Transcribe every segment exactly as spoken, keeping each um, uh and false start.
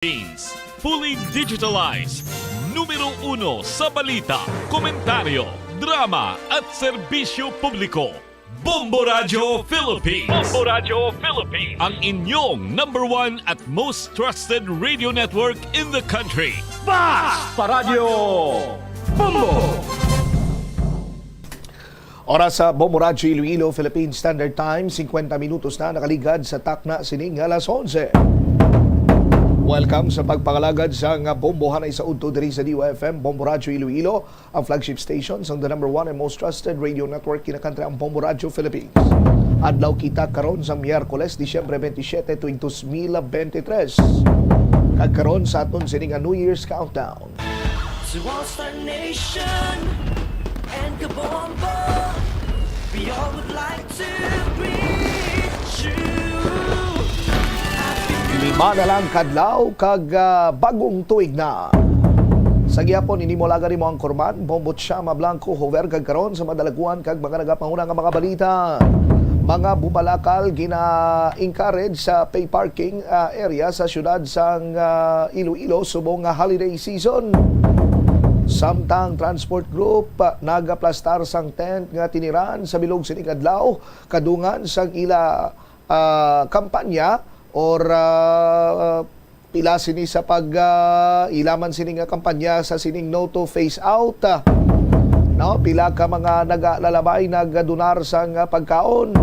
Philippines. Fully digitalized. Numero uno sa balita, komentaryo, drama at serbisyo publiko. Bombo Radyo Philippines. Bombo Radyo Philippines. Ang inyong number one at most trusted radio network in the country. Basta Radyo Bombo! Oras sa Bombo Radyo Iloilo, Philippine Standard Time, singkwenta minutos na nakaligad sa takna sining alas onse. Welcome sa pagpangalagad sa nga bombohanay sa udto diri sa D O F M, Bombo Radyo Iloilo, ang flagship station sang the number one and most trusted radio network kinakantri ang Bombo Radyo Philippines. Adlaw kita karon sa Miyerkules, Disyembre twenty-seven, tuig dos mil bente tres. Kag karon sa aton sini nga New Year's countdown. To all Star Nation and Kabombo, we all would like to greet you. Lima na lang kadlaw kag, ah, bagong tuig na. Sa gihapon, ini mo laga nimo ang kurman, Bombo Chama Blanco, Hover, kag karon sa madalaguan kag mga nagapanguna nga mga balita. Mga bubalakal gina-encourage sa pay parking, ah, area sa siyudad sang, ah, Iloilo subong nga holiday season. Samtang transport group, ah, nagaplastar sang tent nga tiniran sa bilog sining adlaw, kadungan sang ila, ah, kampanya or, ah, pila sini sa pag, ah, ilaman sini nga kampanya sa sining No to Phase Out. Ah, no, pila ka mga nagalalabay nagadonar sang, ah, pagkaon.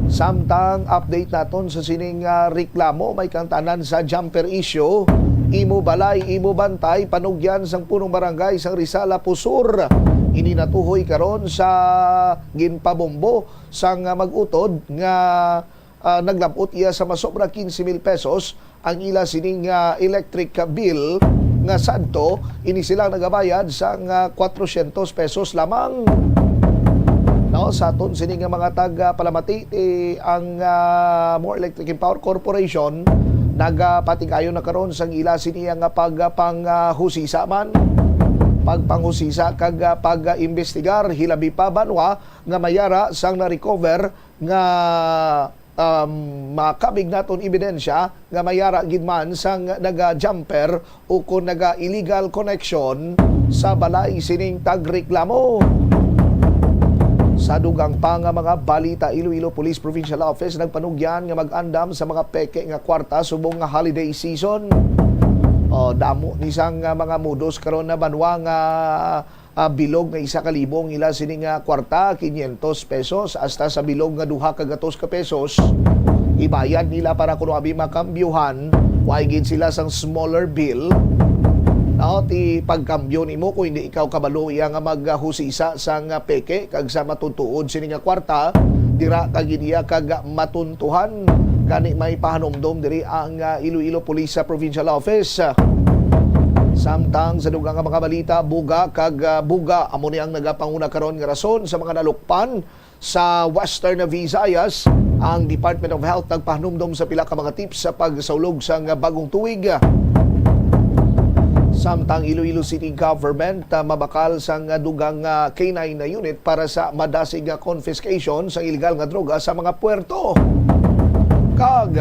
Samtang update naton sa sining, ah, reklamo, may kangtanan sa jumper issue. Imo balay, imo bantay, panugyan sang punong barangay sang Rizal, Apo Sur. Ini natuhoy karon sa ginpabombo sang, ah, mag-utod nga, ah, naglab-ot iya sa masobra quince mil pesos ang ila sining, ah, electric bill nga sadto ini sila nagabayad sang, ah, kwatrosyentos pesos lamang. No, sa aton sini nga mga taga-Palamati, eh, ang, ah, More Electric and Power Corporation nagapatigayon na karon sang ila sini nga pagpanghusisa man, pagpanghusisa kag, ah, pag-imbestigar, hilabi pa banwa nga mayara sang na-recover nga, um, makabig naton ebidensya nga mayara gid man sang naga-jumper ukon naga-illegal connection sa balay sining tagreklamo. Sa dugang pa nga mga balita, Iloilo Police Provincial Office nagpanugyan nga mag-andam sa mga peke nga kwarta subong nga holiday season. O, damo ni sang, ah, mga modus karon na banwa nga ah, bilog nga isa ka libo ang ila sini nga kwarta, quinientos pesos, hasta sa bilog nga duha ka gatos ka pesos, ibayad nila para kuno abi makambyuhan, way gid sila sang smaller bill. No, ti pagkambyo nimo kung hindi ikaw kabalo iya nga maghusisa sang peke kag sa matutuod sini nga kwarta, dira ka gid iya kag matuntuhan. Gani may pahanumdom diri ang, ah, Iloilo Police sa Provincial Office. Samtang sa dugang nga mga balita, buga kag, ah, buga amo ni ang nagapanguna karon nga rason sa mga nalukpan sa Western Visayas. Ang Department of Health nagpahanumdom sa pila ka mga tips sa pagsaulog sang bagong tuig. Samtang Iloilo City Government, ah, mabakal sang dugang, ah, K nine na unit para sa madasig nga confiscation sang illegal nga droga sa mga puerto. Kag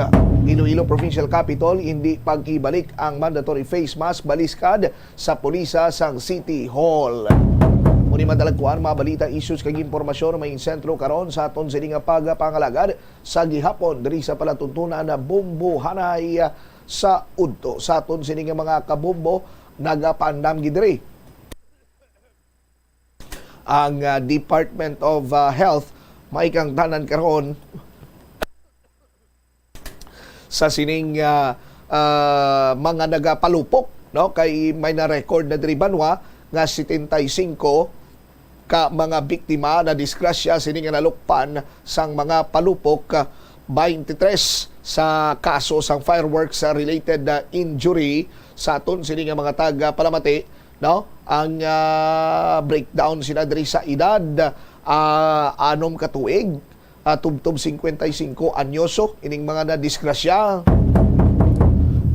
Iloilo Provincial Capitol, hindi pagkibalik ang mandatory face mask baliskad sa pulisa sang City Hall. Muni madalagkuan mga balita, issues kag impormasyon may sentro karon sa aton sini nga pagpangalagad sa gihapon diri sa palatuntunan na Bombohanay sa udto. Sa aton sini nga mga kabombo, nagapaandam gid diri ang, ah, Department of, ah, Health, may kangtanan karon sa sining, ah, ah, mga nagapalupok, no? Kay may na-record na diri banwa nga setenta y cinco ka mga biktima na disgrasya sini nga nalukpan sang mga palupok, ah, twenty-three sa kaso sang fireworks, ah, related na injury sa aton sini nga mga taga Palamati, no? Ang, ah, breakdown sina diri sa edad, ah, anom ka tuig, ah, tubtob cincuenta y cinco anyoso ining mga nadisgrasya.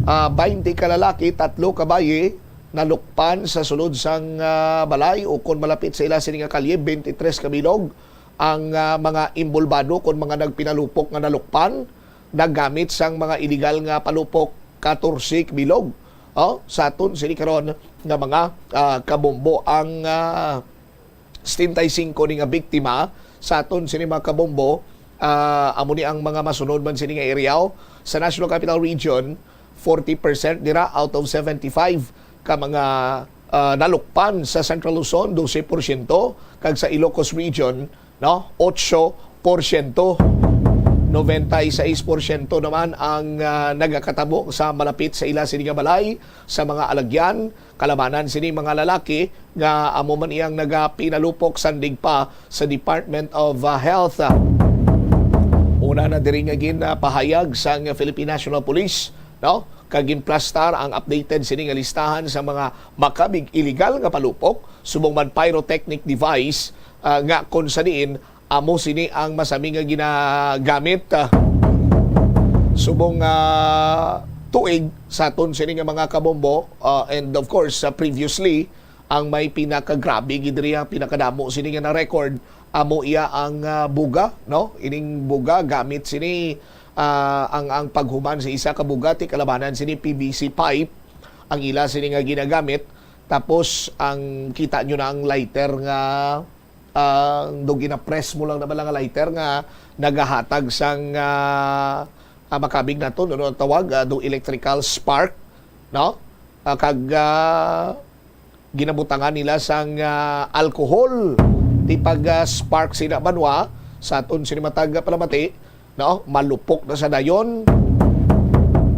Ah, twenty ka lalaki, tatlo ka bayi, nalukpan sa sulod sang, ah, balay ukon malapit sa ila sini nga kalye, twenty-three ka bilog ang, ah, mga imbolbado kon mga nagpinalupok nga nalukpan, naggamit sang mga iligal nga palupok katorse ka bilog. Oh, sa aton sini karon nga mga, ah, kabombo ang, ah, setenta y cinco ni nga biktima sa aton sini mga kabombo. Ah, amo ni ang mga masunod man sini nga area sa National Capital Region, forty percent dira out of seventy-five ka mga, ah, nalukpan. Sa Central Luzon, dose porsyento, kag sa Ilocos Region, no, otso porsyento. Noventa y seis porsyento naman ang, ah, nagakatabo sa malapit sa ila sini nga balay, sa mga alagyan, kalabanan sini mga lalaki nga amo man iyang nagapinalupok sandig pa sa Department of, ah, Health. Una na diri nga ginpahayag sang Philippine National Police, no? Kag ginplastar ang updated sini nga listahan sa mga makabig illegal nga palupok, subong man pyrotechnic device, ah, nga kon sa diin amo sini ang masami nga ginagamit, ah, subong, ah, tuig sa aton sini nga mga kabombo, ah, and of course, ah, previously, ang may pinakagrabe gid diri, ang pinakadamo sini nga na-record, amo iya ang, ah, buga, no? Ining buga gamit sini, ah, ang, ang paghuman sa isa ka buga, ti kalabanan sini P V C pipe ang ila sini nga ginagamit. Tapos ang kita nyo na ang lighter nga, ah, do ginapress mo lang naman nga lighter nga nagahatag sang, ah, ah, makabig nato, ano ang tawag, ah, do electrical spark, no? Ah, kag, ah, ginabutangan nila sang, ah, alcohol. Ti pag, ah, spark sina banwa sa aton sini matag palamati, no? Malupok na sa dayon.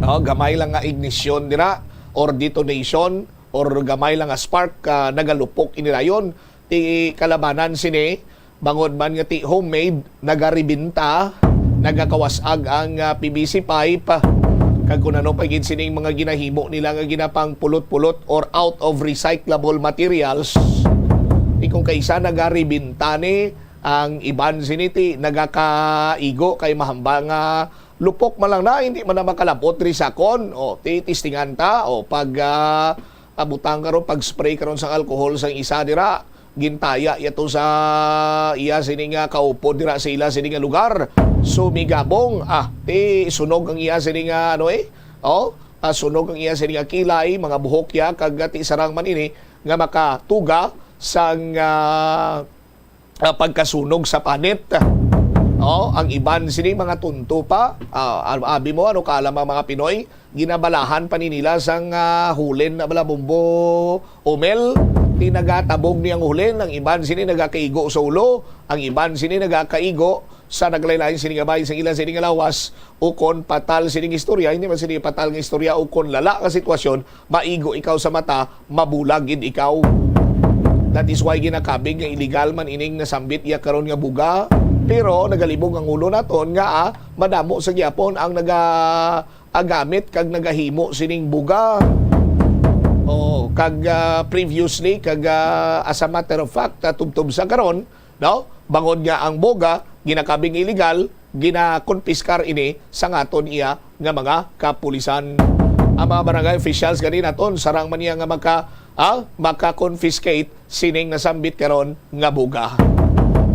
No? Gamay lang nga ignition dira or detonation or gamay lang nga spark, ah, nagalupok ini dayon. Ti kalabanan sini, bangod man nga ti homemade, nagaribinta, nagakawas-ag ang, ah, P V C pipe. Kag kun ano pa gid sining mga ginahimo nila nga ginapangpulot-pulot or out of recyclable materials. Ti kung kaisa nagaribinta ni, ang iban sini ti nagakaigo kay mahambal nga lupok man lang na, hindi man na makalabot diri sa kon. O, ti testingan ta, o, pag, ah, ah, butang karon, pag-spray karon sang alcohol sang isa dira, gintaya iya to sa iya sini nga kaupod dira sa ila sini nga lugar. Sumigabong, ah, ti sunog ang iya sini nga, ano, eh, oh, ah, sunog ang iya sini nga kilay, mga buhok ya, kag, ah, ti sarang man ini nga makatuga sang, ah, ah, pagkasunog sa panit. Oh, ang iban sini mga tunto pa. Ah, al-, abi mo, ano ka alam ang mga Pinoy? Ginabalahan pa ni nila sang, ah, hulin na bala, Bombo Omel. Ti nagatabog ni ang hulin, ang iban sini nagakaigo sa ulo, ang iban sini nagakaigo sa naglain-lain sini nga bahin sang ila sini nga lawas, ukon patal sining istorya, hindi man sini patal nga istorya, ukon lala nga sitwasyon, maigo ikaw sa mata, mabulag gid ikaw. That is why ginakabig nga illegal man ining nasambit iya karon nga buga. Pero nagalibog ang ulo naton nga, ah, madamo sa gyapon ang naga-, ah, gamit kag nagahimo sining buga. Oh, kag, ah, previously, kag, ah, as a matter of fact, ah, tubtob sa karon, no? Bangod nga ang buga ginakabig nga illegal, ginakonpiskar ini sa ngaton iya nga mga kapulisan. Ang mga barangay officials gani naton sarang man niya nga maka, ah, maka-confiscate sining nasambit karon nga buga.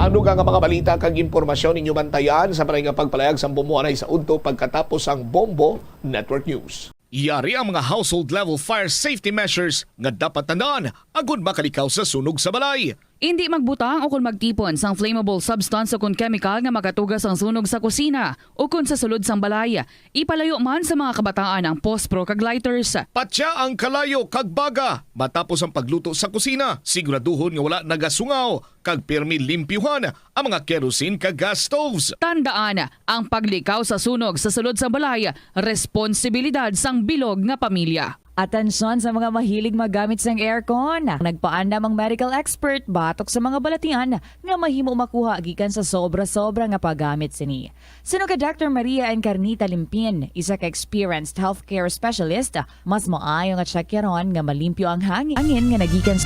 Ang dugang nga mga balita kag impormasyon ninyo bantayan sa paray nga pagpalayag sang Bombo Anay sa udto pagkatapos sang Bombo Network News. Yari ang mga household level fire safety measures nga dapat tandaan agud makalikaw sa sunog sa balay. Indi magbutang o kon magtipon sang flammable substance o kon chemical nga makatuga sang sunog sa kusina o kon sa sulod sang balay. Ipalayo man sa mga kabataan ang pospro kag lighters. Patya ang kalayo kag baga matapos ang pagluto sa kusina. Siguraduhon nga wala nagasungaw kag pirmi limpyuhan ang mga kerosene kag gas stoves. Tandaan, ang paglikaw sa sunog sa sulod sang balay, responsibilidad sang bilog nga pamilya. Atensyon sa mga mahilig maggamit sang aircon. Nagpaandam ang medical expert batok sa mga balatian nga mahimo makuha gikan sa sobra-sobra nga paggamit sini. Suno kay Doctor Maria Encarnita Limpin, isa ka experienced healthcare specialist, mas maayo nga tsakyaron nga malimpyo ang hangin, angin nga nagikan sa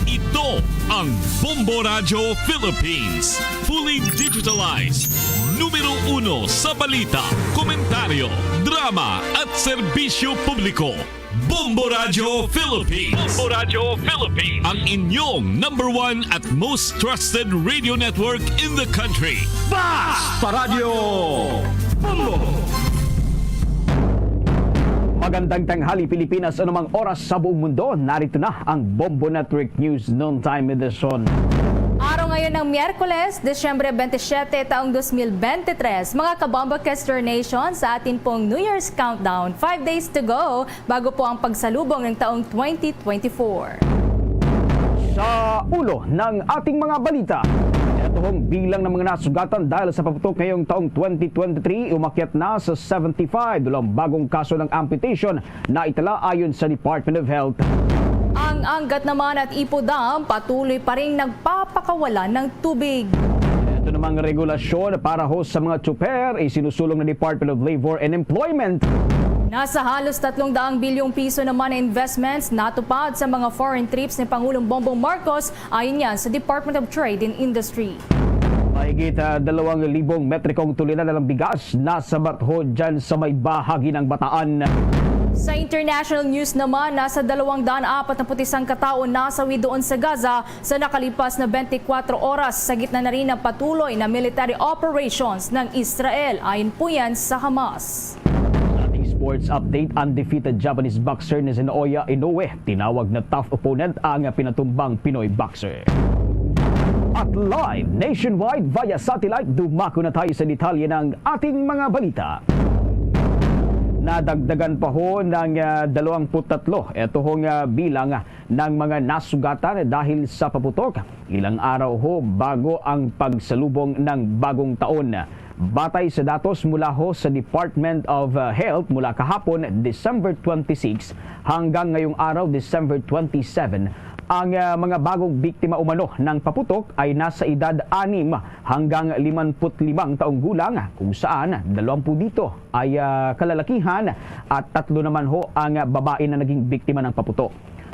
Ito ang Bombo Radyo Philippines. Fully digitalized. Numero uno sa balita, komentaryo, drama at serbisyo publiko. Bombo Radyo Philippines. Bombo Radyo Philippines. Ang inyong number one at most trusted radio network in the country. Basta Radyo Bombo! Magandang tanghali, Pilipinas, anumang oras sa buong mundo. Narito na ang Bombo Network News Noontime Edition. Araw ngayon ng Miyerkules, Disyembre twenty-seven, taong dos mil bente tres. Mga Kabombo Kester Nation, sa atin pong New Year's countdown, five days to go bago po ang pagsalubong ng taong twenty twenty-four. Sa ulo ng ating mga balita, ito hong bilang ng mga nasugatan dahil sa paputok ngayong taong twenty twenty-three, umakyat na sa seventy-five. Dalawang bagong kaso ng amputation na itala ayon sa Department of Health. Ang Angat naman at Ipo Dam patuloy pa ring nagpapakawala ng tubig. Ito namang regulasyon para ho sa mga tsuper, isinusulong ng Department of Labor and Employment. Nasa halos tatlong daang bilyong piso naman na investments natupad sa mga foreign trips ni Pangulong Bongbong Marcos, ayon yan sa Department of Trade and Industry. Mahigit, ah, dalawang libong metrikong tulina na lang bigas nasa batho dyan sa may bahagi ng Bataan. Sa international news naman, nasa dalawang daan apat na put isang katao nasawi doon sa Gaza sa nakalipas na twenty-four oras, sa gitna na rin ng patuloy na military operations ng Israel, ayon po yan sa Hamas. Sa ating sports update, undefeated Japanese boxer na si Naoya Inoue, tinawag na tough opponent ang pinatumbang Pinoy boxer. At live nationwide via satellite, dumako na tayo sa detalye ng ating mga balita. Nadagdagan pa ho ng, ah, dalawang put tatlo ito hong, ah, bilang ng mga nasugatan dahil sa paputok. Ilang araw ho bago ang pagsalubong ng bagong taon. Batay sa datos mula ho sa Department of, uh, Health, mula kahapon, December twenty-six, hanggang ngayong araw, December twenty-seven, ang, uh, mga bagong biktima umano ng paputok ay nasa edad anim hanggang limamput limang taong gulang, kung saan dalawampu dito ay, uh, kalalakihan at tatlo naman ho ang, uh, babae na naging biktima ng paputok.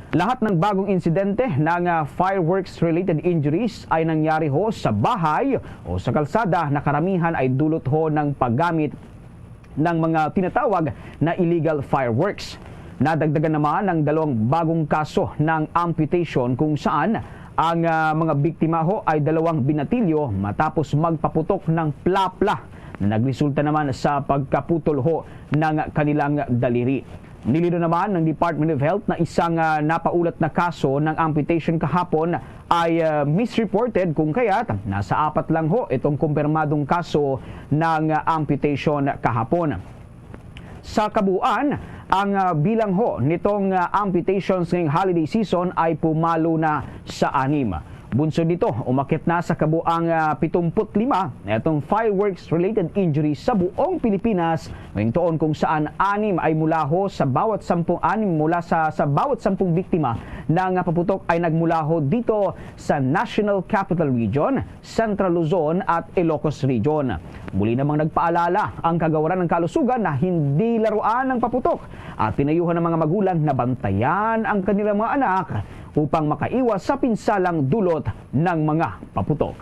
Lahat ng bagong insidente ng, ah, fireworks-related injuries ay nangyari ho sa bahay o sa kalsada na karamihan ay dulot ho ng paggamit ng mga tinatawag na illegal fireworks. Nadagdagan naman ng dalawang bagong kaso ng amputation kung saan ang, ah, mga biktima ho ay dalawang binatilyo matapos magpaputok ng plapla na nagresulta naman sa pagkaputol ho ng kanilang daliri. Nilinaw naman ng Department of Health na isang, ah, napaulat na kaso ng amputation kahapon ay, ah, misreported, kung kaya't nasa apat lang ho itong kumpirmadong kaso ng, ah, amputation kahapon. Sa kabuuan, ang, ah, bilang ho nitong, ah, amputations ngayong holiday season ay pumalo na sa anim. Bunsod nito, umakyat na sa kabuang, ah, pitumput lima itong fireworks-related injuries sa buong Pilipinas ngayong taon, kung saan anim ay mula ho sa bawat sampung, anim mula sa, sa bawat sampung biktima na nga paputok ay nagmula ho dito sa National Capital Region, Central Luzon at Ilocos Region. Muli namang nagpaalala ang Kagawaran ng Kalusugan na hindi laruan ang paputok at pinayuhan ng mga magulang na bantayan ang kanilang mga anak upang makaiwas sa pinsalang dulot ng mga paputok.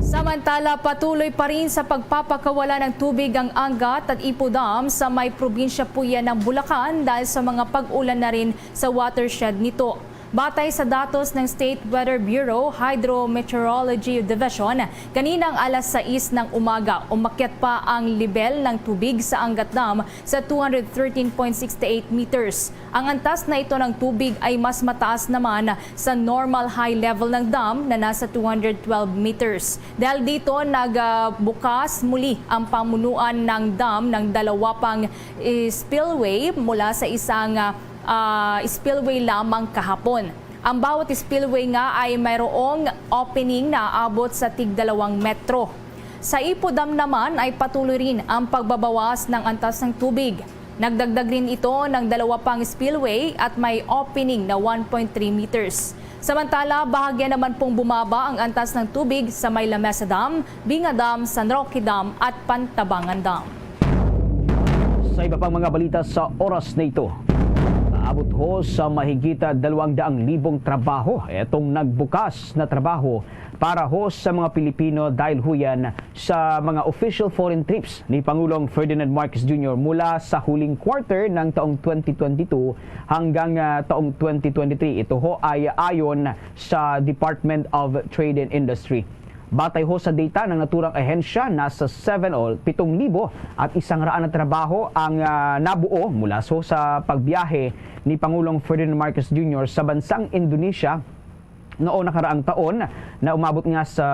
Samantala, patuloy pa rin sa pagpapakawala ng tubig ang Angat at Ipo Dam sa may probinsya po yan ng Bulacan dahil sa mga pag-ulan na rin sa watershed nito. Batay sa datos ng State Weather Bureau Hydrometeorology Division, kaninang alas sais ng umaga, umakyat pa ang lebel ng tubig sa Angat Dam sa two hundred thirteen point six eight meters. Ang antas na ito ng tubig ay mas mataas naman sa normal high level ng dam na nasa two hundred twelve meters. Dahil dito, nagbukas muli ang pamunuan ng dam ng dalawa pang, eh, spillway mula sa isang, ah, ah, spillway lamang kahapon. Ang bawat spillway nga ay mayroong opening na aabot sa tig dalawang metro. Sa Ipo Dam naman ay patuloy rin ang pagbabawas ng antas ng tubig. Nagdagdag rin ito ng dalawa pang spillway at may opening na one point three meters. Samantala, bahagya naman pong bumaba ang antas ng tubig sa may Lamesa Dam, Binga Dam, San Roque Dam at Pantabangan Dam. Sa iba pang mga balita sa oras na ito, aabot ho sa mahigit dalawang daang libong trabaho itong nagbukas na trabaho para ho sa mga Pilipino dahil ho yan sa mga official foreign trips ni Pangulong Ferdinand Marcos Junior mula sa huling quarter ng taong twenty twenty-two hanggang, ah, taong twenty twenty-three. Ito ho ay ayon sa Department of Trade and Industry. Batay ho sa data ng naturang ahensya, nasa seven o pitong libo at isang raan na trabaho ang, ah, nabuo mula ho sa pagbiyahe ni Pangulong Ferdinand Marcos Junior sa bansang Indonesia noong nakaraang taon, na umabot nga sa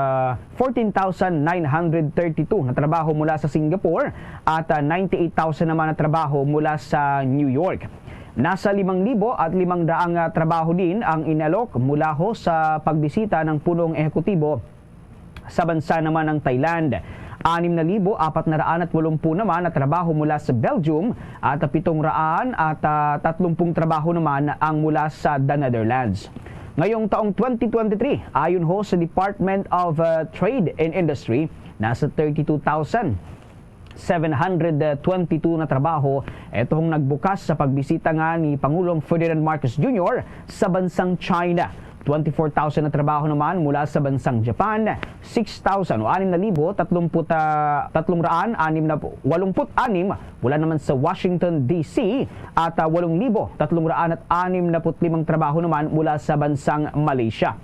fourteen thousand nine hundred thirty-two na trabaho mula sa Singapore at, ah, ninety-eight thousand naman na trabaho mula sa New York. Nasa limang libo at limang daang, ah, trabaho din ang inalok mula ho sa pagbisita ng punong ehekutibo sa bansa naman ng Thailand. Anim na libo apat na raan at walumpu naman na trabaho mula sa Belgium at pitong raan at, ah, tatlumpung trabaho naman ang mula sa the Netherlands. Ngayong taong twenty twenty-three, ayon ho sa Department of, ah, Trade and Industry, nasa thirty-two thousand seven hundred twenty-two na trabaho itong nagbukas sa pagbisita nga ni Pangulong Ferdinand Marcos Junior sa bansang China. Twenty-four thousand na trabaho naman mula sa bansang Japan, six thousand o anim na libo tatlumpu't, ah, tatlong raan anim na walumpu't anim mula naman sa Washington, D C, at, ah, walong libo tatlong raan at anim na put limang trabaho naman mula sa bansang Malaysia.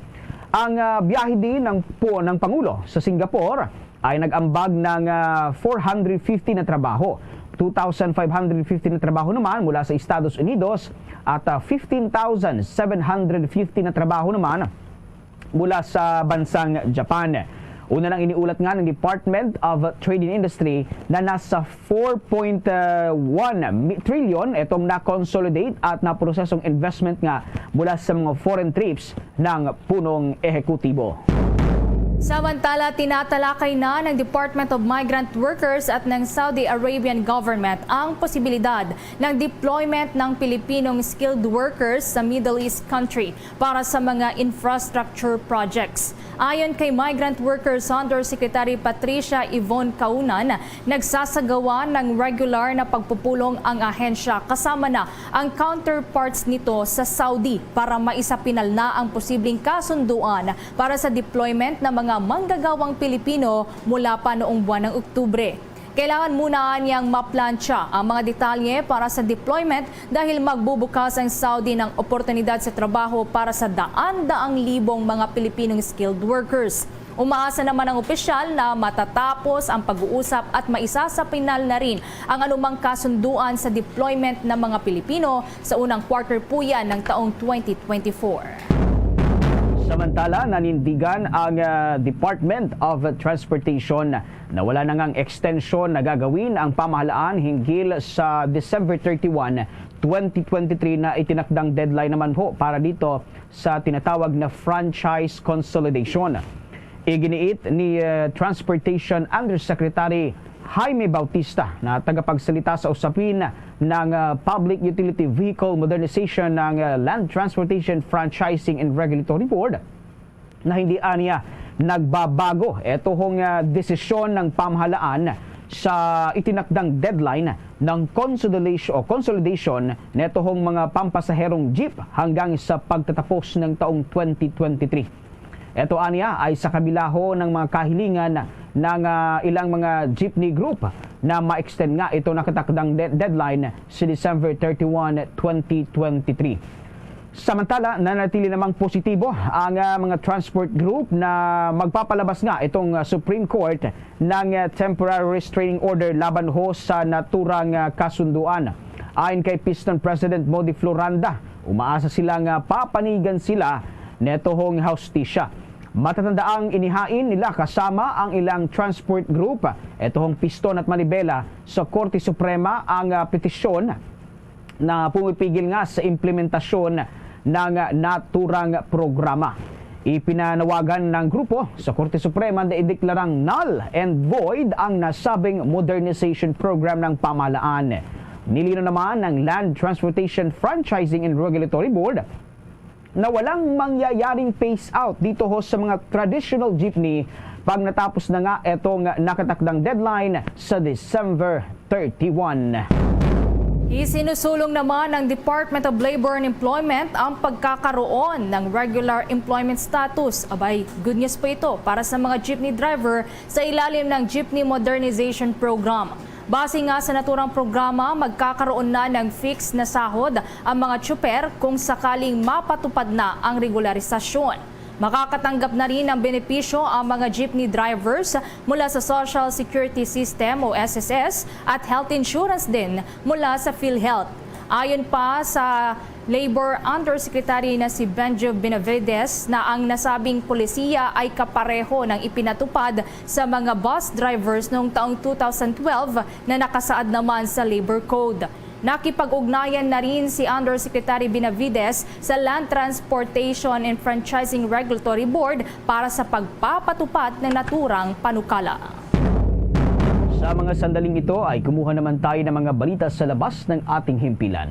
Ang, ah, biyahe din ng, po, ng Pangulo sa Singapore ay nag-ambag ng, ah, four hundred fifty na trabaho, two thousand five hundred fifty na trabaho naman mula sa Estados Unidos, at, ah, fifteen thousand seven hundred fifty na trabaho naman mula sa bansang Japan. Una lang iniulat nga ng Department of Trade and Industry na nasa four point one mi-, trilyon itong na-consolidate at naprosesong investment nga mula sa mga foreign trips ng punong ehekutibo. Samantala, tinatalakay na ng Department of Migrant Workers at ng Saudi Arabian government ang posibilidad ng deployment ng Pilipinong skilled workers sa Middle East country para sa mga infrastructure projects. Ayon kay Migrant Workers Undersecretary Patricia Yvonne Kaunan, nagsasagawa ng regular na pagpupulong ang ahensya kasama na ang counterparts nito sa Saudi para maisapinal na ang posibleng kasunduan para sa deployment ng mga manggagawang Pilipino mula pa noong buwan ng Oktubre. Kailangan muna niyang maplantsa ang mga detalye para sa deployment dahil magbubukas ang Saudi ng oportunidad sa trabaho para sa daan-daang libong mga Pilipinong skilled workers. Umaasa naman ang opisyal na matatapos ang pag-uusap at maisasapinal na rin ang anumang kasunduan sa deployment ng mga Pilipino sa unang quarter po yan ng taong twenty twenty-four. Samantala, nanindigan ang, ah, Department of Transportation na wala na ngang extension na gagawin ang pamahalaan hinggil sa December thirty-one, twenty twenty-three na itinakdang deadline naman ho para dito sa tinatawag na franchise consolidation. Iginiit ni, eh, Transportation Undersecretary Jaime Bautista na tagapagsalita sa usapin ng, ah, Public Utility Vehicle Modernization ng, ah, Land Transportation Franchising and Regulatory Board na hindi aniya nagbabago ito hong, ah, desisyon ng pamahalaan sa itinakdang deadline ng consolidation o consolidation neto hong mga pampasaherong jeep hanggang sa pagtatapos ng taong twenty twenty-three. Ito aniya ay sa kabila ho ng mga kahilingan ng, ah, ilang mga jeepney group na ma-extend nga ito nakatakdang de-, deadline sa December thirty-one, twenty twenty-three. Samantala, nanatili namang positibo ang, ah, mga transport group na magpapalabas nga itong, ah, Supreme Court ng, ah, temporary restraining order laban ho sa naturang, ah, kasunduan. Ayon kay Piston President Modi Floranda, umaasa sila nga papanigan sila neto hong hustisya. Matatandaang inihain nila kasama ang ilang transport group, eto hong Piston at Manibela, sa Korte Suprema ang, ah, petisyon na pumipigil nga sa implementasyon ng naturang programa. Ipinanawagan ng grupo sa Korte Suprema na ideklarang null and void ang nasabing modernization program ng pamahalaan. Nilinaw naman ng Land Transportation Franchising and Regulatory Board na walang mangyayaring phase out dito ho sa mga traditional jeepney pag natapos na nga etong nakatakdang deadline sa December thirty-one. Isinusulong naman ng Department of Labor and Employment ang pagkakaroon ng regular employment status. Abay, good news po ito para sa mga jeepney driver sa ilalim ng Jeepney Modernization Program. Base nga sa naturang programa, magkakaroon na ng fixed na sahod ang mga tsuper kung sakaling mapatupad na ang regularisasyon. Makakatanggap na rin ng benepisyo ang mga jeepney drivers mula sa Social Security System o S S S at health insurance din mula sa PhilHealth. Ayon pa sa Labor Undersecretary na si Benjo Benavides na ang nasabing polisiya ay kapareho ng ipinatupad sa mga bus drivers noong taong two thousand twelve na nakasaad naman sa Labor Code. Nakipag-ugnayan na rin si Undersecretary Benavides sa Land Transportation and Franchising Regulatory Board para sa pagpapatupad ng naturang panukala. Sa mga sandaling ito ay kumuha naman tayo ng mga balita sa labas ng ating himpilan.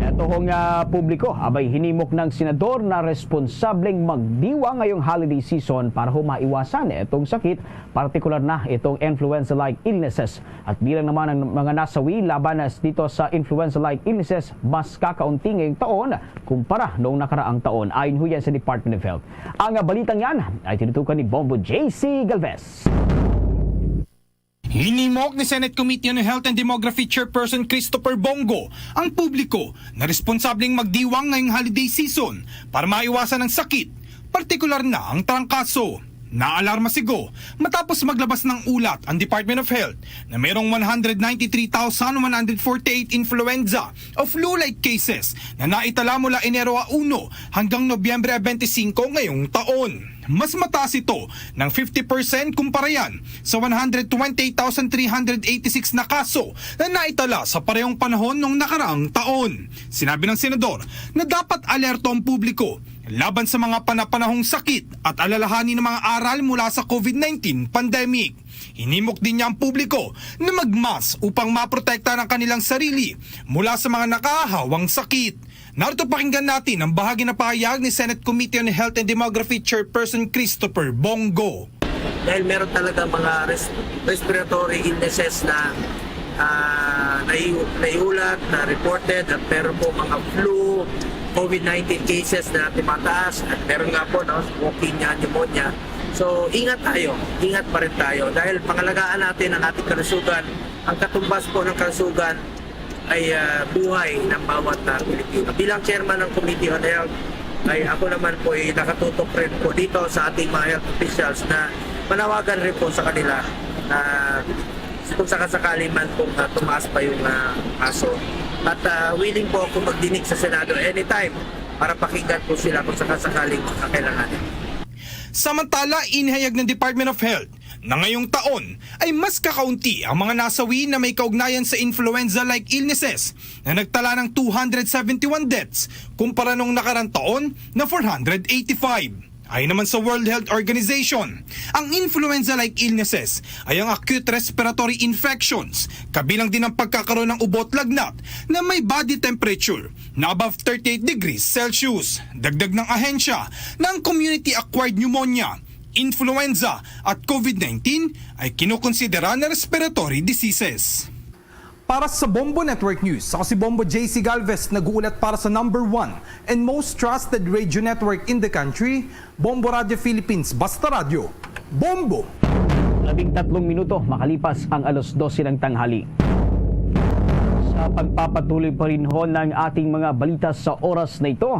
Eto hong, ah, publiko, abay hinimok ng senador na responsableng magdiwa ngayong holiday season para ho maiwasan itong sakit, partikular na itong influenza-like illnesses. At bilang naman ang mga nasawi laban na dito sa influenza-like illnesses, mas kakaunti ngayong taon kumpara noong nakaraang taon. Ayon ho yan sa Department of Health. Ang balitang yan ay tinutukan ni Bombo J C Galvez. Hinimok ni Senate Committee on Health and Demography Chairperson Christopher Bongo ang publiko na responsableng magdiwang ngayong holiday season para maiwasan ang sakit, partikular na ang trangkaso. Naalarma si Go matapos maglabas ng ulat ang Department of Health na mayroong one hundred ninety-three thousand one hundred forty-eight influenza o flu-like cases na naitala mula Enero a uno hanggang Nobyembre a twenty-five ngayong taon. Mas mataas ito ng fifty percent kumpara yan sa one hundred twenty-eight thousand three hundred eighty-six na kaso na naitala sa parehong panahon noong nakaraang taon. Sinabi ng senador na dapat alerto ang publiko laban sa mga panapanahong sakit at alalahanin ang mga aral mula sa COVID nineteen pandemic. Hinimok din niya ang publiko na magmask upang maprotektahan ang kanilang sarili mula sa mga nakahawang sakit. Narito, pakinggan natin ang bahagi na pahayag ni Senate Committee on Health and Demography Chairperson Christopher Bongo. Dahil meron talaga mga res-, respiratory illnesses na, ah, nai-, naiulat, na reported, at meron po mga flu, COVID nineteen cases na tumataas, at meron nga po, no, walking, ah, pneumonia. So, ingat tayo. Ingat pa rin tayo. Dahil pangalagaan natin ang ating kalusugan, ang katumbas po ng kalusugan ay, ah, buhay ng bawat, ah, Pilipino. Bilang chairman ng Committee on Health, ay ako naman po ay nakatutok rin po dito sa ating mga health officials na manawagan rin po sa kanila na kung sakasakali man pong, ah, tumaas pa yung, ah, kaso. At, ah, willing po ako magdinig sa Senado anytime para pakinggan po sila kung sakasakaling kakailanganin. Samantala, inihayag ng Department of Health na ngayong taon ay mas kakaunti ang mga nasawi na may kaugnayan sa influenza-like illnesses na nagtala ng two hundred seventy-one deaths kumpara nung nakarang taon na four hundred eighty-five. Ayon naman sa World Health Organization, ang influenza-like illnesses ay ang acute respiratory infections, kabilang din ang pagkakaroon ng ubo at lagnat na may body temperature na above thirty-eight degrees Celsius. Dagdag ng ahensya na ang community-acquired pneumonia, influenza at COVID nineteen ay kinukonsidera na respiratory diseases. Para sa Bombo Network News, ako si Bombo J C Galvez, nag-uulat para sa number one and most trusted radio network in the country, Bombo Radio Philippines. Basta radyo, Bombo! Labing tatlong minuto makalipas ang alas dose ng tanghali. Sa pagpapatuloy pa rin ho ng ating mga balita sa oras na ito,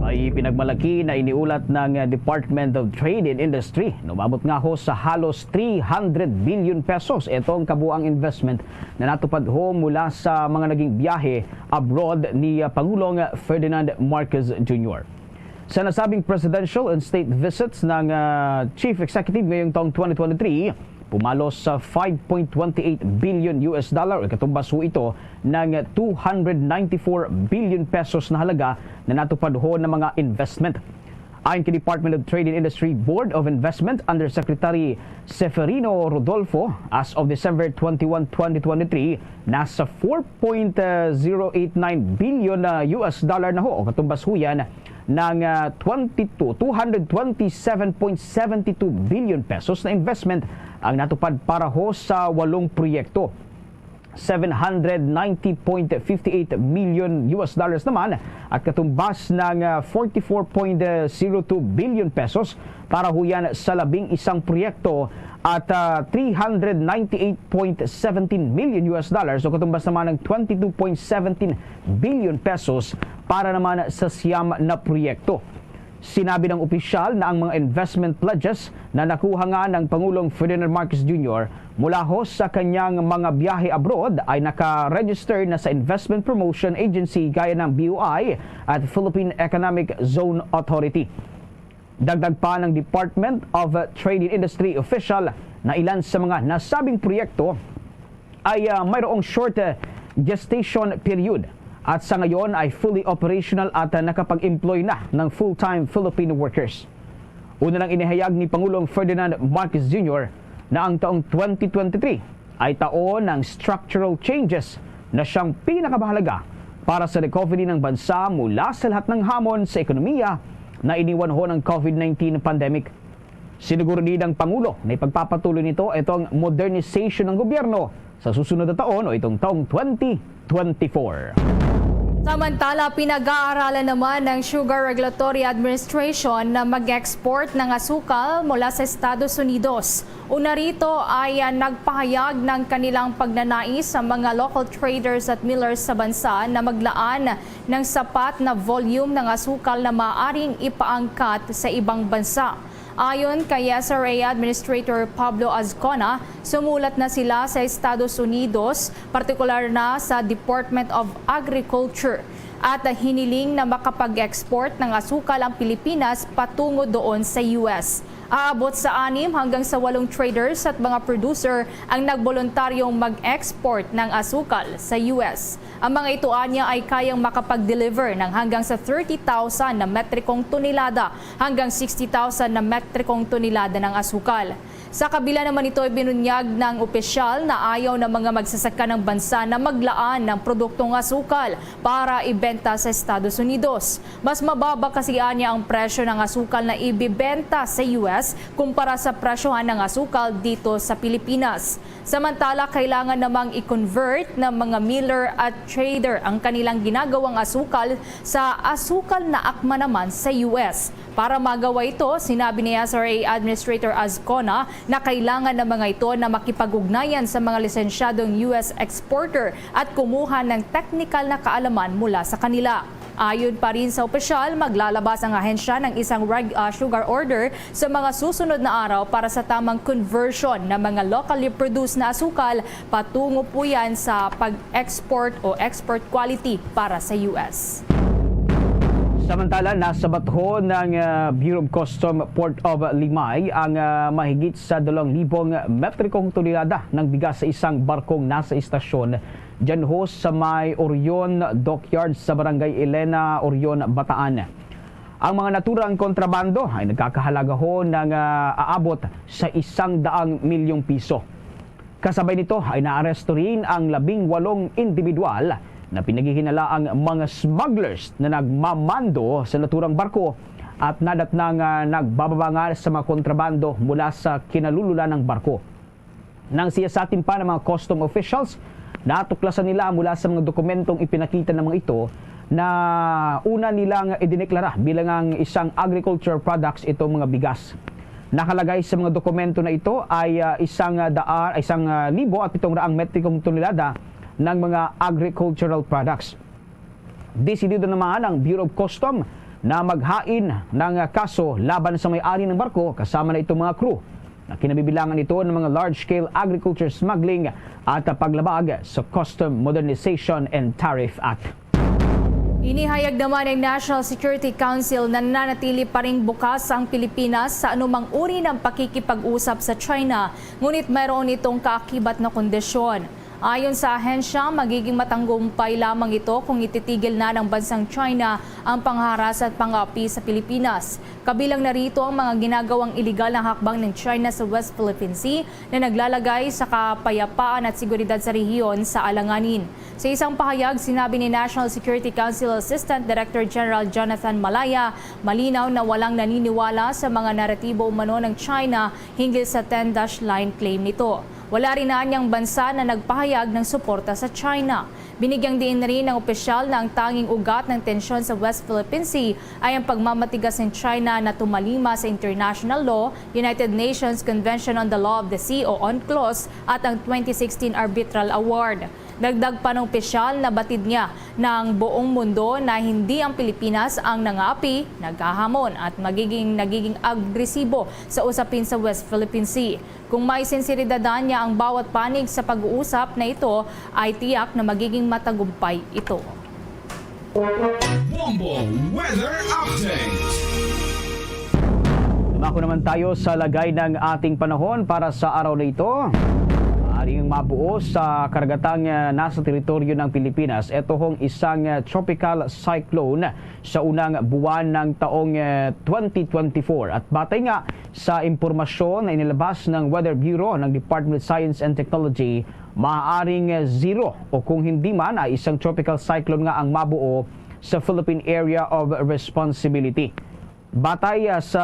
abay, pinagmalaki na iniulat ng Department of Trade and Industry na umabot nga ho sa halos three hundred billion pesos itong kabuang investment na natupad ho mula sa mga naging biyahe abroad ni, ah, Pangulong Ferdinand Marcos Junior. Sa nasabing presidential and state visits ng, ah, Chief Executive ngayong taong twenty twenty-three, pumalos sa five point twenty-eight billion U S dollar, o katumbas ho ito ng two hundred ninety-four billion pesos na halaga na natupad ho ng mga investment. Ayon kay Department of Trade and Industry Board of Investment Undersecretary Seferino Rodolfo, as of December twenty-one, twenty twenty-three, nasa four point zero eight nine billion na U S dollar na ho, o katumbas ho yan ng, ah, twenty-two, two hundred twenty-seven point seven two billion pesos na investment ang natupad para ho sa walong proyekto. seven hundred ninety point fifty eight million U S dollars naman at katumbas ng, ah, forty four point zero two billion pesos para huyan sa labing isang proyekto at, ah, three hundred ninety eight point seventeen million U S dollars o katumbas naman ng twenty two point seventeen billion pesos para naman sa siyam na proyekto. Sinabi ng opisyal na ang mga investment pledges na nakuha nga ng Pangulong Ferdinand Marcos Junior mula ho sa kanyang mga biyahe abroad ay naka-register na sa Investment Promotion Agency gaya ng B O I at Philippine Economic Zone Authority. Dagdag pa ng Department of Trade and Industry official na ilan sa mga nasabing proyekto ay, ah, mayroong short, ah, gestation period at sa ngayon ay fully operational at, ah, nakapag-employ na ng full-time Filipino workers. Una nang inihayag ni Pangulong Ferdinand Marcos Junior na ang taong twenty twenty-three ay taon ng structural changes na siyang pinakamahalaga para sa recovery ng bansa mula sa lahat ng hamon sa ekonomiya na iniwan ho ng COVID nineteen pandemic. Siniguro ni ng Pangulo na ipagpapatuloy nito itong modernization ng gobyerno sa susunod na taon o itong taong twenty twenty-four. Samantala, pinag-aaralan naman ng Sugar Regulatory Administration na mag-export ng asukal mula sa Estados Unidos. Una rito ay, ah, nagpahayag ng kanilang pagnanais sa mga local traders at millers sa bansa na maglaan ng sapat na volume ng asukal na maaaring ipaangkat sa ibang bansa. Ayon kay S R A Administrator Pablo Azcona, sumulat na sila sa Estados Unidos, partikular na sa Department of Agriculture, at hiniling na makapag-export ng asukal ang Pilipinas patungo doon sa U S. Aabot sa anim hanggang sa walong traders at mga producer ang nagboluntaryong mag-export ng asukal sa U S. Ang mga ito anya ay kayang makapag-deliver ng hanggang sa thirty thousand na metrikong tonelada hanggang sixty thousand na metrikong tonelada ng asukal. Sa kabila naman nito, ibinunyag ng opisyal na ayaw ng mga magsasaka ng bansa na maglaan ng produktong asukal para ibenta sa Estados Unidos. Mas mababa kasi anya ang presyo ng asukal na ibibenta sa U S kumpara sa presyohan ng asukal dito sa Pilipinas. Samantala, kailangan namang i-convert ng mga miller at trader ang kanilang ginagawang asukal sa asukal na akma naman sa U S. Para magawa ito, sinabi ni S R A Administrator Azcona na kailangan ng mga ito na makipag-ugnayan sa mga lisensyadong U S exporter at kumuha ng teknikal na kaalaman mula sa kanila. Ayon pa rin sa opisyal, maglalabas ang ahensya ng isang reg-, ah, sugar order sa mga susunod na araw para sa tamang conversion ng mga locally produced na asukal patungo po yan sa pag-export o export quality para sa U S. Samantala, nasabat ho ng, ah, Bureau of Custom Port of Limay ang, ah, mahigit sa dalawang libong metrikong tonelada ng bigas sa isang barkong nasa istasyon dyan ho sa may Orion Dockyard sa Barangay Elena, Orion, Bataan. Ang mga naturang kontrabando ay nagkakahalaga ho ng, ah, aabot sa isang daang milyong piso. Kasabay nito ay naaresto rin ang labing walong individual na pinaghihinalaang mga smugglers na nagmamando sa naturang barko at nadatnang, ah, nagbababanga sa mga kontrabando mula sa kinalululan ng barko. Nang siyasatin pa ng mga custom officials, natuklasan nila mula sa mga dokumentong ipinakita ng mga ito na una nilang idineklara bilang ang isang agriculture products itong mga bigas. Nakalagay sa mga dokumento na ito ay, ah, isang, ah, daan, isang, ah, libo at pitong raang metrikong tonelada ng mga agricultural products. Desidido naman ang Bureau of Custom na maghain ng kaso laban sa may-ari ng barko kasama na itong mga crew na kinabibilangan ito ng mga large-scale agriculture smuggling at paglabag sa Custom Modernization and Tariff Act. Inihayag naman ng National Security Council na nananatili pa ring bukas ang Pilipinas sa anumang uri ng pakikipag-usap sa China, ngunit mayroon itong kaakibat na kondisyon. Ayon sa ahensya, magiging matanggumpay lamang ito kung ititigil na ng bansang China ang pangharas at pang-aapi sa Pilipinas. Kabilang na rito ang mga ginagawang iligal na hakbang ng China sa West Philippine Sea na naglalagay sa kapayapaan at seguridad sa rehiyon sa alanganin. Sa isang pahayag, sinabi ni National Security Council Assistant Director General Jonathan Malaya, malinaw na walang naniniwala sa mga naratibo umano ng China hinggil sa ten dash line claim nito. Wala rin anya ang bansa na nagpahayag ng suporta sa China. Binigyang diin rin ng opisyal na ang tanging ugat ng tensyon sa West Philippine Sea ay ang pagmamatigas ng China na tumalima sa international law, United Nations Convention on the Law of the Sea o UNCLOS, at ang twenty sixteen arbitral award. Dagdag pa ng opisyal na batid niya na ang buong mundo na hindi ang Pilipinas ang nangaapi, naghahamon at magiging nagiging agresibo sa usapin sa West Philippine Sea. Kung may sinseridad niya ang bawat panig sa pag-uusap na ito, ay tiyak na magiging matagumpay ito. Bombo Weather Update. Dumako naman tayo sa lagay ng ating panahon para sa araw na ito. Maaaring mabuo sa karagatang, ah, nasa teritoryo ng Pilipinas itohong isang, ah, tropical cyclone sa unang buwan ng taong, ah, twenty twenty-four. At batay nga sa impormasyon na inilabas ng Weather Bureau ng Department of Science and Technology, maaaring, ah, zero o kung hindi man ay isang tropical cyclone nga ang mabuo sa Philippine Area of Responsibility. Batay, ah, sa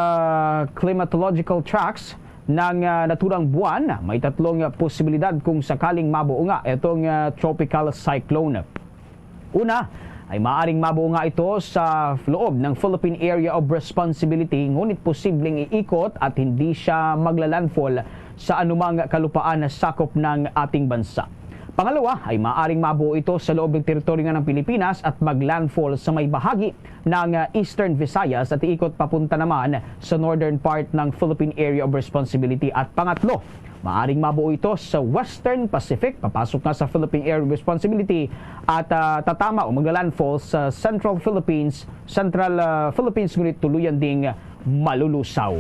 climatological tracks ng, ah, naturang buwan, may tatlong, ah, posibilidad kung sakaling mabuo nga itong, ah, tropical cyclone. Una, ay maaring mabuo nga ito sa loob ng Philippine Area of Responsibility, ngunit posibleng iikot at hindi siya maglalandfall sa anumang kalupaan na sakop ng ating bansa. Pangalawa, ay maaring mabuo ito sa loob ng teritoryo nga ng Pilipinas at maglandfall sa may bahagi ng, ah, Eastern Visayas at iikot papunta naman sa northern part ng Philippine Area of Responsibility. At pangatlo, maaring mabuo ito sa Western Pacific, papasok nga sa Philippine Area of Responsibility at, ah, tatama o maglalandfall sa Central Philippines, Central, ah, Philippines, ngunit tuluyan ding malulusaw.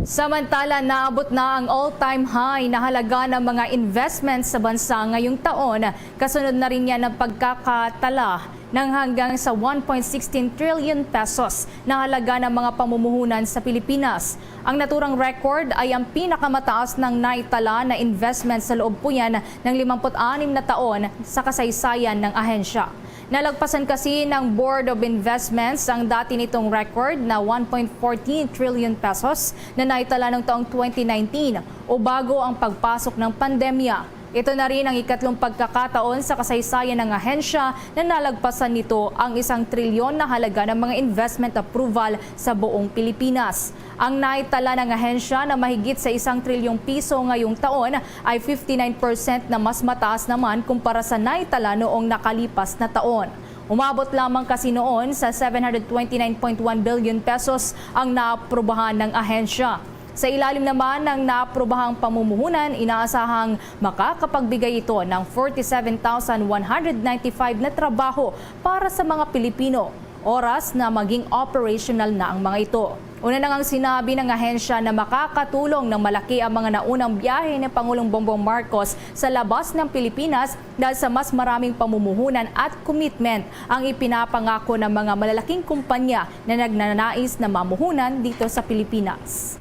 Samantala, naabot na ang all-time high na halaga ng mga investments sa bansa ngayong taon. Kasunod na rin yan ang pagkakatala ng hanggang sa one point sixteen trillion pesos na halaga ng mga pamumuhunan sa Pilipinas. Ang naturang record ay ang pinakamataas ng naitala na investment sa loob po yan ng limampu't anim na taon sa kasaysayan ng ahensya. Nalagpasan kasi ng Board of Investments ang dati nitong record na one point fourteen trillion pesos na naitala noong taong twenty nineteen o bago ang pagpasok ng pandemya. Ito na rin ang ikatlong pagkakataon sa kasaysayan ng ahensya na nalagpasan nito ang isang trilyon na halaga ng mga investment approval sa buong Pilipinas. Ang naitala ng ahensya na mahigit sa isang trilyong piso ngayong taon ay fifty-nine percent na mas mataas naman kumpara sa naitala noong nakalipas na taon. Umabot lamang kasi noon sa seven hundred twenty-nine point one billion pesos ang naaprubahan ng ahensya. Sa ilalim naman ng naaprubahang pamumuhunan, inaasahang makakapagbigay ito ng forty-seven thousand one hundred ninety-five na trabaho para sa mga Pilipino, oras na maging operational na ang mga ito. Una na ngang sinabi ng ahensya na makakatulong ng malaki ang mga naunang biyahe ni Pangulong Bongbong Marcos sa labas ng Pilipinas dahil sa mas maraming pamumuhunan at commitment ang ipinapangako ng mga malalaking kumpanya na nagnanais na mamuhunan dito sa Pilipinas.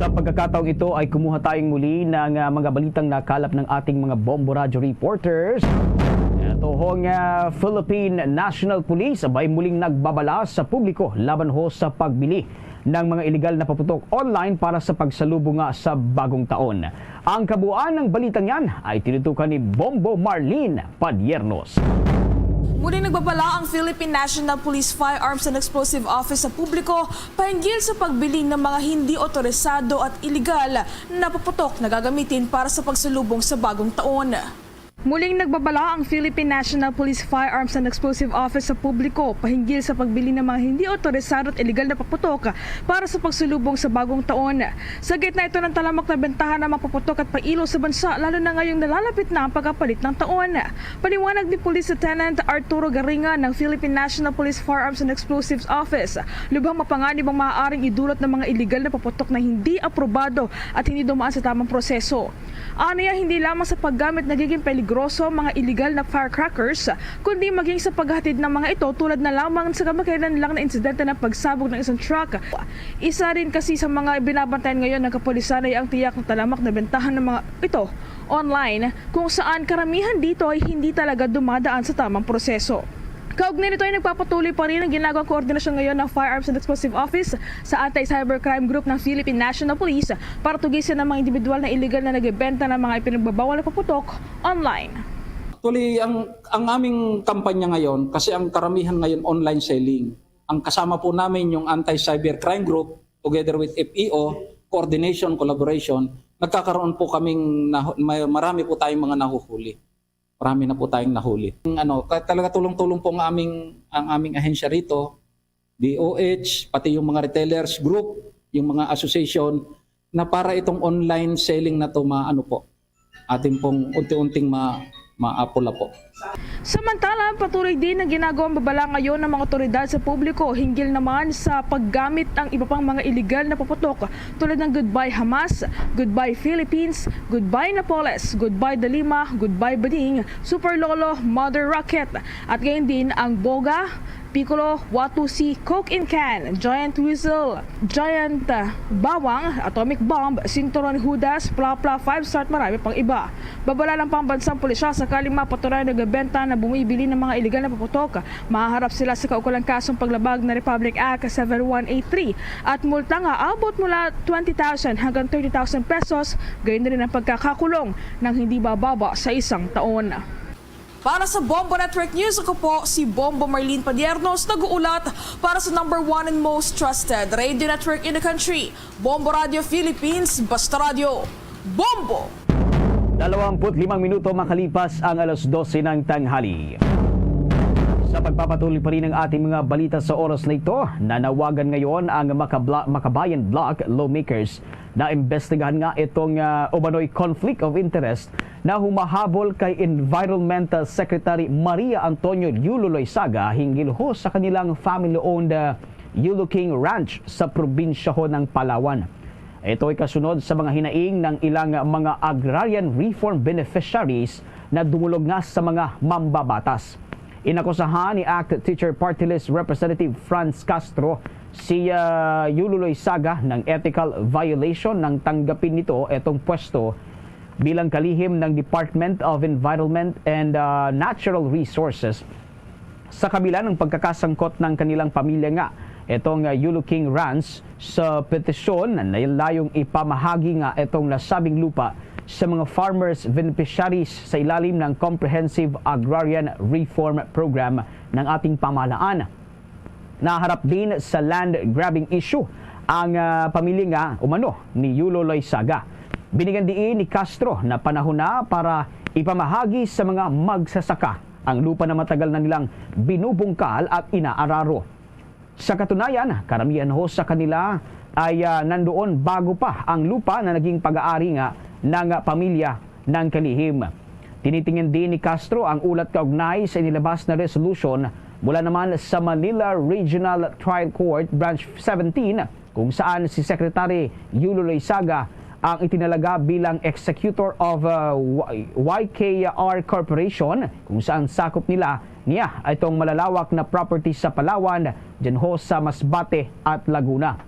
Sa pagkakataong ito ay kumuha tayong muli ng, ah, mga balitang nakalap ng ating mga Bombo Radyo reporters. Ito hong, ah, Philippine National Police abay muling nagbabala sa publiko laban ho sa pagbili ng mga iligal na paputok online para sa pagsalubong nga sa bagong taon. Ang kabuuan ng balitang yan ay tinutukan ni Bombo Marlene Padiernos. Muling nagbabala ang Philippine National Police Firearms and Explosive Office sa publiko pahinggil sa pagbiling ng mga hindi otorisado at iligal na paputok na gagamitin para sa pagsalubong sa bagong taon. Muling nagbabala ang Philippine National Police Firearms and Explosive Office sa publiko pahinggil sa pagbili ng mga hindi otorisado at iligal na paputok para sa pagsulubong sa bagong taon. Sa gitna ito ng talamak na bentahan ng mga paputok at pailo sa bansa, lalo na ngayong nalalapit na ang pagkapalit ng taon. Paliwanag ni Police Lieutenant Arturo Garinga ng Philippine National Police Firearms and Explosives Office, lubhang mapanganib ang maaaring idulot ng mga iligal na paputok na hindi aprobado at hindi dumaan sa tamang proseso. Aniya, hindi lamang sa paggamit nagiging peligroso ang mga iligal na firecrackers, kundi maging sa paghatid ng mga ito, tulad na lamang sa kamakailan lang na insidente ng pagsabog ng isang truck. Isa rin kasi sa mga binabantayan ngayon ng kapulisan ay ang tiyak na talamak na bentahan ng mga ito online, kung saan karamihan dito ay hindi talaga dumadaan sa tamang proseso. Kaugnay nito ay nagpapatuloy pa rin ang ginagawang koordinasyon ngayon ng Firearms and Explosive Office sa Anti-Cybercrime Group ng Philippine National Police para tugisin ang mga individual na iligal na nagbebenta ng mga ipinagbabawal na paputok online. Actually, ang, ang aming kampanya ngayon, kasi ang karamihan ngayon online selling. Ang kasama po namin yung Anti-Cybercrime Group, together with F E O, coordination, collaboration, nagkakaroon po kaming, nahu- may, marami po tayong mga nahuhuli. Marami na po tayong nahuli. Ang Ano, ka- talaga tulong-tulong po ang aming, ang aming ahensya rito, D O H, pati yung mga retailers group, yung mga association, na para itong online selling na to maano po, atin pong unti-unting ma maapula po. Samantala, patuloy din ang ginagawang babala ngayon ng mga otoridad sa publiko hinggil naman sa paggamit ang iba pang mga iligal na paputok tulad ng Goodbye Hamas, Goodbye Philippines, Goodbye Napoles, Goodbye Dalima, Goodbye Bading, Super Lolo, Mother Rocket, at gayon din ang Boga, Piccolo, Watusi, Coke in Can, Giant Whistle, Giant uh, Bawang, Atomic Bomb, Sinturon Judas, Plapla, Five Star at marami pang iba. Babala ng pambansang pulisya, sakaling mapatunayan na nagbebenta na bumibili ng mga iligal na paputok, mahaharap sila sa kaukulang kasong paglabag ng Republic Act seven one eight three at multa nga abot mula twenty thousand hanggang thirty thousand pesos, gayon din ang pagkakakulong ng hindi bababa sa isang taon. Para sa Bombo Network News, ako po si Bombo Marlene Padiernos, nag-uulat para sa number one and most trusted radio network in the country, Bombo Radio Philippines, Basta Radio, Bombo! Dalawampu't limang minuto makalipas ang alas dose ng tanghali. Sa pagpapatuloy pa rin ng ating mga balita sa oras na ito, nanawagan ngayon ang Makabla- Makabayan Bloc lawmakers na imbestigahan nga itong uh, umano'y conflict of interest na humahabol kay Environmental Secretary Maria Antonio Yulo Loizaga hinggil ho sa kanilang family-owned uh, Yuluking Ranch sa probinsya ho ng Palawan. Ito ay kasunod sa mga hinaing ng ilang mga agrarian reform beneficiaries na dumulog nga sa mga mambabatas. Inakusahan ni Act Teacher Party List Representative Franz Castro si uh, Yulo Loizaga ng ethical violation nang tanggapin nito itong pwesto bilang kalihim ng Department of Environment and uh, Natural Resources sa kabila ng pagkakasangkot ng kanilang pamilya nga itong uh, Yuluking Ranch sa petisyon na layong ipamahagi nga itong nasabing lupa sa mga farmers beneficiaries sa ilalim ng Comprehensive Agrarian Reform Program ng ating pamahalaan. Naharap din sa land grabbing issue ang uh, pamilya nga umano ni Yulo Loizaga. Binigyan diin ni Castro na panahon na para ipamahagi sa mga magsasaka ang lupa na matagal na nilang binubungkal at inaararo. Sa katunayan, karamihan ho sa kanila ay uh, nandoon bago pa ang lupa na naging pag-aari nga ng pamilya ng kalihim. Tinitingin din ni Castro ang ulat kaugnay sa inilabas na resolution mula naman sa Manila Regional Trial Court Branch seventeen, kung saan si Secretary Yulo Loizaga ang itinalaga bilang executor of uh, Y K R Corporation, kung saan sakop nila niya itong malalawak na property sa Palawan, dyan ho sa Masbate at Laguna.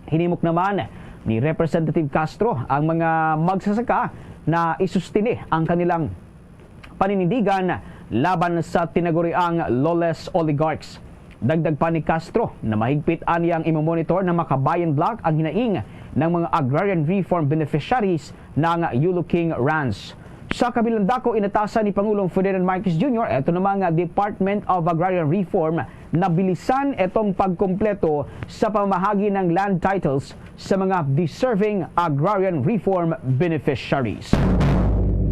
Hinimok naman ni Representative Castro ang mga magsasaka na isustini ang kanilang paninindigan laban sa tinaguriang lawless oligarchs. Dagdag pa ni Castro na mahigpit aniyang imomonitor ng Makabayan Bloc ang hinaing ng mga agrarian reform beneficiaries ng Yuluking Ranch. Sa kabilang dako, inatasan ni Pangulong Ferdinand Marcos Junior, eto naman nga Department of Agrarian Reform na bilisan etong pagkompleto sa pamahagi ng land titles sa mga deserving agrarian reform beneficiaries.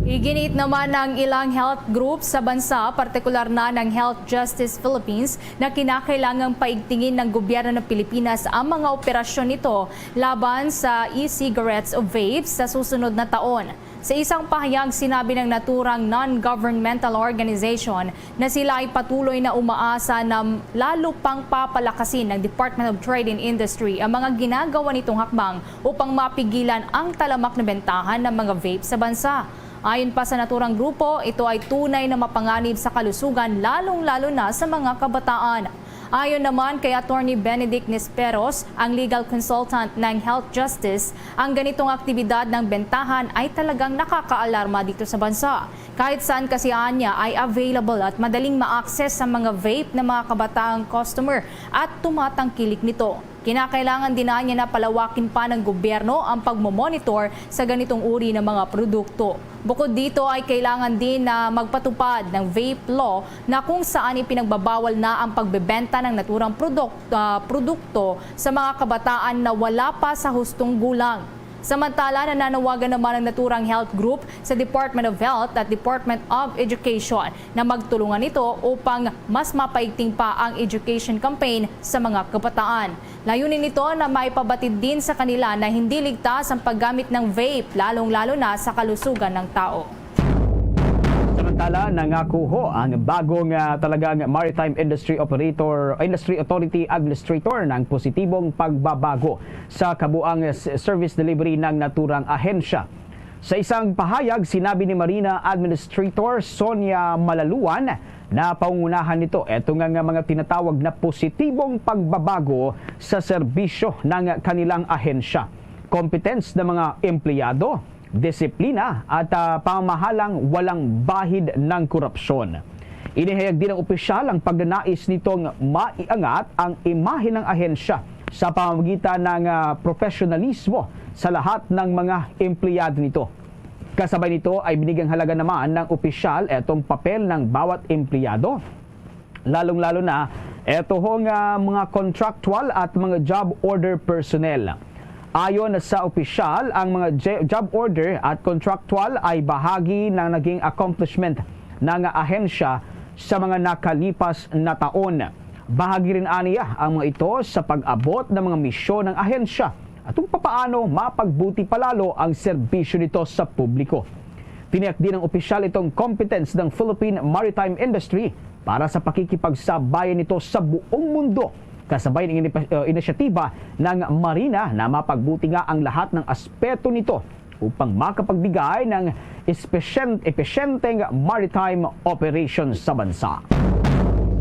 Iginiit naman ng ilang health groups sa bansa, partikular na ng Health Justice Philippines, na kinakailangang paigtingin ng gobyerno ng Pilipinas ang mga operasyon nito laban sa e-cigarettes o vapes sa susunod na taon. Sa isang pahayag, sinabi ng naturang non-governmental organization na sila ay patuloy na umaasa na lalo pang papalakasin ng Department of Trade and Industry ang mga ginagawa nitong hakbang upang mapigilan ang talamak na bentahan ng mga vape sa bansa. Ayon pa sa naturang grupo, ito ay tunay na mapanganib sa kalusugan, lalong-lalo na sa mga kabataan. Ayon naman kay Attorney Benedict Nisperos, ang legal consultant ng Health Justice, ang ganitong aktibidad ng bentahan ay talagang nakakaalarma dito sa bansa. Kahit saan kasi, anya, ay available at madaling ma-access sa mga vape na mga kabataang customer at tumatangkilik nito. Kinakailangan din, anya, na palawakin pa ng gobyerno ang pagmomonitor sa ganitong uri ng mga produkto. Bukod dito, ay kailangan din na magpatupad ng vape law na kung saan ipinagbabawal na ang pagbebenta ng naturang produk-, ah, produkto sa mga kabataan na wala pa sa hustong gulang. Samantala, nananawagan naman ang naturang health group sa Department of Health at Department of Education na magtulungan nito upang mas mapaigting pa ang education campaign sa mga kabataan. Layunin nito na maipabatid din sa kanila na hindi ligtas ang paggamit ng vape, lalong-lalo na sa kalusugan ng tao. Samantala, nangako ho ang bagong, ah, talagang maritime industry operator, industry authority administrator ng positibong pagbabago sa kabuang s-, service delivery ng naturang ahensya. Sa isang pahayag, sinabi ni Marina Administrator Sonia Malaluan na pangunahan nito eto nga, nga mga tinatawag na positibong pagbabago sa serbisyo ng kanilang ahensya, competence ng mga empleyado, disiplina at, ah, pamahalang walang bahid ng korupsyon. Inihayag din ng opisyal ang pagnanais nitong maiangat ang imahe ng ahensya sa pamamagitan ng, ah, profesionalismo sa lahat ng mga empleyado nito. Kasabay nito ay binigyang halaga naman ng opisyal etong papel ng bawat empleyado, lalong-lalo na eto ho nga mga contractual at mga job order personnel. Ayon sa opisyal, ang mga je-, job order at contractual ay bahagi ng naging accomplishment ng ahensya sa mga nakalipas na taon. Bahagi rin aniya ang mga ito sa pag-abot ng mga misyon ng ahensya at kung papaano mapagbuti palalo ang serbisyo nito sa publiko. Tiniyak din ng opisyal itong competence ng Philippine Maritime Industry para sa pakikipagsabayan nito sa buong mundo, kasabay ng inipa-, uh, inisyatiba ng Marina na mapagbuti nga ang lahat ng aspeto nito upang makapagbigay ng espesyente-, epesyenteng maritime operations sa bansa.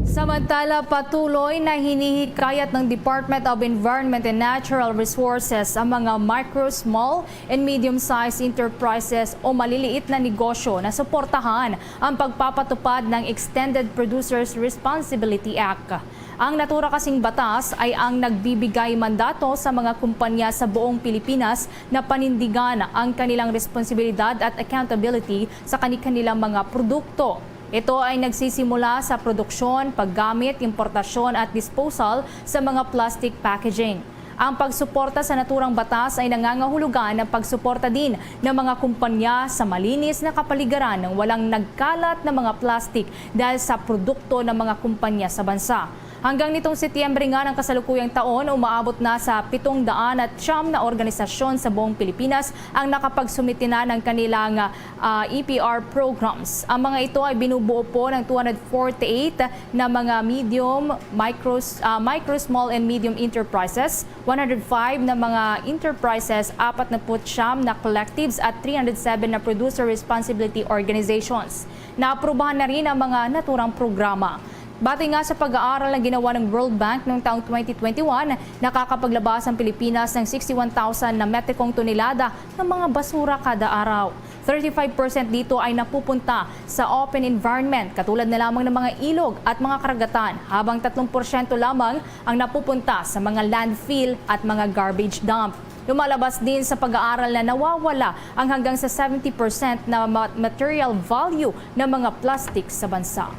Samantala, patuloy na hinihikayat ng Department of Environment and Natural Resources ang mga micro, small, and medium-sized enterprises o maliliit na negosyo na suportahan ang pagpapatupad ng Extended Producers Responsibility Act. Ang natura kasing batas ay ang nagbibigay mandato sa mga kumpanya sa buong Pilipinas na panindigan ang kanilang responsibilidad at accountability sa kani-kanilang mga produkto. Ito ay nagsisimula sa produksyon, paggamit, importasyon at disposal sa mga plastic packaging. Ang pagsuporta sa naturang batas ay nangangahulugan ng pagsuporta din ng mga kumpanya sa malinis na kapaligiran nang walang nagkalat na mga plastik dahil sa produkto ng mga kumpanya sa bansa. Hanggang nitong Setyembre nga ng kasalukuyang taon, umaabot na sa pitong daan at siyam na organisasyon sa buong Pilipinas ang nakapagsumite na ng kanilang, ah, E P R programs. Ang mga ito ay binubuo po ng two hundred forty-eight na mga medium, micros-, ah, micro, small, and medium enterprises, one hundred five na mga enterprises, apat na put siyam na collectives, at three hundred seven na producer responsibility organizations. Naaprubahan na rin ang mga naturang programa. Batay nga sa pag-aaral na ginawa ng World Bank noong taong twenty twenty-one, nakakapaglabas ang Pilipinas ng sixty-one thousand na metrikong tonelada ng mga basura kada araw. Thirty-five percent dito ay napupunta sa open environment, katulad na lamang ng mga ilog at mga karagatan, habang tatlong porsyento lamang ang napupunta sa mga landfill at mga garbage dump. Lumalabas din sa pag-aaral na nawawala ang hanggang sa seventy percent na ma-, material value ng mga plastic sa bansa.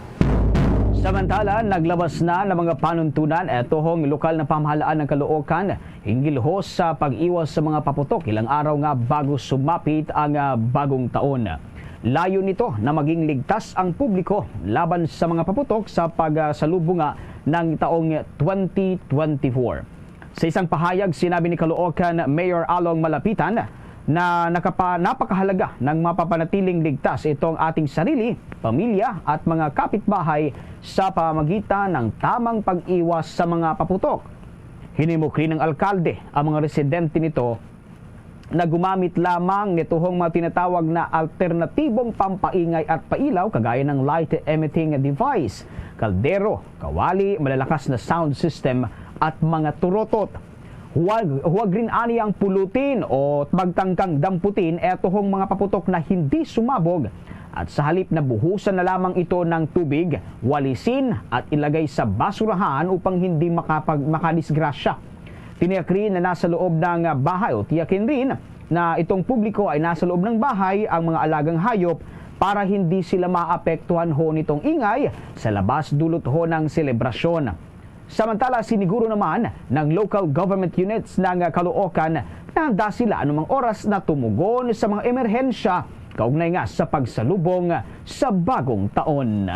Samantala, naglabas na ng mga panuntunan eto hong lokal na pamahalaan ng Caloocan hinggil ho sa pag-iwas sa mga paputok ilang araw nga bago sumapit ang, ah, bagong taon. Layo nito na maging ligtas ang publiko laban sa mga paputok sa pagsalubong nga ng taong twenty twenty-four. Sa isang pahayag, sinabi ni Caloocan Mayor Along Malapitan na nakapa-, napakahalaga ng mapapanatiling ligtas itong ating sarili, pamilya at mga kapitbahay sa pamamagitan ng tamang pag-iwas sa mga paputok. Hinimok rin ng alkalde ang mga residente nito na gumamit lamang nituhong mga tinatawag na alternatibong pampaingay at pailaw, kagaya ng light-emitting device, kaldero, kawali, malalakas na sound system, at mga turotot. Huwag, huwag rin ani ang pulutin o magtangkang damputin etuhong mga paputok na hindi sumabog, at sa halip na buhusan na lamang ito ng tubig, walisin at ilagay sa basurahan upang hindi makapag-, makadisgrasya. Tiniyak rin na nasa loob ng bahay o tiyakin rin na itong publiko ay nasa loob ng bahay ang mga alagang hayop para hindi sila maapektuhan ho nitong ingay sa labas dulot ho ng selebrasyon. Samantala, siniguro naman ng local government units ng Caloocan na handa sila anumang oras na tumugon sa mga emerhensya kaugnay nga sa pagsalubong sa bagong taon.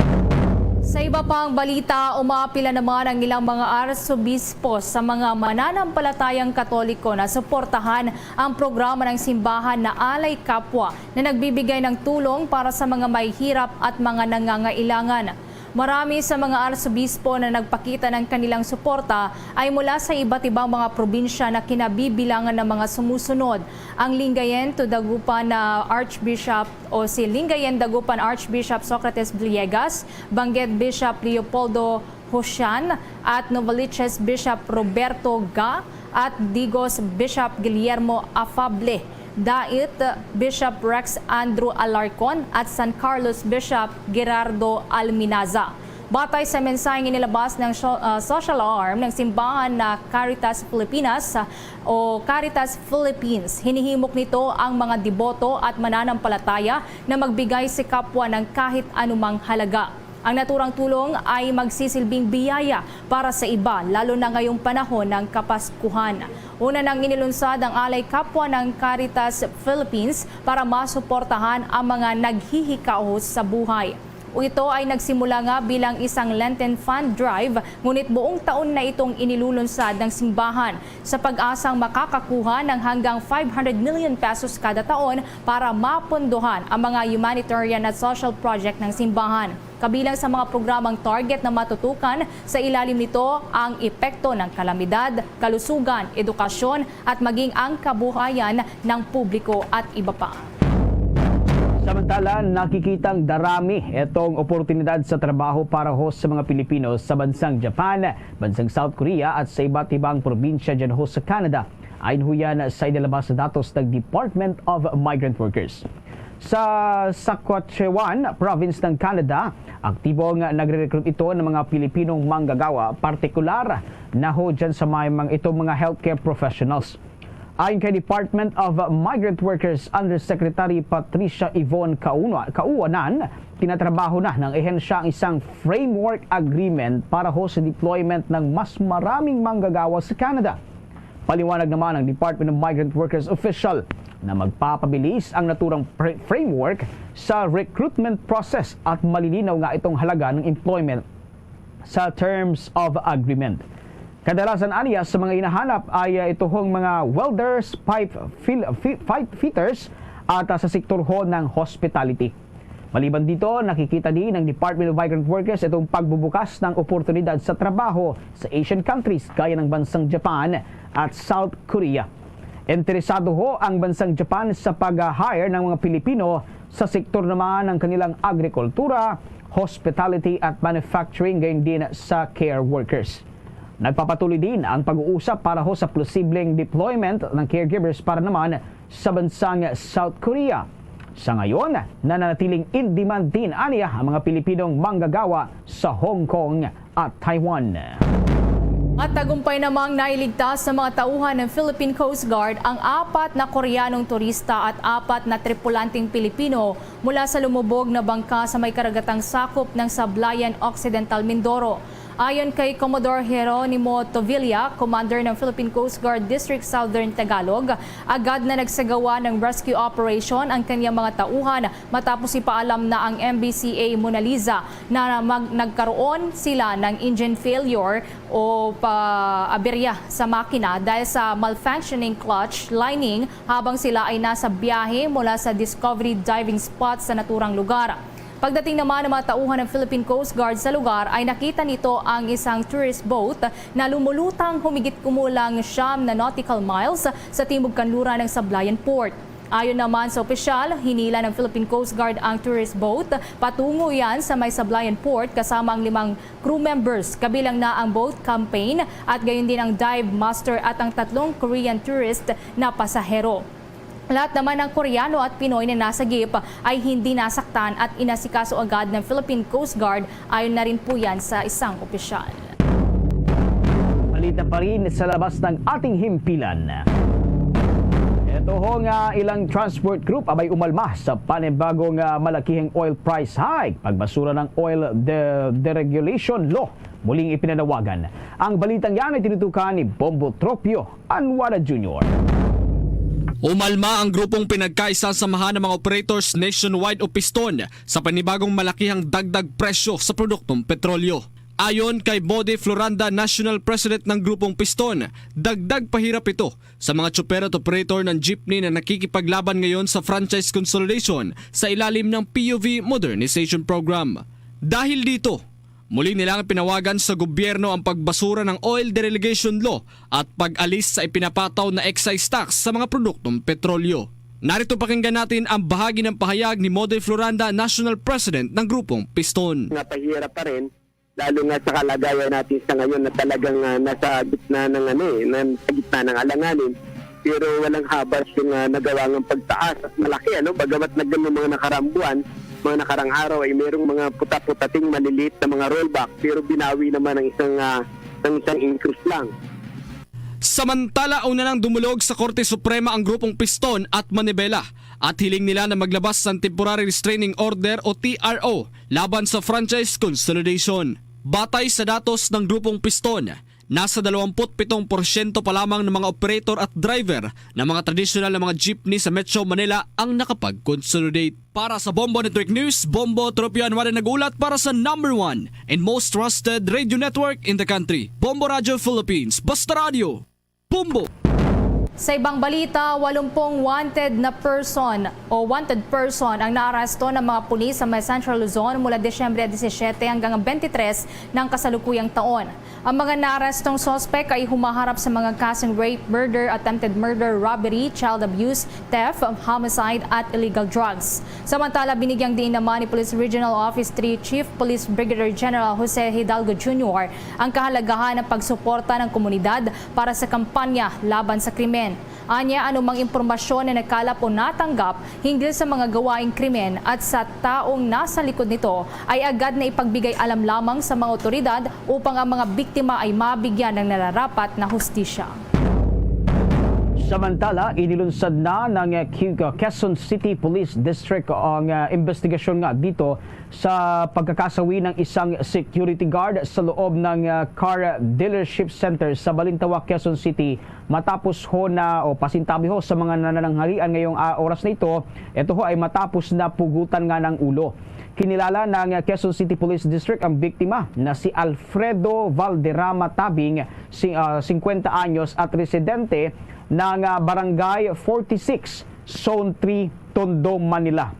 Sa iba pang balita, umapila naman ang ilang mga arsobispo sa mga mananampalatayang Katoliko na suportahan ang programa ng simbahan na Alay Kapwa na nagbibigay ng tulong para sa mga mahihirap at mga nangangailangan. Marami sa mga arsobispo na nagpakita ng kanilang suporta ay mula sa iba't ibang mga probinsya na kinabibilangan ng mga sumusunod: ang Lingayen to Dagupan, ah, Archbishop, o si Lingayen Dagupan Archbishop Socrates Villegas, Benguet Bishop Leopoldo Josian, at Novaliches Bishop Roberto Ga, at Digos Bishop Guillermo Afable, Dait Bishop Rex Andrew Alarcon, at San Carlos Bishop Gerardo Alminaza. Batay sa mensaheng inilabas ng so-, ah, social arm ng simbahan na Caritas Filipinas, ah, o Caritas Philippines, hinihimok nito ang mga deboto at mananampalataya na magbigay sa kapwa ng kahit anumang halaga. Ang naturang tulong ay magsisilbing biyaya para sa iba, lalo na ngayong panahon ng Kapaskuhan. Una nang inilunsad ang Alay Kapwa ng Caritas Philippines para masuportahan ang mga naghihikaos sa buhay. Ito ay nagsimula nga bilang isang Lenten fund drive, ngunit buong taon na itong inilulunsad ng simbahan sa pag-asang makakakuha ng hanggang five hundred million pesos kada taon para mapondohan ang mga humanitarian at social project ng simbahan. Kabilang sa mga programang target na matutukan sa ilalim nito ang epekto ng kalamidad, kalusugan, edukasyon, at maging ang kabuhayan ng publiko at iba pa. Samantala, nakikitang darami itong oportunidad sa trabaho para ho sa mga Pilipino sa bansang Japan, bansang South Korea, at sa iba't ibang probinsya dyan ho sa Canada. Ayon ho yan sa inilabas na datos ng Department of Migrant Workers. Sa Saskatchewan Province ng Canada, aktibong nagre-recruit ito ng mga Pilipinong manggagawa, partikular na ho dyan sa may mga, itong mga healthcare professionals. Ayon kay Department of Migrant Workers Undersecretary Patricia Yvonne Kauna-, Kauanan, tinatrabaho na ng ahensya ang isang framework agreement para ho sa deployment ng mas maraming manggagawa sa Canada. Paliwanag naman ng Department of Migrant Workers official na magpapabilis ang naturang pre-, framework sa recruitment process at malilinaw nga itong halaga ng employment sa terms of agreement. Kadalasan aniya sa mga hinahanap ay, ah, ituhong mga welders, pipe fil-, fi-, pipe fitters, at, ah, sa sektor ho ng hospitality. Maliban dito, nakikita din ng Department of Migrant Workers itong pagbubukas ng oportunidad sa trabaho sa Asian countries gaya ng bansang Japan at South Korea. Interesado ho ang bansang Japan sa pag-hire ng mga Pilipino sa sektor naman ng kanilang agrikultura, hospitality at manufacturing, gayon din sa care workers. Nagpapatuloy din ang pag-uusap para ho sa posibleng deployment ng caregivers para naman sa bansang South Korea. Sa ngayon, nananatiling in demand din aniya ang mga Pilipinong manggagawa sa Hong Kong at Taiwan. At tagumpay namang nailigtas sa mga tauhan ng Philippine Coast Guard ang apat na Koreanong turista at apat na tripulanteng Pilipino mula sa lumubog na bangka sa may karagatang sakop ng Sablayan, Occidental Mindoro. Ayon kay Commodore Jeronimo Tovilla, commander ng Philippine Coast Guard District Southern Tagalog, agad na nagsagawa ng rescue operation ang kanyang mga tauhan matapos ipaalam na ang M B C A Mona Lisa na mag-, nagkaroon sila ng engine failure o pa-aberya sa makina dahil sa malfunctioning clutch lining habang sila ay nasa biyahe mula sa Discovery Diving Spot sa naturang lugar. Pagdating naman ng mga tauhan ng Philippine Coast Guard sa lugar, ay nakita nito ang isang tourist boat na lumulutang humigit kumulang siyam na nautical miles sa timog kanluran ng Sablayan Port. Ayon naman sa opisyal, hinila ng Philippine Coast Guard ang tourist boat patungo yan sa may Sablayan Port kasama ang limang crew members, kabilang na ang boat captain at gayon din ang dive master at ang tatlong Korean tourist na pasahero. Lahat naman ng Koreano at Pinoy na nasa jeep ay hindi nasaktan at inasikaso agad ng Philippine Coast Guard, ayon na rin po yan sa isang opisyal. Balita pa rin sa labas ng ating himpilan. Ito ho nga ilang transport group abay umalma sa panibagong ah, malakihang oil price hike, pagbasura ng oil de- deregulation law. Muling ipinanawagan. Ang balitang yan ay tinutukan ni Bombo Tropio Anwara Junior. Umalma ang grupong pinagkaisa samahan ng mga operators nationwide o Piston sa panibagong malakihang dagdag presyo sa produktong petrolyo. Ayon kay Bode Floranda, National President ng Grupong Piston, dagdag pahirap ito sa mga tsuper at operator ng jeepney na nakikipaglaban ngayon sa franchise consolidation sa ilalim ng P U V Modernization Program. Dahil dito, muli nilang pinawagan sa gobyerno ang pagbasura ng oil deregulation law at pag-alis sa ipinapataw na excise tax sa mga produktong petrolyo. Narito, pakinggan natin ang bahagi ng pahayag ni Mode Floranda, National President ng Grupong Piston. Napahirap pa rin, lalo nga sa kalagayan natin sa ngayon na talagang ah, nasa gitna ng ano eh, nasa gitna ng alanganin. Pero walang habas yung ah, nagawa ng pagtaas at malaki, ano, bagamat nagdang mga nakarang buwan, mga nakarang araw ay merong mga puta-putating maliliit na mga rollback, pero binawi naman ng isang ah, ng isang increase lang. Samantala, una nang dumulog sa Korte Suprema ang Grupong Piston at Manibela at hiling nila na maglabas ng Temporary Restraining Order o T R O laban sa franchise consolidation. Batay sa datos ng Grupong Piston, nasa dalawampu't pitong porsyento pa lamang ng mga operator at driver ng mga tradisyonal na mga jeepney sa Metro Manila ang nakapag-consolidate. Para sa Bombo Network News, Bombo Tropiano Anwara nag-ulat para sa number one and most trusted radio network in the country, Bombo Radio Philippines. Basta Radio, Bombo! Sa ibang balita, walumpung wanted na person o wanted person ang naaresto ng mga pulis sa may Central Luzon mula Disyembre disisiete hanggang bente-tres ng kasalukuyang taon. Ang mga naarestong suspek ay humaharap sa mga kasong rape, murder, attempted murder, robbery, child abuse, theft, homicide at illegal drugs. Samantala, binigyang diin naman ni Police Regional Office three Chief Police Brigadier General Jose Hidalgo Junior ang kahalagahan ng pagsuporta ng komunidad para sa kampanya laban sa krimen. Anya, anumang impormasyon na nakalap o natanggap hinggil sa mga gawaing krimen at sa taong nasa likod nito ay agad na ipagbigay alam lamang sa mga otoridad upang ang mga biktima ay mabigyan ng nararapat na hustisya. Samantala, inilunsad na ng uh, Q- uh, Quezon City Police District ang uh, investigasyon nga dito sa pagkakasawi ng isang security guard sa loob ng uh, car dealership center sa Balintawak, Quezon City, matapos ho na o pasintabi ho sa mga nanananghalian ngayong uh, oras na ito. Ito ho ay matapos na pugutan nga ng ulo. Kinilala ng Quezon City Police District ang biktima na si Alfredo Valderrama Tabing, sing- ah, singkwenta anyos at residente ng ah, Barangay forty-six, Zone three, Tondo, Manila.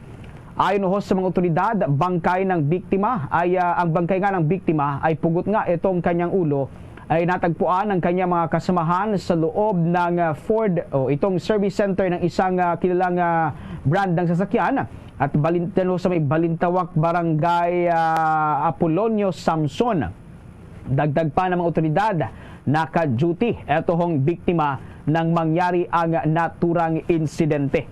Ayon ho sa mga otoridad, bangkay ng biktima ay ah, ang bangkay nga ng biktima ay pugot nga itong kanyang ulo ay natagpuan ng kanyang mga kasamahan sa loob ng ah, Ford o itong service center ng isang ah, kilalang ah, brand ng sasakyan at balintan ho sa may Balintawak, Barangay ah, Apolonio Samson. Dagdag pa ng mga otoridad, naka-duty eto hong biktima nang mangyari ang naturang insidente.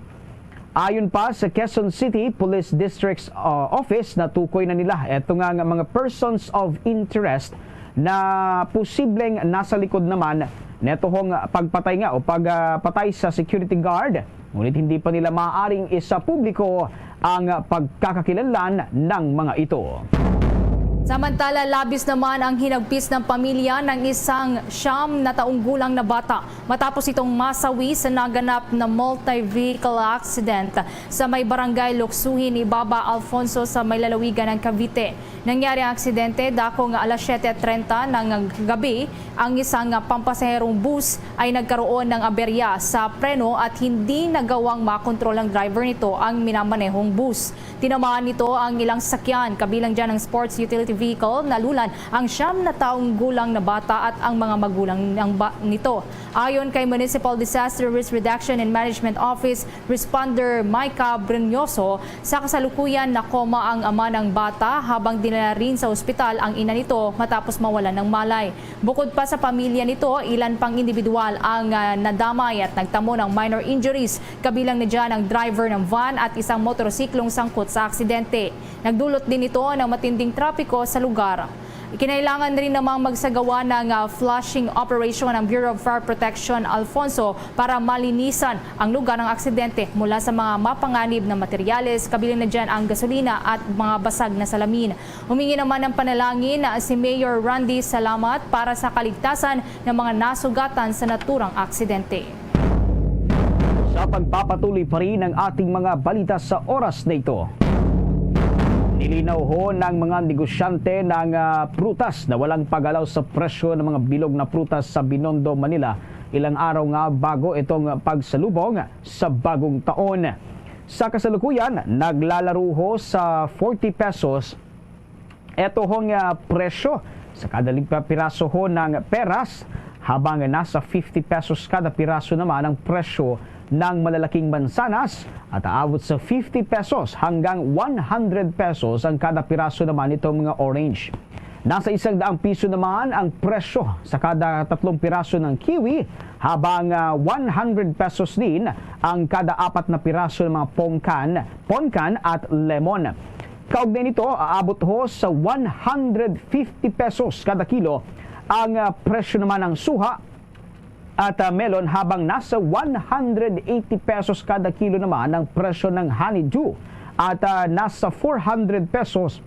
Ayon pa sa Quezon City Police District's uh, Office, natukoy na nila eto nga, nga mga persons of interest na posibleng nasa likod naman neto hong pagpatay nga o pagpatay sa security guard, ngunit hindi pa nila maaaring isapubliko ang pagkakakilanlan ng mga ito. Samantala, labis naman ang hinagpis ng pamilya ng isang siyam na taong gulang na bata matapos itong masawi sa naganap na multi-vehicle accident sa may barangay Luksuhin, Ibaba, Alfonso, sa may lalawigan ng Cavite. Nangyari ang aksidente dakong alas siyete treinta ng gabi. Ang isang pampasaherong bus ay nagkaroon ng aberya sa preno at hindi nagawang makontrol ng driver nito ang minamanehong bus. Tinamaan nito ang ilang sakyan, kabilang dyan ang sports utility vehicle. Nalulan ang siyam na taong gulang na bata at ang mga magulang ng ba- nito. Ayon kay Municipal Disaster Risk Reduction and Management Office Responder Micah Brunyoso, sa kasalukuyan nakoma ang ama ng bata habang dinala rin sa ospital ang ina nito matapos mawalan ng malay. Bukod pa sa pamilya nito, ilan pang individual ang, ah, nadamay at nagtamo ng minor injuries, kabilang na dyan ang driver ng van at isang motorsiklong sangkot sa aksidente. Nagdulot din ito ng matinding trapiko sa lugar. Kinailangan rin namang magsagawa ng, ah, flushing operation ang Bureau of Fire Protection Alfonso para malinisan ang lugar ng aksidente mula sa mga mapanganib na materyales, kabilang na dyan ang gasolina at mga basag na salamin. Humingi naman ng panalangin si Mayor Randy Salamat para sa kaligtasan ng mga nasugatan sa naturang aksidente. Sa pagpapatuloy pa rin ang ating mga balita sa oras na ito, nilinaw ho ng mga negosyante ng, ah, prutas na walang pagalaw sa presyo ng mga bilog na prutas sa Binondo, Manila, ilang araw nga bago itong pagsalubong sa bagong taon. Sa kasalukuyan, naglalaro ho sa forty pesos eto hong, ah, presyo sa kada limpa piraso ho ng peras, habang nasa fifty pesos kada piraso naman ang presyo ng malalaking mansanas at aabot sa fifty pesos hanggang one hundred pesos ang kada piraso naman nitong mga orange. Nasa isang daang piso naman ang presyo sa kada tatlong piraso ng kiwi, habang, ah, one hundred pesos din ang kada apat na piraso ng mga pongkan, ponkan at lemon. Kaugnay nito, aabot ho sa one hundred fifty pesos kada kilo ang, ah, presyo naman ng suha at, ah, melon, habang nasa one hundred eighty pesos kada kilo naman ang presyo ng honeydew at, ah, nasa four hundred pesos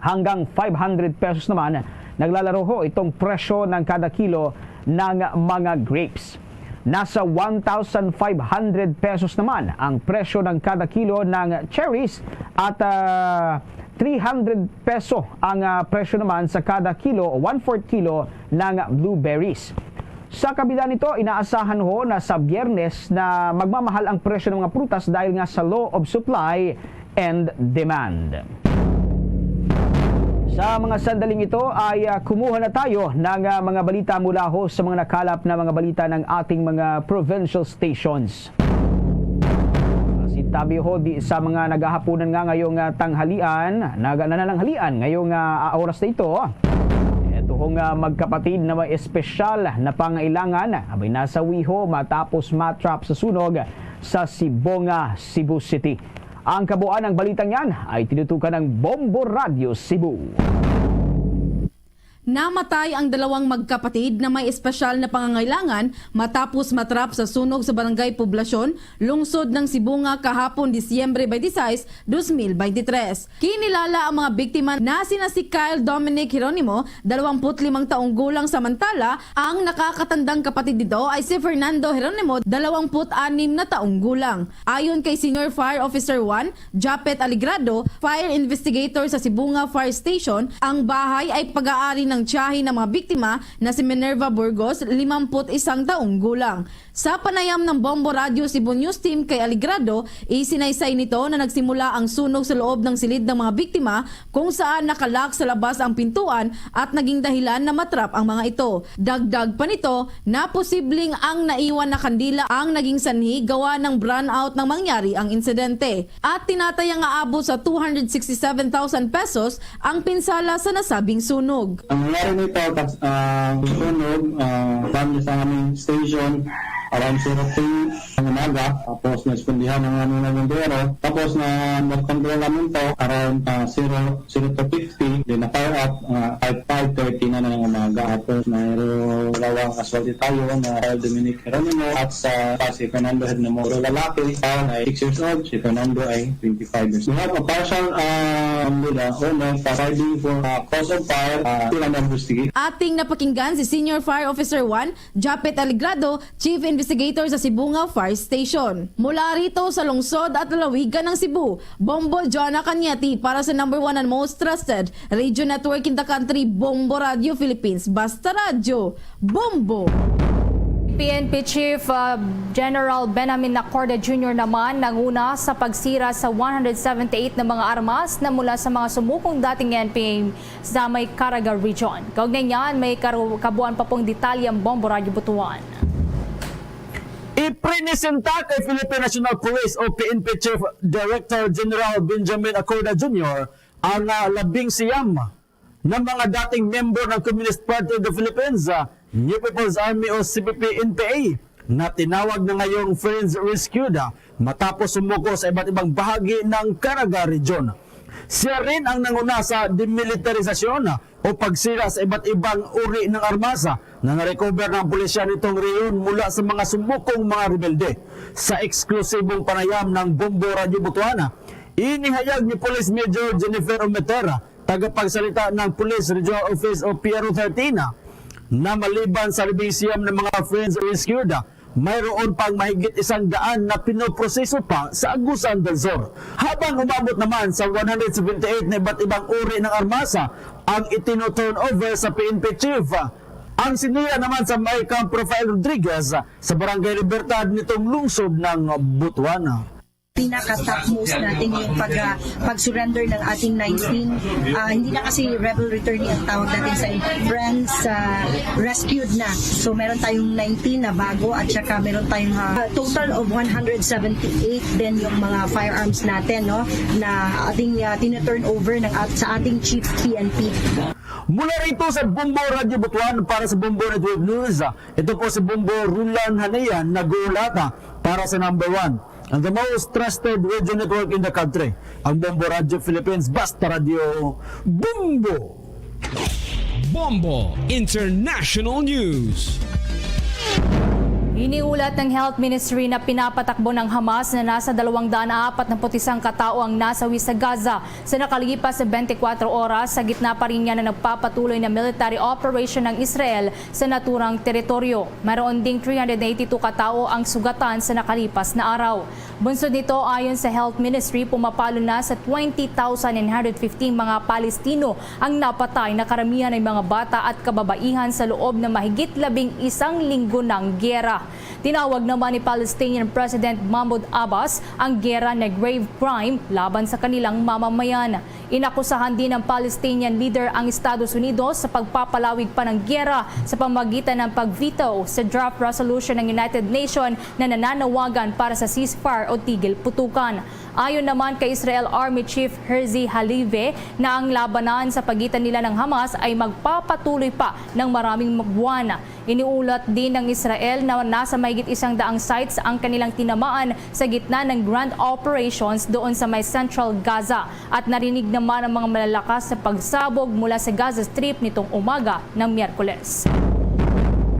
hanggang five hundred pesos naman naglalaro ho itong presyo ng kada kilo ng mga grapes. Nasa one thousand five hundred pesos naman ang presyo ng kada kilo ng cherries at, ah, three hundred peso ang, ah, presyo naman sa kada kilo o one-fourth kilo ng blueberries. Sa kabila nito, inaasahan ho na sa Biyernes na magmamahal ang presyo ng mga prutas dahil nga sa law of supply and demand. Sa mga sandaling ito ay, ah, kumuha na tayo ng, ah, mga balita mula ho sa mga nakalap na mga balita ng ating mga provincial stations. Sintabi ho di sa mga naghahapunan nga ngayong, ah, tanghalian, naga-, nanananghalian ngayong, ah, oras na ito. Eto ho nga magkapatid na may espesyal na pangailangan, abay nasawi ho matapos matrap sa sunog sa Sibonga, Cebu City. Ang kabuuan ng balitang yan ay tinutukan ng Bombo Radyo Cebu. Namatay ang dalawang magkapatid na may espesyal na pangangailangan matapos matrap sa sunog sa Barangay Poblacion, lungsod ng Sibonga, kahapon, Disyembre twenty-six, dos mil veintitrés. Kinilala ang mga biktima na sina si Kyle Dominic Jeronimo, dalawampu't limang taong gulang, samantala ang nakakatandang kapatid nito ay si Fernando Jeronimo, dalawampu't anim na taong gulang. Ayon kay Senior Fire Officer one, Japet Aligrado, fire investigator sa Sibonga Fire Station, ang bahay ay pag-aari ng tiyahin ng mga biktima na si Minerva Burgos, limampu't isang taong gulang. Sa panayam ng Bombo Radyo Cebu News Team kay Aligrado, isinaysay nito na nagsimula ang sunog sa loob ng silid ng mga biktima, kung saan nakalak sa labas ang pintuan at naging dahilan na matrap ang mga ito. Dagdag pa nito na posibleng ang naiwan na kandila ang naging sanhi gawa ng brownout nang mangyari ang insidente. At tinatayang aabot sa two hundred sixty-seven thousand pesos ang pinsala sa nasabing sunog. Ang nangyari nito, tas, ah, sunog, ah, banda sa aming station, around zero three, ang Umaga, tapos narespondihan ang aming mga bombero. Tapos na, na-control namin to around, ah, zero, zero to fifty. Then na-fire up, ah, at five thirty na ng umaga. Tapos mayroong dalawang casualty tayo na Dominic Geronimo at sa, sa si Fernando Hernamoro lalaki, taon ay six years old, si Fernando ay twenty-five years. We have a partial, ah, on the owner providing for, ah, cause of fire, ah, still under investigation. Ating napakinggan si Senior Fire Officer one, Japet Aligrado, Chief Investigator sa Sibunga Fire Station. Mula rito sa lungsod at lalawigan ng Cebu, Bombo Jonah Cañete para sa number one and most trusted radio network in the country, Bombo Radio Philippines. Basta Radyo, Bombo! P N P Chief, uh, General Benjamin Nacorda Junior naman nanguna sa pagsira sa one hundred seventy-eight na mga armas na mula sa mga sumukong dating N P A sa may Caraga Region. Kaugnay niyan, may karu-, kabuuan pa pong detalye ang Bombo Radyo Butuan. Iprinisenta kay Philippine National Police o P N P Chief Director General Benjamin Acorda Junior ang, ah, labing siyam na mga dating miyembro ng Communist Party of the Philippines, ah, New People's Army o C P P N P A, na tinawag na ngayong Friends Rescued, ah, matapos sumuko sa iba't ibang bahagi ng Caraga Region. Siya rin ang nanguna sa demilitarisasyon o pagsira sa iba't ibang uri ng armas na narecover ng pulisya nitong rehiyon mula sa mga sumukong mga rebelde. Sa eksklusibong panayam ng Bombo Radyo Butuan, inihayag ni Police Major Jennifer Ometera, tagapagsalita ng Police Regional Office o P R O thirteen, na maliban sa labing siyam na mga Friends Rescued, mayroon pang mahigit isang daan na pinoproseso pa sa Agusan del Sur. Habang umabot naman sa one hundred seventy-eight na iba't ibang uri ng armas ang itino-turnover sa P N P chief. Ang sinira naman sa may Camp Rafael Rodriguez sa Barangay Libertad nitong lungsod ng Butuan. Pinaka-topmost natin yung pag, ah, pag-surrender ng ating nineteen, ah, hindi na kasi rebel returnee ang tawag natin sa friends, ah, rescued na. So, meron tayong nineteen na bago at saka meron tayong, ah, total of one hundred seventy-eight din yung mga firearms natin, no, na ating, ah, tinaturn over ng at-, sa ating chief P N P. Mula rito sa Bombo Radyo Butuan para sa Bombo Network News, ito po si Bombo Rulan Hanayan nag-uulata para sa number one and the most trusted radio network in the country, ang Bombo Radyo Philippines, Basta Radyo Bombo! Bombo International News. Iniulat ng Health Ministry na pinapatakbo ng Hamas na nasa dalawang daan apat na put isang katao ang nasawi sa Gaza sa nakalipas na twenty-four oras, sa gitna pa rin niya na nagpapatuloy na military operation ng Israel sa naturang teritoryo. Mayroon ding three hundred eighty-two katao ang sugatan sa nakalipas na araw. Bunsod nito, ayon sa Health Ministry, pumapalo na sa twenty thousand nine hundred fifteen mga Palestino ang napatay, na karamihan ay mga bata at kababaihan, sa loob ng mahigit labing isang linggo ng giyera. Tinawag naman ni Palestinian President Mahmoud Abbas ang giyera na grave crime laban sa kanilang mamamayan. Inakusahan din ng Palestinian leader ang Estados Unidos sa pagpapalawig pa ng giyera sa pamagitan ng pag-veto sa draft resolution ng United Nations na nananawagan para sa ceasefire o tigil putukan. Ayon naman kay Israel Army Chief Herzi Halevi, na ang labanan sa pagitan nila ng Hamas ay magpapatuloy pa ng maraming buwan. Iniulat din ng Israel na nasa mahigit isang daang sites ang kanilang tinamaan sa gitna ng grand operations doon sa may Central Gaza, at narinig naman ang mga malalakas na pagsabog mula sa Gaza Strip nitong umaga ng Miyerkules.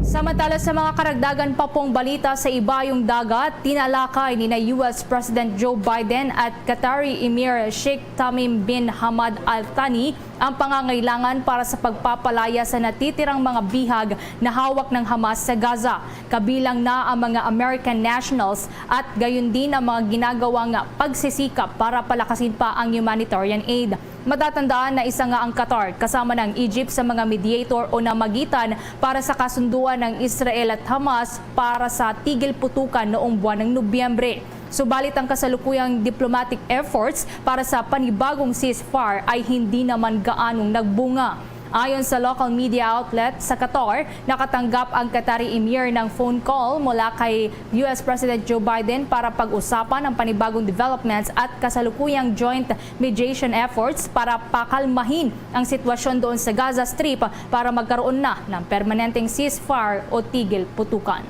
Samantala, sa mga karagdagan pa pong balita sa ibayong dagat, tinalakay ni na U S President Joe Biden at Qatari Emir Sheikh Tamim bin Hamad Al Thani ang pangangailangan para sa pagpapalaya sa natitirang mga bihag na hawak ng Hamas sa Gaza, kabilang na ang mga American nationals at gayon din ang mga ginagawang pagsisikap para palakasin pa ang humanitarian aid. Matatandaan na isa nga ang Qatar kasama ng Egypt sa mga mediator o namagitan para sa kasunduan ng Israel at Hamas para sa tigil putukan noong buwan ng Nobyembre. Subalit ang kasalukuyang diplomatic efforts para sa panibagong ceasefire ay hindi naman gaanong nagbunga. Ayon sa local media outlet sa Qatar, nakatanggap ang Qatari Emir ng phone call mula kay U S President Joe Biden para pag-usapan ang panibagong developments at kasalukuyang joint mediation efforts para pakalmahin ang sitwasyon doon sa Gaza Strip para magkaroon na ng permanenteng ceasefire o tigil putukan.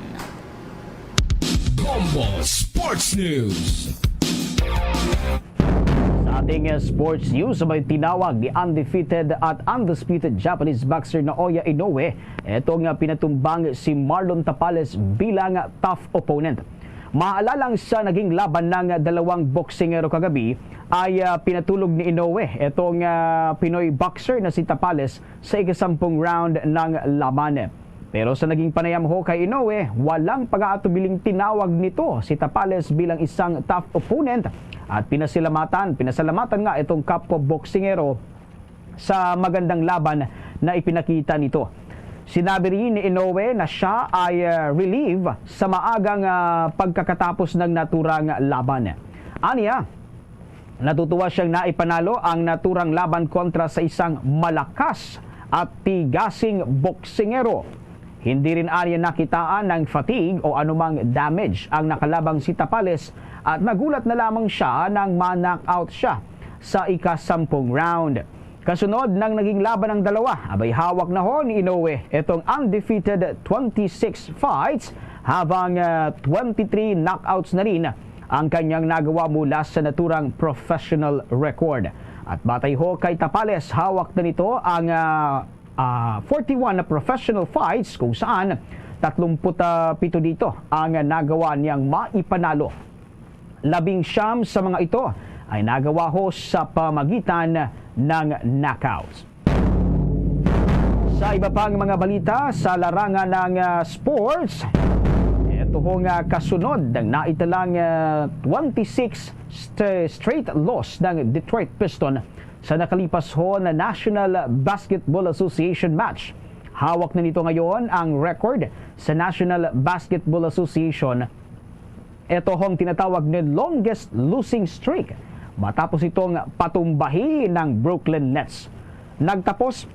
Bombo Sports News. Sa ating, uh, sports news, may tinawag ni undefeated at undisputed Japanese boxer Naoya Inoue, etong, uh, pinatumbang si Marlon Tapales bilang tough opponent. Maalalang sa naging laban ng dalawang boksingero kagabi ay, uh, pinatulog ni Inoue etong, uh, Pinoy boxer na si Tapales sa ikasampung round ng laban. Pero sa naging panayam ho kay Inoue, walang pag-aatubiling tinawag nito si Tapales bilang isang tough opponent at pinasalamatan, pinasalamatan nga itong kapwa boksingero sa magandang laban na ipinakita nito. Sinabi rin ni Inoue na siya ay, ah, relieved sa maagang, ah, pagkakatapos ng naturang laban. Aniya, natutuwa siyang naipanalo ang naturang laban kontra sa isang malakas at tigasing boksingero. Hindi rin aniya nakitaan ng fatigue o anumang damage ang nakalabang si Tapales at nagulat na lamang siya nang ma-knockout siya sa ikasampung round. Kasunod ng naging laban ng dalawa, abay hawak na ho ni Inoue itong undefeated twenty-six fights, habang, ah, twenty-three knockouts na rin ang kanyang nagawa mula sa naturang professional record. At batay ho kay Tapales, hawak na nito ang, ah, ah, forty-one na professional fights, kung saan tatlumpu't pito dito ang nagawa niyang maipanalo. Labing siyam sa mga ito ay nagawa ho sa pamagitan ng knockout. Sa iba pang mga balita sa larangan ng, ah, sports, ito ho nga kasunod ng naitalang, ah, twenty-six st- straight loss ng Detroit Piston sa nakalipas ho na National Basketball Association match. Hawak na nito ngayon ang record sa National Basketball Association. Ito hong tinatawag na longest losing streak matapos itong patumbahi ng Brooklyn Nets. Nagtapos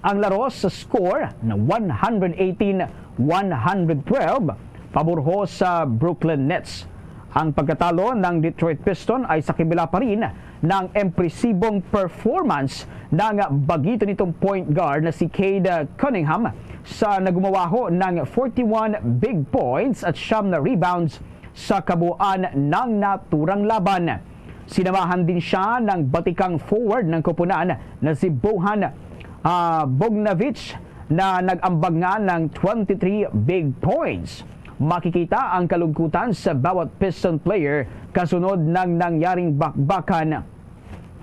ang laro sa score na one hundred eighteen one hundred twelve pabor ho sa Brooklyn Nets. Ang pagkatalo ng Detroit Piston ay sa kabila pa rin ng impresibong performance ng bagito nitong point guard na si Cade Cunningham sa nagumawa ho ng forty-one big points at siyam na rebounds sa kabuuan ng naturang laban. Sinamahan din siya ng batikang forward ng koponan na si Bojan, ah, Bogdanovic na nag-ambag nga ng twenty-three big points. Makikita ang kalungkutan sa bawat Piston player kasunod ng nangyaring bakbakan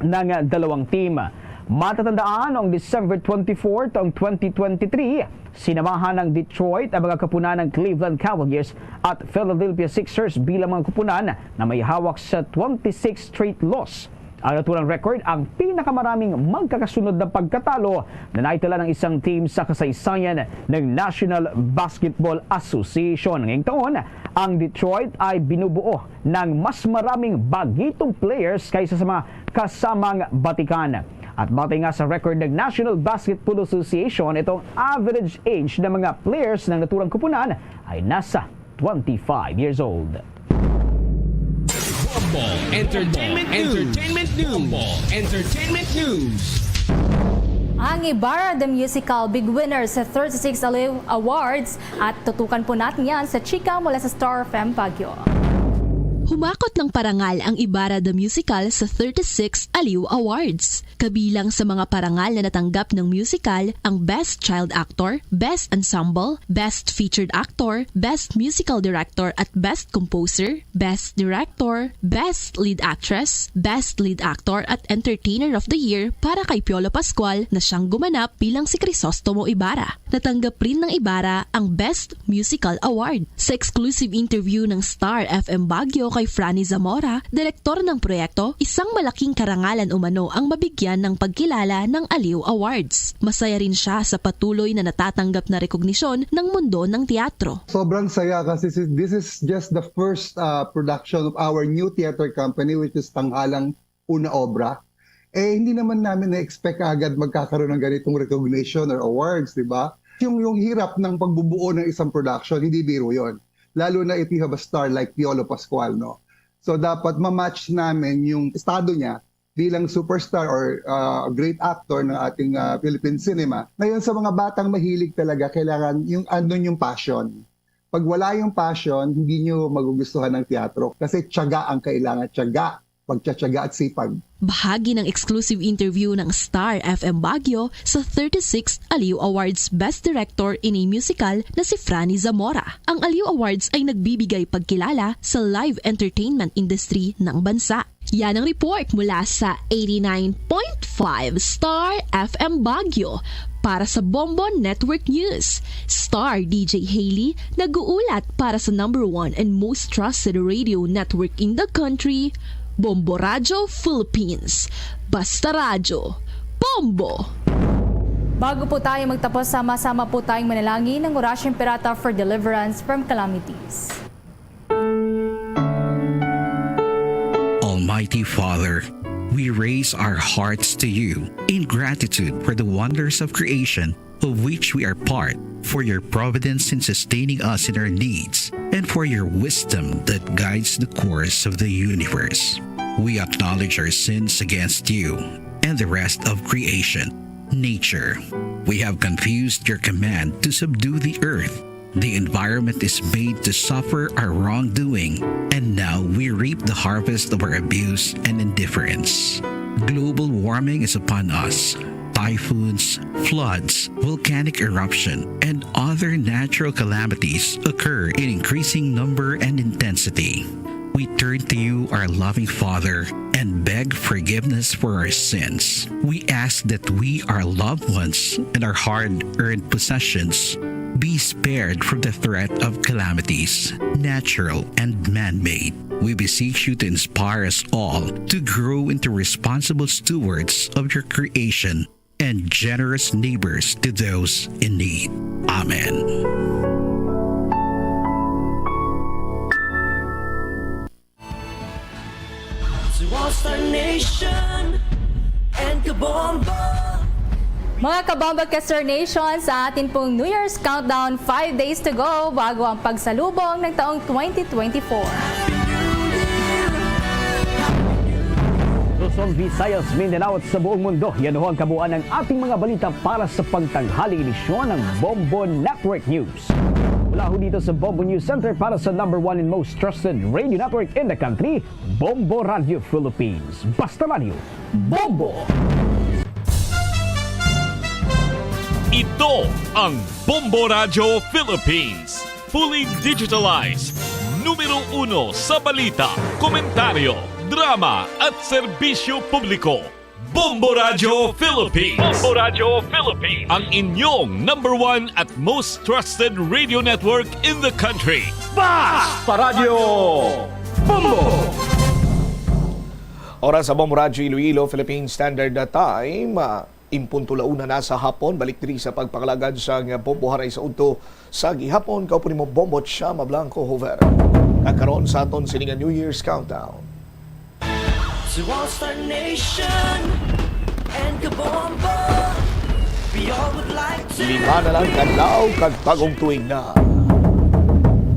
ng dalawang team. Matatandaan, noong December twenty-four, taong twenty twenty-three, sinamahan ng Detroit ang mga kapunan ng Cleveland Cavaliers at Philadelphia Sixers bilang mga kapunan na may hawak sa twenty-six straight loss. Ang naturang record ang pinakamaraming magkakasunod na pagkatalo na naitala ng isang team sa kasaysayan ng National Basketball Association. Ngayong taon, ang Detroit ay binubuo ng mas maraming bagitong players kaysa sa mga kasamang batikan. At batay nga sa record ng National Basketball Association, itong average age ng mga players ng naturang kupunan ay nasa twenty-five years old. Bombo Entertainment News. Entertainment News. Bombo Entertainment News. Ang Ibarra the Musical big winner sa thirty-six Aliw Awards, at tutukan po natin yan sa chika mula sa Star F M Baguio. Humakot ng parangal ang Ibarra the Musical sa thirty-six Aliw Awards. Kabilang sa mga parangal na natanggap ng musical ang Best Child Actor, Best Ensemble, Best Featured Actor, Best Musical Director at Best Composer, Best Director, Best Lead Actress, Best Lead Actor at Entertainer of the Year para kay Piolo Pascual na siyang gumanap bilang si Crisostomo Ibarra. Natanggap rin ng Ibarra ang Best Musical Award. Sa exclusive interview ng Star F M Baguio kay Franny Zamora, direktor ng proyekto, isang malaking karangalan umano ang mabigyan ng pagkilala ng Aliw Awards. Masaya rin siya sa patuloy na natatanggap na rekognisyon ng mundo ng teatro. Sobrang saya kasi si- this is just the first, uh, production of our new theater company, which is Tanghalang Una Obra. Eh, hindi naman namin na-expect agad magkakaroon ng ganitong recognition or awards, di ba? Yung, yung hirap ng pagbubuo ng isang production, hindi biro yon. Lalo na if you have a star like Piolo Pascual, no? So, dapat ma-match namin yung estado niya bilang superstar or, uh, great actor ng ating, uh, Philippine cinema. Ngayon, sa mga batang mahilig talaga, kailangan yung andun yung passion. Pag wala yung passion, hindi nyo magugustuhan ng teatro kasi tiyaga ang kailangan, tiyaga, pagtsatsaga at sipag. Bahagi ng exclusive interview ng Star F M Baguio sa thirty-sixth Aliw Awards Best Director in a Musical na si Franny Zamora. Ang Aliw Awards ay nagbibigay pagkilala sa live entertainment industry ng bansa. Yan ang report mula sa eighty-nine point five Star F M Baguio. Para sa Bombo Network News, Star D J Haley nag-uulat para sa number one and most trusted radio network in the country, Bombo Radyo Philippines. Basta Radyo, Bombo! Bago po tayo magtapos, sama-sama po tayong manalangin ng Orasyo Imperata for deliverance from calamities. Almighty Father, we raise our hearts to you in gratitude for the wonders of creation of which we are part, for your providence in sustaining us in our needs, and for your wisdom that guides the course of the universe. We acknowledge our sins against you and the rest of creation, nature. We have confused your command to subdue the earth. The environment is made to suffer our wrongdoing, and now we reap the harvest of our abuse and indifference. Global warming is upon us. Typhoons, floods, volcanic eruption, and other natural calamities occur in increasing number and intensity. We turn to you, our loving Father, and beg forgiveness for our sins. We ask that we, our loved ones, and our hard-earned possessions be spared from the threat of calamities, natural and man-made. We beseech you to inspire us all to grow into responsible stewards of your creation and generous neighbors to those in need. Amen. Nation and Kabombo. Mga Kabombo Kester Nation, sa atin pong New Year's countdown, five days to go bago ang pagsalubong ng taong twenty twenty-four. Luzon, Visayas, Mindanao at sa buong mundo, yan ho ang kabuuan ng ating mga balita para sa pagtanghali edisyon ng Bombo Network News. Mula ho dito sa Bombo News Center para sa number one and most trusted radio network in the country, Bombo Radio Philippines. Basta Radio, Bombo! Ito ang Bombo Radio Philippines. Fully digitalized. Numero uno sa balita, komentaryo, drama at serbisyo publiko. Bombo Radio Philippines. Bombo Radio Philippines. Ang inyong number one at most trusted radio network in the country. Basta Radio Bombo! Oras sa Bombo Radio Iloilo, Philippine Standard Time. Ah, impunto la una na sa hapon. Balik diri sa pagpangalagad sang Bombo Haray sa udto sa gihapon. Kaupo nimo, Bombo Chama Blanco Hover. Kag karon sa aton sini nga New Year's countdown. To all Star Nation and Kabombo, we all would like to Lima na lang ka adlaw kag bagong tuig na.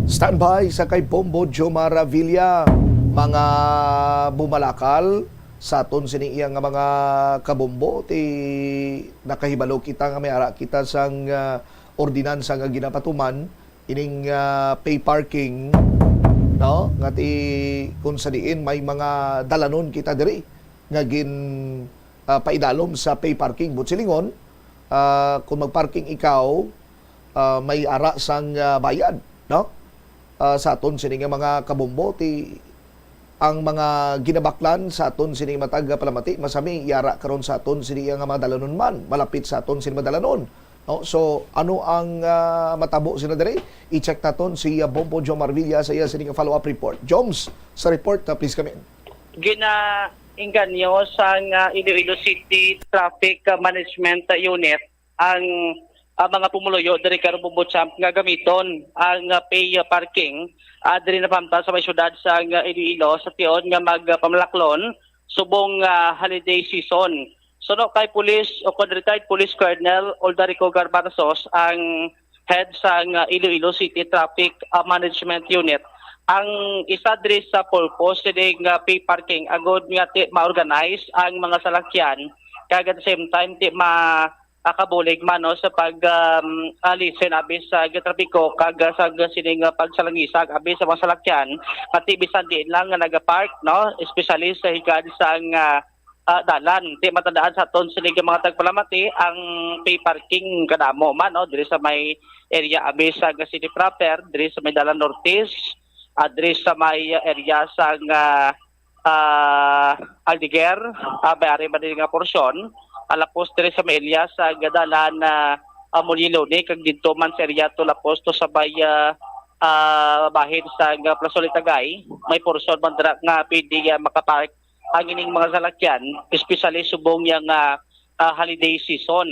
Standby sa kay Bombo Jomar Revilla, mga bumalakal sa aton sini iya nga mga kabombo, ti nakahibalo kita nga may ara kita sang, ah, ordinansa nga ginapatuman ining, ah, pay parking, no? Nga ti kung sa diin may mga dalanon kita diri nga gin, ah, paidalom sa pay parking. But silingon, ah, kung mag-parking ikaw, ah, may ara sang, ah, bayad, no? Ah, sa aton sini nga mga kabombo, ti ang mga ginabaklan sa aton sini matag palamati, masami yara karon sa aton sini nga mga dalanon man, malapit sa aton sini madalanon. No? So, ano ang, ah, matabo sina diri? I-check naton si, ah, Bombo Jomar Villa sa iya sini nga follow-up report. Joms, sa report, ah, please come in. Ginainganyo sang, ah, Iloilo City Traffic, ah, Management, ah, Unit ang, ah, mga pumuluyo diri karon, Bombo Champ, nga gamiton ang, ah, pay, ah, parking, ah, diri na pamta sa may syudad sang, ah, Iloilo sa tion nga magpamalaklon subong, ah, holiday season. Suno kay Police o kay Retired Police Colonel Oldarico Garbanzos, ang head sang, ah, Iloilo City Traffic, ah, Management Unit, ang isa diri sa purpose sini nga pay parking agud nga ti ma-organize ang mga salakyan, kag at the same time ti ma ah, kabulig man, no, sa pag, um, ah, listen abi sa trapiko kag, ah, sa sining, ah, pagsalangisag abi sa mga salakyan, nga ti bisan diin lang nga nagapark, no, especially sa higad sang, ah, ah, dalan. Ti matandaan sa aton sini nga mga tagpalamati ang pay parking kadamo man, no, diri sa may area abi sa City proper, diri sa may Dalan Ortiz, ah, diri sa may area sang, ah, ah, Aldeguer, ah, may ari man diri nga porsyon. Alapos diri sa may area sa Gadalan na, ah, Muliloni, kag didto man sa area to lapos to sa may, ah, ah, bahin sa nga Plaza Litagay, may porsyon man dira nga pwede, ah, makapark ang ining mga salakyan, especially subong yang, ah, ah, holiday season.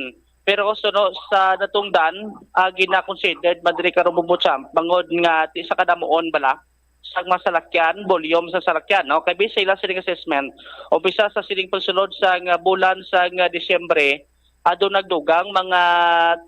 Pero suno sa natungdan, ah, gina-considered man diri karon, Bombo Champ, bangod nga ti sa kadamuon bala sang mga salakyan, volume sa salakyan, no? Kay based sa ila sining assessment, umpisa sa sining pagsulod sa nga bulan sa nga Disyembre, adto nagdugang mga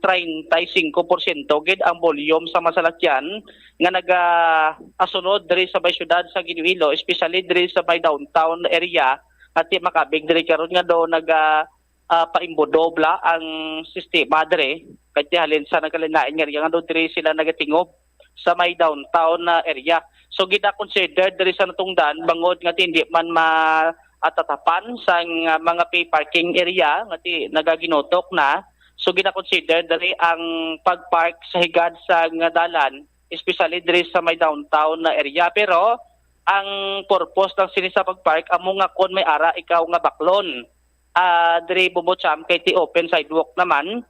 treinta y cinco porsyento gid ang volume sa mga salakyan nga naga-, ah, sunod diri sa may siyudad sa Iloilo, especially diri sa may downtown area, nga ti makabig diri karon nga do naga, ah, paimbodob la ang sistema diri. Kay ti halin sa nagkalain-lain nga area nga do diri sila nagatingob sa may downtown na area. So, gina-consider diri sa natungdan, bangod nga ti hindi man ma-, atatapan sang, ah, mga pay parking area nga ti nagaginutok na. So, gina-consider diri ang pag-park sa higad sa nga dalan, especially diri sa may downtown na area. Pero ang purpose lang sini sa pag-park amo nga kon may ara ikaw nga baklon, ah, diri, Bombo Champ, kay ti open sidewalk naman,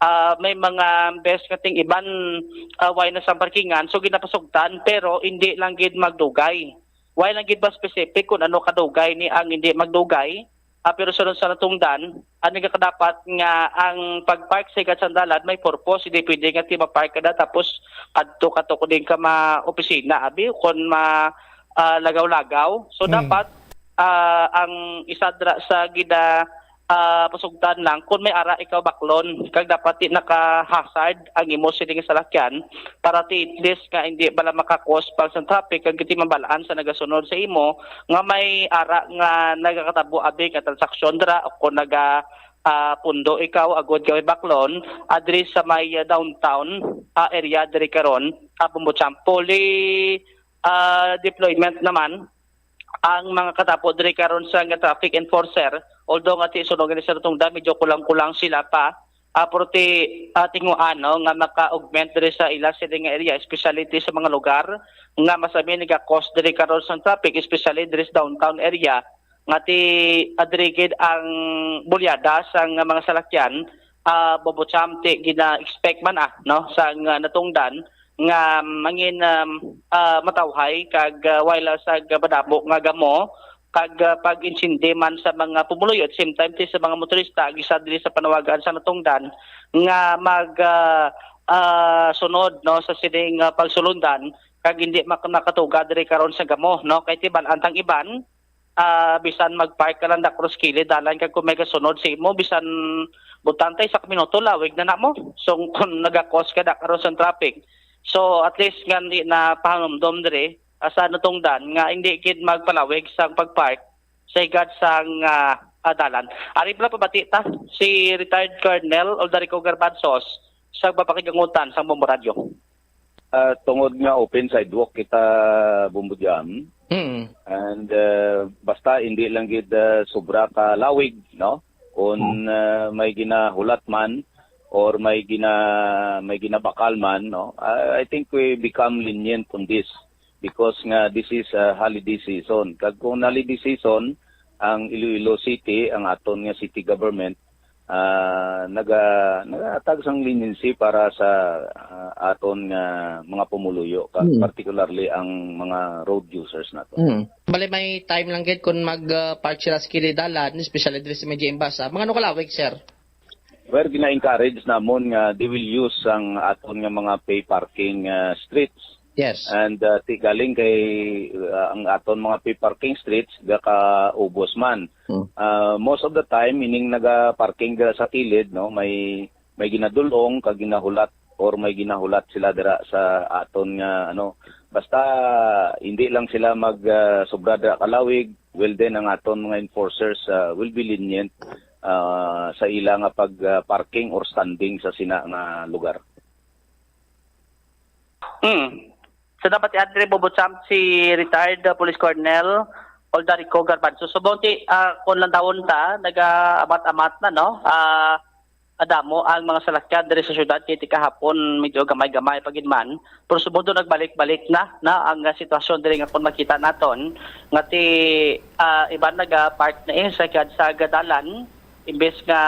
ah, may mga best nga ting iban, ah, way na sang parkingan, so ginapasugtan, pero hindi lang gid magdugay. Way lang gid ba specific kung ano kadugay ni ang hindi magdugay? Ah, pero sunod sa natungdan, ang nagakadapat nga ang pag-park sa higad sang dalan may purpose, hindi pwede nga ti ma-park ka na tapos kadto ka to din ka ma-opisina, abi, kon ma, ah, lagaw-lagaw. So, Mm. dapat, ah, ang isa dra sa gina, ah, pasugtan lang kung may ara ikaw baklon, kag dapat di naka-hazard ang imo sining salakyan para ti at least nga hindi bala maka-cause pa sa traffic kag ti mabalaan sa nagasunod sa imo nga may ara nga nagakatabo abi nga transaksyon dira o kung naga, ah, pundo ikaw agud ka may baklon, ah, diri sa may, ah, downtown, ah, area diri karon, ah, Bombo Champ. Fully, ah, deployment naman ang mga katapo diri karon sa nga traffic enforcer, although nga ti suno gani sa tungda, medyo kulang-kulang sila pa. Ah, pero ti, ah, tinguan, no, nga maka-augment diri sa ila sila nga area, especially ti sa mga lugar nga mas abi nagakos diri karon sa traffic, especially diri sa downtown area, nga ti adrigid ang bulyada sa nga mga salakyan, ah, Bombo Champ, ti gina-expect man, ah, no, sa nga natungdan nga mangin, um, ah, matawhay kag, ah, wala sa madamo nga gamo kag, ah, pag-insindi man sa mga pumuluyo at same time ti sa mga motorista, ag isa diri sa panawagan sa natungdan nga mag, ah, ah, sunod, no, sa sining, ah, pagsulundan kag hindi mak-, nakatuga diri karon sa gamo, no, kay ti bal-an tang iban, ah, bisan mag-park ka lang da cross kilid dalan kag kung may kasunod sa imo, bisan butang tay sa minuto, lawig na na mo. So, kung nagakos ka da karon sa traffic, so at least nga hindi na pahanumdom diri, ah, sa natungdan nga hindi gid magpalawig sang pag-park sa higad sang, ah, ah, dalan. Ari pala pabati ta si retired Colonel Aldarico Garbanzos sa papakigangutan sang Bombo Radyo. Ah, tungod nga open sidewalk kita, Bombo Jam, Mm. and, ah, basta hindi lang gid, ah, sobra ka lawig, no? Kung, Mm. ah, may ginahulat man or may gina-, may ginabakal man, no? Ah, I think we become lenient on this because nga this is a holiday season. Kag kung holiday season, ang Iloilo City, ang aton nga city government, ah, naga-, nagahatag sang leniency para sa, ah, aton nga mga pumuluyo, ka-, Hmm. particularly ang mga road users nato. Hmm. Bali, may time lang gid kung mag, ah, park sila sa kilid dalan, especially diri sa may G M Basa. Mga ano kalawig, sir? Well, gina-encourage namon nga they will use ang aton nga mga pay parking, ah, streets. Yes. And, ah, ti galing kay, ah, ang aton mga pay parking streets, gakaubos man. Hmm. Ah, most of the time, ining naga-parking dira sa kilid, no, may, may ginadulong kag ginahulat or may ginahulat sila dira sa aton nga, ano, basta hindi lang sila mag, ah, sobra dira kalawig, well, then ang aton mga enforcers, ah, will be lenient. ah, sa ila nga pag, ah, parking or standing sa sina nga lugar. Hmm. So dapat i-add diri, Bobo Champ, si retired uh, Police Colonel Aldarico Garbanzo. So, subong ti, ah, kung lantawon ta, nag-amat-amat na, no? Ah, adamo ang mga salakyan diri sa syudad, kay ti kahapon medyo gamay-gamay pa gid man. Pero subong do nagbalik-balik na, na ang, ah, sitwasyon diri nga kung makita naton nga ti, ah, iban naga-park na eh sa kiyad sa gadalan, imbes nga,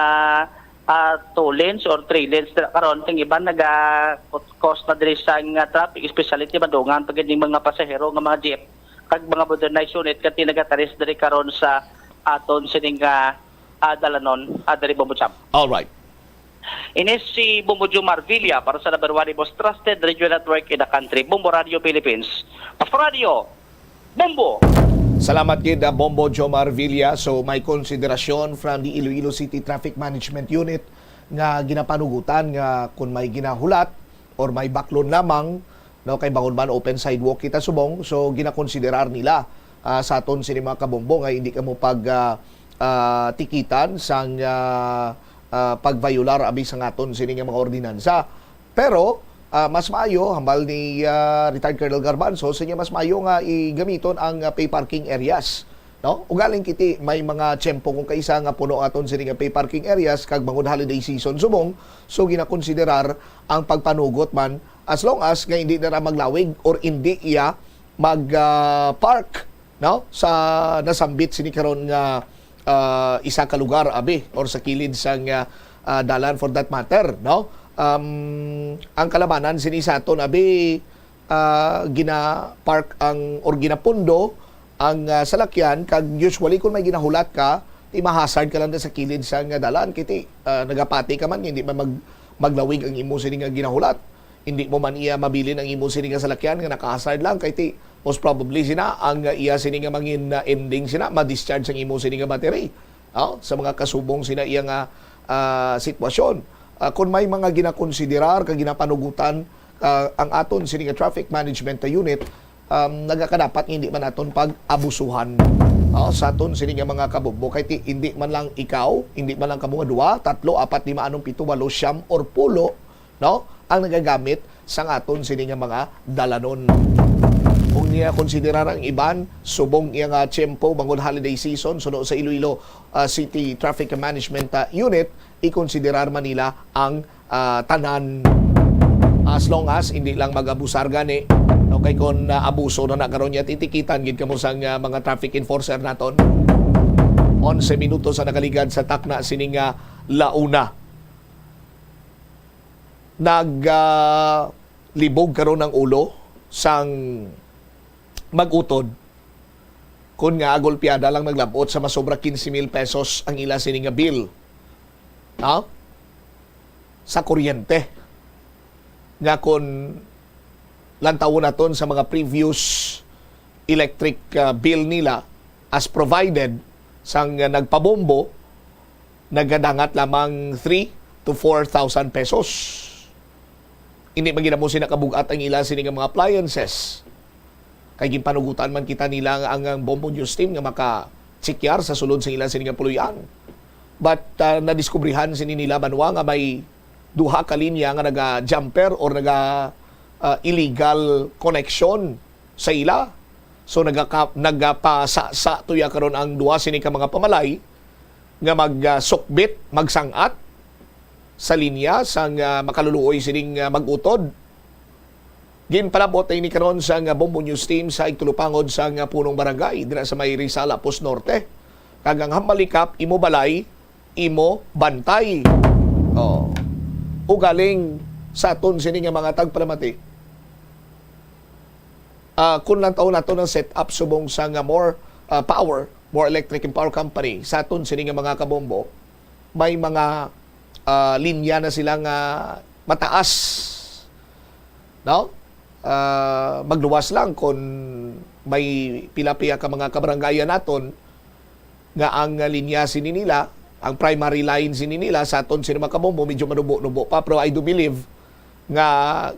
ah, two lanes or three lanes na karon, kay iban naga-cause na diri sang, ah, traffic, especially ti madungan pa gid ning mga pasahero nga mga jeep kag mga modernized unit nga ti nagataris diri karon sa aton sining, ah, ah, dalanon, ah, diri, Bombo Champ. All right. Ini si Bombo Jomar Villa para sa number one, the most trusted radio network in the country, Bombo Radio Philippines. Bombo Radio, Bombo! Salamat gid, ah, Bombo Jomar Villa. So, may konsiderasyon from the Iloilo City Traffic Management Unit nga ginapanugutan nga kung may ginahulat or may baklon lamang, no, kay bangod man open sidewalk kita subong, so ginakonsiderar nila, ah, sa aton sini mga kabombo nga hindi kamo pag, ah, ah, tikitan sang, ah, ah, pagviolar abi sang aton sini nga mga ordinansa. Pero, ah, mas maayo, hambal ni, ah, retired Colonel Garbanzo, sa niya mas maayo nga igamiton ang, ah, pay parking areas, no? Ugaling kiti may mga tiyempo kung kaisa nga puno aton sini nga pay parking areas kag bangod holiday season subong, so ginakonsiderar ang pagpanugot man as long as nga hindi na ra maglawig or hindi iya mag, ah, park, no, sa nasambit sini karon nga, ah, isa ka lugar abi or sa kilid sang, ah, ah, dalan for that matter, no? Um, ang kalabanan sini sa aton abi, ah, gina-park ang or ginapundo ang, ah, salakyan kag usually kung may ginahulat ka, ti mahazard ka lang na sa kilid sang, ah, dalan kay ti, ah, nagapati ka man nga hindi man mag maglawig ang imo sini nga ginahulat. Hindi mo man iya mabilin ang imo sini nga salakyan nga nakahazard lang kay ti most probably sina ang, ah, iya sini nga mangin, ah, ending sina ma-discharge ang imo sini nga battery. Oh, sa mga kasubong sina iya nga, ah, sitwasyon. Ah, kung may mga ginakonsiderar kag ginapanugutan, ah, ang aton sini nga traffic management unit, um, nagakadapat nga hindi man naton pag-abusuhan, oh, sa aton sini nga mga kabombo kay ti, hindi man lang ikaw, hindi man lang kamo nga duha, tatlo, apat, lima, anom, pito, walo, siyam, or pulo, no, ang nagagamit sang aton sini nga mga dalanon. Kung niya konsiderar ang iban, subong iya nga tiyempo bangod holiday season, suno sa Iloilo, ah, City Traffic Management, ah, Unit, ikonsiderar man nila ang, ah, tanan. As long as hindi lang mag-abusar gani. Okay, kung, ah, abuso na na karon niya, titikitan gid kamo sang, ah, mga traffic enforcer naton. Onse minutos ang nakaligad sa takna sining, ah, launa. Nag, ah, libog karon ang ulo sang mag-utod kun nga golpeada lang naglab-ot sa masobra quince mil pesos ang ila sini nga bill, no, sa kuryente, nga kun lantawon naton sa mga previous electric, ah, bill nila as provided sang, ah, nagpabombo, nagadangat lamang three to four thousand pesos. Hindi man gid mo sina kabugat ang ila sini nga mga appliances. Kay ginpanugutan man kita nila nga ang, ang Bombo News Team nga maka-check-yar sa sulod sa ila sini nga puloy-an. But, ah, nadiskubrihan sini nila banwa nga may duha ka linya nga naga-jumper or naga, ah, illegal connection sa ila. So, nagaka-, nagapasasa tuya karon ang duha sini ka mga pamalay nga magsukbit, magsangat sa linya sang, ah, makaluluoy sining, ah, mag-utod. Ginpalabot na ini karon sang, ah, Bombo News Team sa igtulupangod sang, ah, punong barangay dira sa may Rizal, Apus Norte. Kag ang hambalikap, imo balay, imo bantay. Oh. Ugaling sa aton sini nga mga tagpalamati, ah, kung lantawon naton ang setup subong sa nga more, ah, power, more electric and power company, sa aton sini nga mga kabombo, may mga, ah, linya na sila nga mataas, no? Ah, magluwas lang kung may pila-pila ka mga kabarangayan naton nga ang linya sini nila, ang primary line sini nila sa aton sini mga kabombo, medyo manubo-nubo pa, pero I do believe nga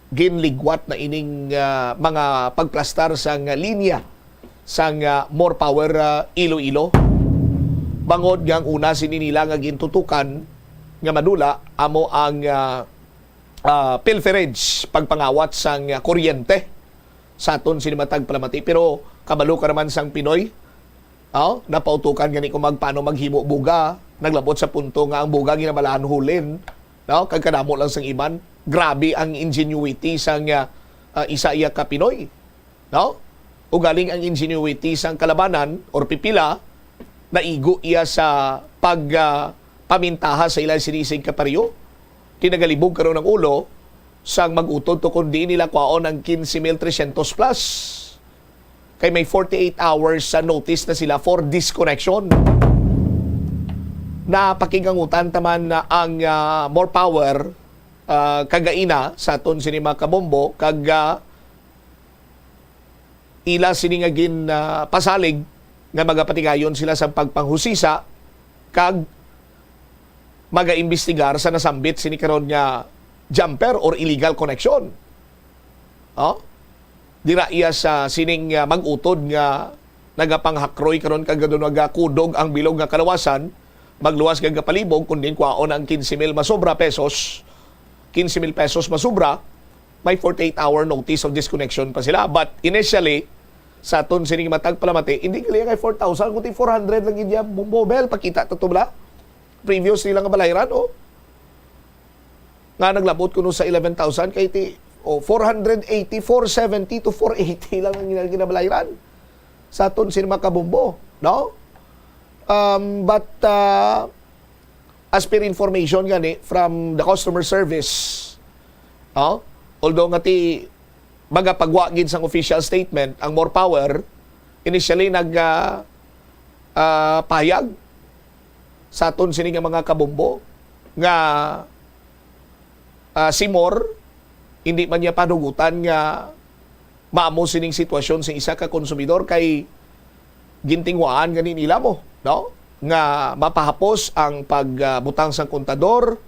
ginligwat na ining, ah, mga pagplastar sang linya sang, ah, More Power, ah, Iloilo. Bangod nga ang una sini nila nga gintutukan nga madula amo ang, ah, ah, pilferage, pagpangawat sang, ah, kuryente sa aton sini matag palamati. Pero kabalo ka naman sang Pinoy, oh, napautukan gani kung magpaano maghimo buga, naglabot sa punto nga ang buga ginabalahan hulin, no? Kag kadamo lang sang iban. Grabe ang ingenuity sang, ah, ah, isa iya ka Pinoy, no? Ugaling ang ingenuity sang kalabanan or pipila, naigo iya sa pag, ah, pamintaha sa ila sinisig kaparyo. Kinagalibog karon ang ulo sang mag-utod to kundi nila kwaon ang quince mil trescientos plus. Kay may forty-eight hours sa notice na sila for disconnection. Napakigangutan taman na ang, ah, More Power, ah, kagaina sa aton sini mga kabombo, kag, ah, ila sini nga gin, ah, pasalig nga magapatigayon sila sa pagpanghusisa kag magaimbestigar sa nasambit sini karon nga jumper or illegal connection. Oh? Dira iya sa sining, ah, mag-utod nga nagapangharoy karon kag nagakudog ang bilog nga kalawasan, magluwas nga gapalibog, kundi kwaon ang quince mil masobra pesos, quince mil pesos masobra, may forty-eight hour notice of disconnection pa sila. But initially, sa aton sining matag palamati, hindi gali kay four thousand, kundi four hundred lang gid iya, Bombo Bel, pakita ta to bala. Previous nila nga balayran, oh. Nga naglabot kuno sa eleven thousand, kay ti, oh, four hundred eighty, four seventy to four eighty lang ang gina-, ginabalayran sa aton sini mga kabombo, no? Um, but, uh, as per information gani from the customer service, no? Although nga ti magapagwa gid sang official statement ang More Power, initially nag, ah, ah, payag sa aton sini nga mga kabombo nga, ah, si More hindi man niya panugutan nga maamo sining sitwasyon sa isa ka konsumidor kay gintinguhaan gani nila mo, no? Nga mapahapos ang pagbutang sang kontador,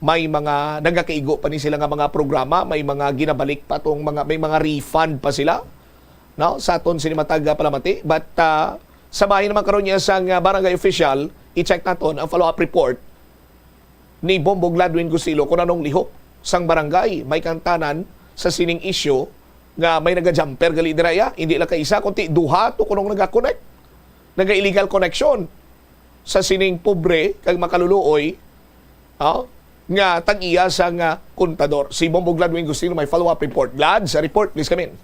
may mga nagakaigo pa ni sila nga mga programa, may mga ginabalik pa tong mga, may mga refund pa sila, no? Sa aton sini matag palamati. But, ah, sa bahin naman karon niya sang, ah, barangay official, i-check naton ang follow-up report ni Bombo Gladwin Gusilo kung anong lihok sang barangay may kangtanan sa sining issue nga may naga-jumper gali dira iya. Hindi lang ka isa, kundi duha to kunong naga-connect. Naga-illegal connection sa sining pobre kag makaluluoy, ah, nga tag-iya sang, ah, kontador. Si Bombo Gladwin Gusilo may follow-up report. Glad, sa report, please come in.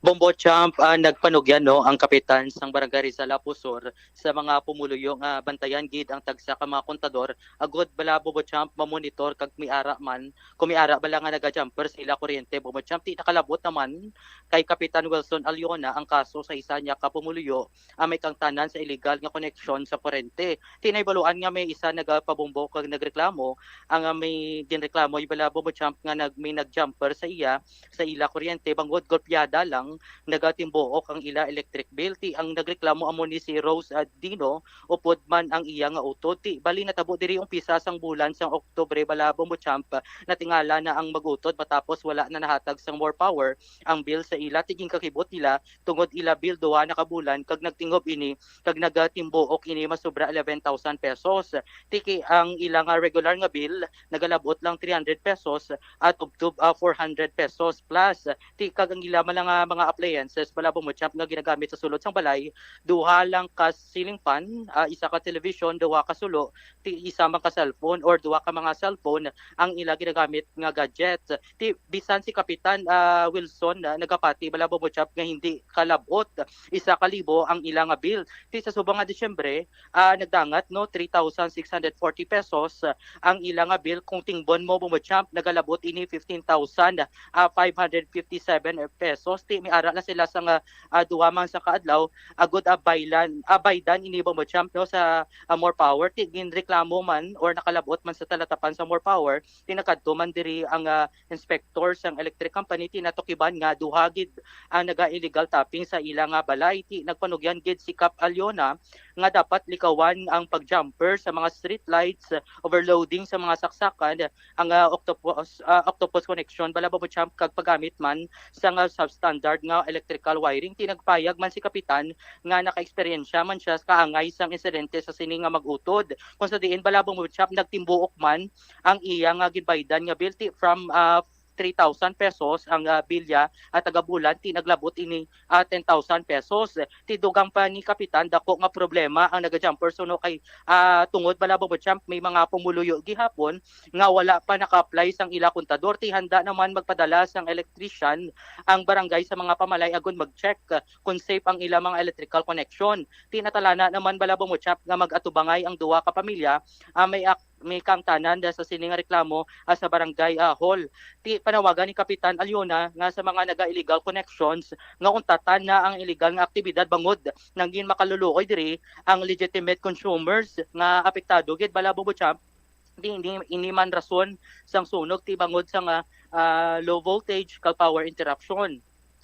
Bombo Champ, ah, nagpanugyan, no, ang kapitan sang Barangay Rizal Apo Sur sa mga pumuluyo nga bantayan gid ang tagsa ka mga kontador agud bala, Bombo Champ, mamonitor kag miara man kung miara bala nga naga-jumper sa ila kuryente, Bombo Champ. Ti nakalabot naman kay Kapitan Wilson Aliona ang kaso sa isa niya ka pumuluyo ang may kangtanan sa iligal nga koneksyon sa kurente. Ti nahibaluan nga may isa nagapabombo kag nagreklamo. Ang, ah, may ginreklamo ay bala, Bombo Champ, nga nag-, may nag-jumper sa iya, sa ila kuryente bangod golpeada lang nagatimbuok ang ila electric bill. Ti ang nagreklamo amo ni si Rose, ah, Dino, upod man ang iya nga utod. Ti bali natabo diri umpisa sang bulan sang Oktubre bala, Bombo Champ, natingala na ang mag-utod matapos wala na nahatag sang More Power ang bill sa ila. Ti ginkakibot nila tungod ila bill duha na ka bulan kag nagtingob ini kag nagatimbuok ini masobra eleven thousand pesos. Ti ki-, ang ila nga regular nga bill nagalabot lang three hundred pesos at tubtob, ah, four hundred pesos plus. Ti kag ang ila man nga mga appliances bala, Bombo Champ, nga ginagamit sa sulod sang balay, duha lang ka ceiling fan, ah, isa ka television, duha ka sulo, ti isa man ka cellphone or duha ka mga cellphone ang ila ginagamit nga gadget. Ti bisan si Kapitan, ah, Wilson, ah, nagapati bala, Bombo Champ, nga hindi kalabot isa ka libo ang ila nga bill. Ti sa subong nga Disyembre, ah, nagdangat, no, three thousand six hundred forty pesos, ah, ang ila nga bill. Kung tingbon mo, Bombo Champ, nagalabot ini fifteen thousand, ah, five hundred fifty-seven pesos. Ti miara na sila sa nga, ah, duha man sa kaadlaw, agud, ah, baylan, ah, baydan ini, Bombo Champ, no, sa, ah, More Power. Ti ginreklamo man or nakalabot man sa talatapan sa More Power, ti nakadto man diri ang, ah, inspector sang electric company, ti natukiban nga duha gid ang naga-illegal tapping sa ila nga balay. Ti nagpanugyan gid si Kap Aliona nga dapat likawan ang pag-jumper sa mga street lights, overloading sa mga saksakan, ang, ah, octopus, ah, octopus connection, bala, Bombo Champ, kag paggamit man sa nga substandard nga electrical wiring. Ti nagpayag man si Kapitan nga nakaeksperyensya man siya sa kaangay sang insidente sa sini nga mag-utod, kung sa diin, bala, Bombo Champ, nagtimbuok man ang iya nga ginbaydan nga bill, ti from, ah, three thousand pesos ang, ah, bilya at taga Bulan, ti naglabot ini, ah, ten thousand pesos. Ti dugang pa ni Kapitan, dako nga problema ang naga-jumper suno kay, ah, tungod, bala, Bombo Champ, may mga pumuluyo gihapon nga wala pa naka-apply sang ila kontador. Ti handa naman magpadala sang electrician ang barangay sa mga pamalay agon mag-check, ah, kung safe ang ila mga electrical connection. Ti natalana naman, bala, Bombo Champ, nga mag-atubangay ang duha ka pamilya, ah, may ak-, may kaangtanan da sa sini nga reklamo, ah, sa barangay, ah, hall. Ti panawagan ni Kapitan Aliona nga sa mga naga-illegal connections nga untatan na ang illegal nga aktibidad bangod nangin makaluluoy diri ang legitimate consumers nga apektado gid, bala, Bombo Champ. Di, di, ini man rason sang sunog ti bangod sa nga, ah, low voltage kag power interruption.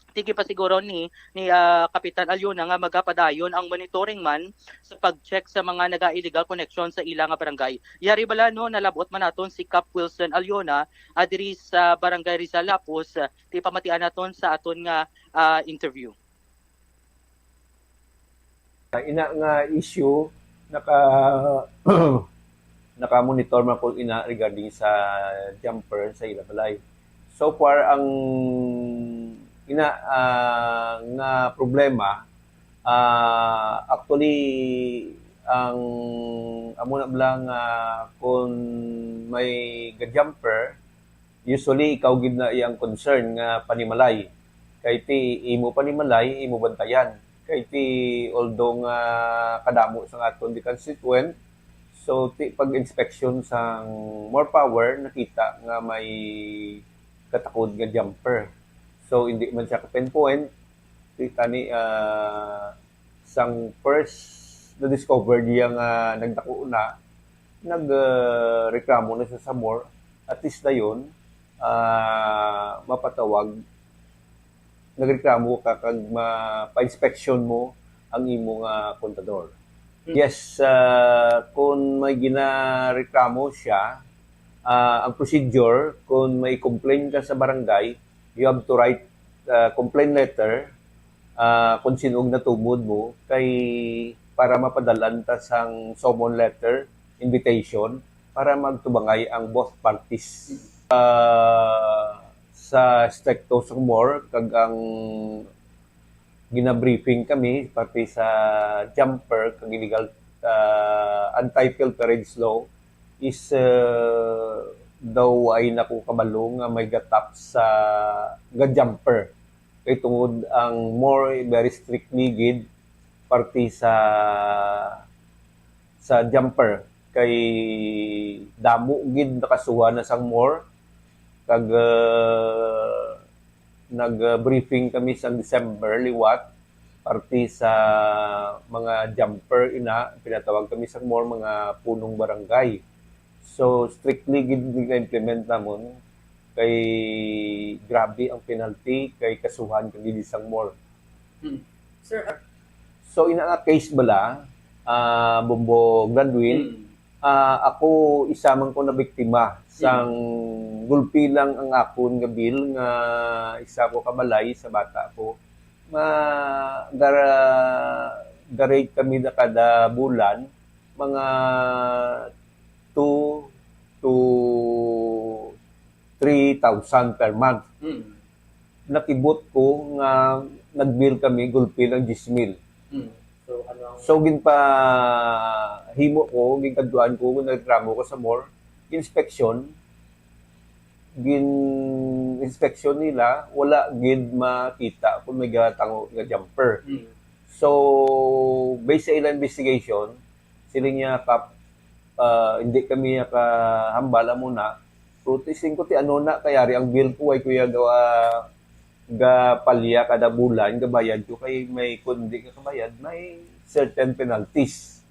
Ti ginpasiguro ni, ni, ah, Kapitan Aliona nga magapadayon ang monitoring man sa pag-check sa mga naga-illegal connection sa ila nga barangay. Yari bala, no, nalabot man naton si Cap Wilson Aliona, ah, diri sa Barangay Rizal Lapuz, ah, ti pamatian naton sa aton nga, ah, interview. Ina nga issue, naka-, naka-monitor man ko ina regarding sa jumper sa ila balay. So far, ang ina, ah, nga problema, ah, actually, ang amo na lang, ah, kung may ga-jumper, usually, ikaw gid na iyang concern nga panimalay. Kay ti imo panimalay, imo bantayan. Kay ti, although nga kadamo sang aton di constituent, so ti pag-inspection sang MORE Power, nakita nga may katakod nga jumper. So, hindi man siya ka-pinpoint. Ti tani, ah, sang first na-discover niya nga nagdako na, nag, ah, reklamo na siya sa MORE. At least dayon, ah, mapatawag, nagreklamo ka kag mapa-inspection mo ang imo nga kontador. Hmm. Yes, ah, kung may ginareklamo siya, ah, ang procedure, kung may complaint ka sa barangay, you have to write, ah, complaint letter, ah, kung sin-o ang natumod mo, kay para mapadal-an ta sang summon letter, invitation, para magtubangay ang both parties. Ah, sa estrikto sang MORE, kag ang ginabriefing kami, parte sa jumper kag illegal, ah, anti-pilferage law is, ah, daw ay nako kabalo nga may gatap sa ga-jumper. Kay tungod ang MORE very strictly gid parte sa, sa jumper. Kay damo gid nakasuhan na sang MORE. Kag, ah, nag-briefing kami sa December liwat, parte sa mga jumper ina, pinatawag kami sa MORE mga punong barangay. So, strictly gid nag-implement namon kay grabe ang penalty kay kasuhan ka gid sang MORE. Hmm. Sir, ah, So, ina nga case bala, ah, Bombo Gladwin, hmm, ah, ako isa man ko nabiktima sang, hmm, gulpi lang ang akon nga bill nga isa ko ka balay sa bata ko. Ma-, gara-, garate kami na kada bulan, mga two to three thousand per month. Mm. Nakibot ko nga nag-bill kami, gulpi lang diyes mil. Mm. So, ano ang So, ginpahimo ko, ginkadtuan ko, nagreklamo ko sa MORE, inspection, gin-inspection nila, wala gid makita kung may gatango nga jumper. Mm. So, based sa ilang investigation, siling niya, "Kap, ah, hindi kami nakahambal, amo na." Pero ti-, siling ko, "Ti ano na kay ari ang bill ko, way ko ya gawa, gapalya kada bulan, gabayad ko, kay may kundi nga kabayad, may certain penalties."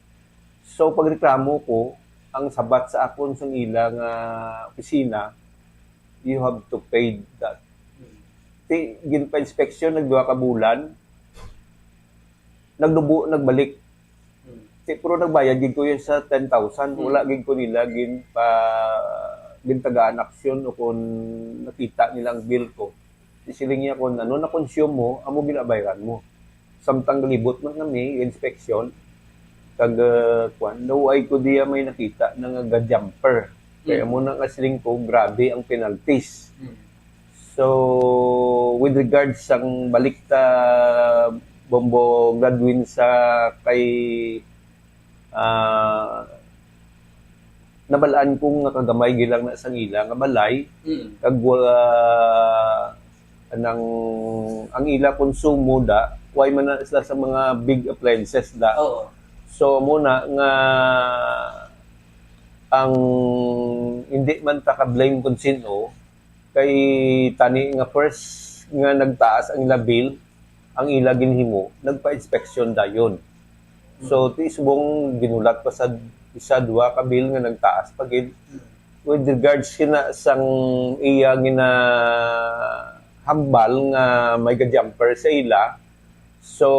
So, pagreklamo ko, ang sabat sa akon sang ila nga opisina, "You have to pay that." Hmm. Ti, ginpa-inspection, nagduha ka bulan, naglubo, nagbalik. Hmm. Pero nagbayad gid ko yun sa ten thousand. Hmm. Wala gid ko nila gin pa, gintagaan aksyon o kung nakita nila ang bill ko. Siling niya kung ano na-consume mo, amo ginabayran mo. Samtang galibot man kami, inspection, kag, uh, kwan, nahuay ko diya may nakita na nga ga-jumper. Kaya, hmm, mo na nga siling ko, grabe ang penalties. Hmm. So, with regards sang balik ta, Bombo Gladwin, sa kay, ah, nabalaan ko nga kagamay gilang na sang ila nga balay, mm, kag, ah, anang, ang ila konsumo da, way man na sila sa mga big appliances da. Oo. So, mo na nga ang hindi man ta ka-blame kung sino, kay tani nga first nga nagtaas ang ila bill, ang ila ginhimo, nagpa-inspeksyon dayon. So, ti subong ginulat pa sa isa, dua ka bill nga nagtaas pa gid. With regards kina sang iya ginahambal nga may ga-jumper sa ila, so,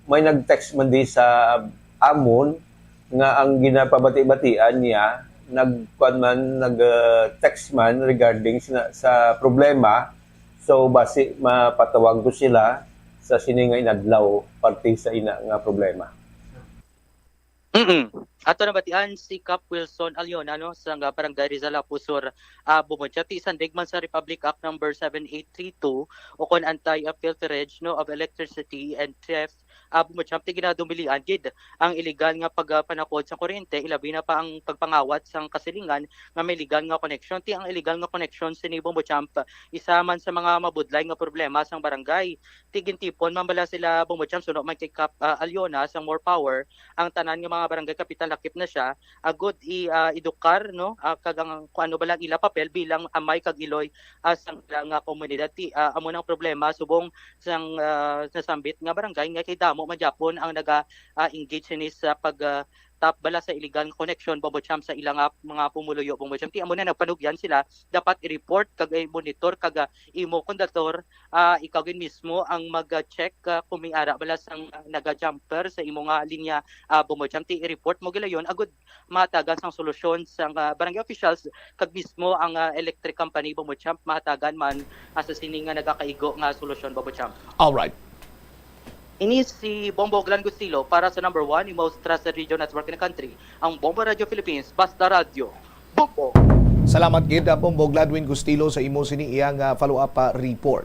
may nag-text man di sa amon nga ang ginapabati-batian niya, nagkuan man, nag, uh, text man regarding sa, sa problema. So, basi mapatawag ko sila sa sini nga inadlaw parte sa ina nga problema. Mm. Ato nabatian si Cap Wilson Aliona, no, sa nga Barangay Rizal, Apo Sur, ah, Bombo Champ, ti sandig man sa Republic Act number seven eight three two, o kon anti-, ah, pilferage, no, of electricity and theft, ah, Bombo Champ, ti ginadumilian gid ang iligal nga pagpanakod sa kuryente, ilabi na pa ang pagpangawat sang kasilingan nga may iligal nga koneksyon. Ti ang iligal nga koneksyon sini, Bombo Champ, isa man sa mga mabudlay nga problema sang barangay. Ti gintipon man bala sila, Bombo Champ, suno man kay Cap, ah, Aliona, sang More Power, ang tanan nga mga barangay kapitan, lakip na sia, agud i, ah, edukar, no, ah, kag ang kung ano bala ang ila papel bilang amay kag iloy, ah, sang ila nga komunidad. Ti, ah, amo nang problema subong sang, ah, nasambit nga barangay nga kay damo man gyapon ang naga, ah, engage sini sa pag, ah, tap bala sa iligal nga koneksyon, Bombo Champ, sa ila nga mga pumuluyo, Bombo Champ. Ti amo na nagpanugyan sila, dapat i-report kag i-monitor kag, ah, imo konduktor, ah, ikaw gid mismo ang mag-check, ah, kung may ara bala sang, ah, naga-jumper sa imo nga linya, ah, Bombo Champ. Ti i-report mo gilayon agud mahatagan sang solusyon sang, ah, barangay officials kag mismo ang, ah, electric company, Bombo Champ, mahatagan man, ah, sa sini nga nagakaigo nga solusyon, Bombo Champ. Alright. Ini si Bombo Glenn Gustilo para sa number one, yung most trusted radio network in the country, ang Bombo Radio Philippines, Basta Radyo Bombo. Salamat gid, ah, Bombo Gladwin Gustilo, sa imo sini iya nga follow-up, ah, report.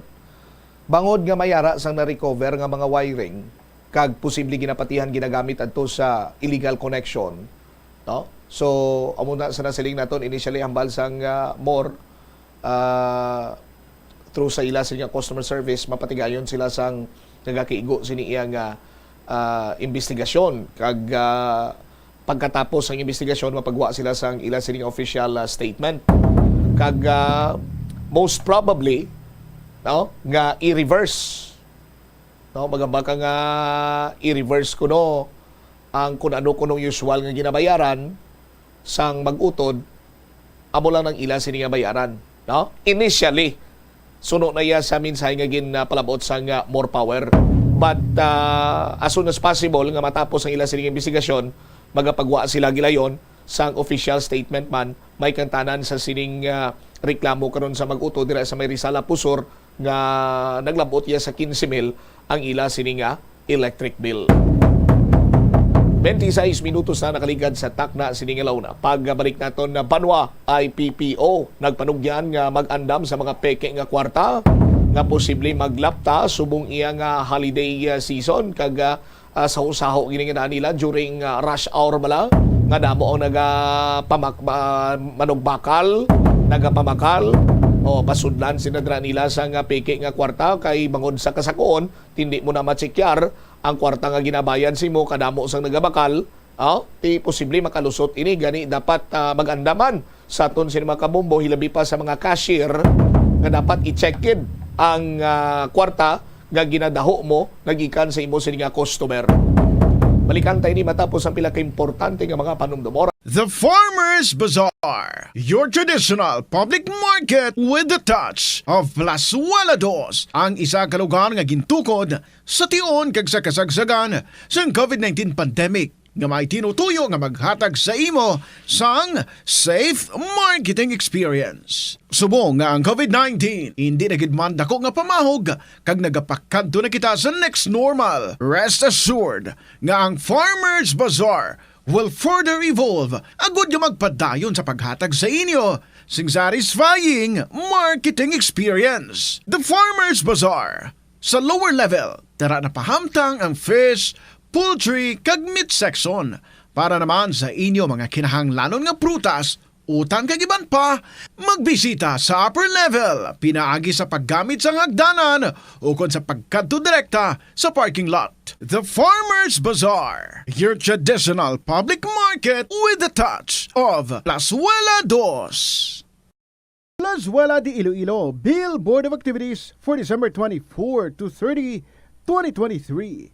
Bangod nga may ara sang na-recover nga mga wiring, kag posible ginapatihan ginagamit adto sa illegal connection, no? So, amo na sa nasiling naton initially, hambal sang, ah, More, ah, through sa ila sini nga customer service, mapatigayon sila sang nagakiigo sini iya nga, ah, investigasyon. Kag, ah, pagkatapos sang investigasyon, mapagwa sila sang ila sini nga official, ah, statement. Kag, ah, most probably, no, nga i-reverse, no, magamba ka nga i-reverse kuno ang kun ano kunong usual nga ginabayaran sang mag-utod, amo lang nang ila sini nga bayaran, no? Initially, suno na iya sa mensahe nga gin, ah, palabot sang, ah, More Power. But, ah, as soon as possible nga matapos ang ila sini nga investigasyon, magapagwa sila gilayon sang official statement man, may kantanan sa sining, ah, reklamo karon sa mag-utod dira sa may Rizal, Apo Sur, nga naglabot iya sa quince mil ang ila sini nga electric bill. Twenty-six minutos na nakaligad sa takna sini nga launa. Pagbalik naton na banwa, I P P O nagpanugyan nga mag-andam sa mga peke nga kwarta nga posible maglapta subong iya nga holiday, ah, season kag, ah, ah, saho-saho gini nga nila during, ah, rush hour bala nga damo ang naga pamak-, ba-, manugbakal, nagapamakal. O, pasudlan sila dira nila sa nga peke nga kwarta kay bangod sa kasakoon, tindi mo na matsekyar ang kwarta nga ginabayad sa imo, kadamo sang nagabakal. O, ti posible makalusot ini, gani dapat, ah, mag-andaman sa aton sini mga kabombo, hilabi pa sa mga cashier nga dapat i-check gid ang, ah, kwarta nga ginadaho mo nga gikan sa imo sini nga customer. Balikan ta ini matapos ang pila ka importante nga mga panumdum. The Farmers Bazaar, your traditional public market with the touch of Plazuela Dos, ang isa ka lugar nga gintukod sa tion kag sa kasagsagan sang covid nineteen pandemic, nga may tinutuyo nga maghatag sa imo sang safe marketing experience. Subong nga ang covid nineteen indi na gid man dako nga pamahog kag nagapakadto na kita sa next normal, rest assured nga ang Farmers Bazaar will further evolve agud nga magpadayon sa paghatag sa inyo sing satisfying marketing experience. The Farmers Bazaar, sa lower level, tara na pahamtang ang fish, poultry, kag meat section. Para naman sa inyo mga kinahanglanon nga prutas, utang kag iban pa, magbisita sa upper level pinaagi sa paggamit sang hagdanan ukon sa pagkadto direkta sa parking lot. The Farmers Bazaar, your traditional public market with the touch of Plazuela Dos. Plazuela de Iloilo, Bill Board of Activities for December twenty-four to thirty, twenty twenty-three.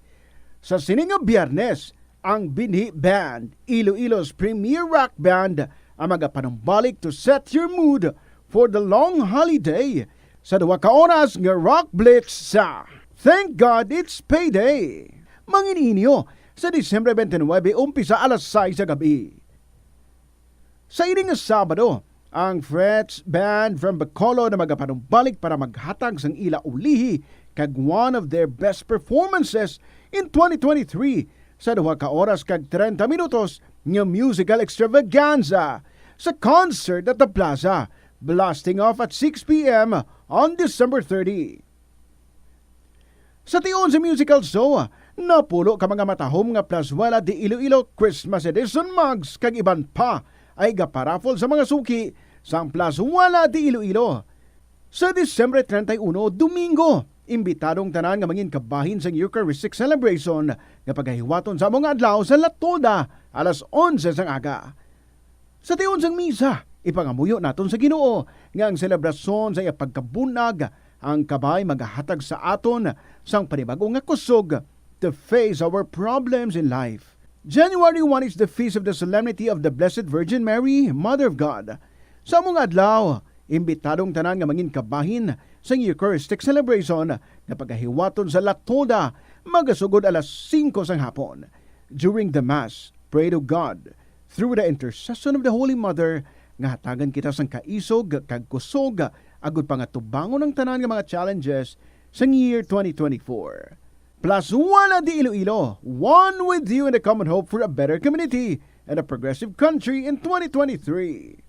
Sa sini nga Biyernes, ang Binhi Band, Iloilo's premier rock band, ang magapanumbalik to set your mood for the long holiday sa duha ka oras nga rock blitz sa Thank God It's Payday. Mangin-inyo sa Disyembre twenty-nine, umpisa alas sais sa gabi. Sa ini nga Sabado, ang Frets Band from Bacolod na magapanumbalik para maghatag sang ila ulihi kag one of their best performances in twenty twenty-three sa duha ka oras kag treinta minutos nga musical extravaganza sa Concert at the Plaza, blasting off at six p.m. on December thirty. Sa tion sa musical show, napulo ka mga matahom nga Plazuela de Iloilo Christmas Edition mugs kag iban pa ay gaparaffle sa mga suki sang Plazuela de Iloilo. Sa Disyembre treinta y uno, Domingo, imbitado ang tanan nga mangin kabahin sang Eucharistic celebration nga pagahiwaton sa amo nga adlaw sa La Tolda alas onse sang aga. Sa tion sang misa, ipangamuyo naton sa Ginoo nga ang selebrasyon sa iya pagkabun-ag, ang kabay magahatag sa aton sang panibag-o nga kusog to face our problems in life. January one is the feast of the Solemnity of the Blessed Virgin Mary, Mother of God. Sa amo nga adlaw, imbitado ang tanan nga mangin kabahin sang Eucharistic celebration nga pagahiwaton sa La Tolda, magasugod alas singko sang hapon. During the Mass, pray to God through the intercession of the Holy Mother nga hatagan kita sang kaisog kag kusog agud pangatubangon ang tanan nga mga challenges sang year twenty twenty-four. Plazuela de Iloilo, one with you in the common hope for a better community and a progressive country in twenty twenty-three.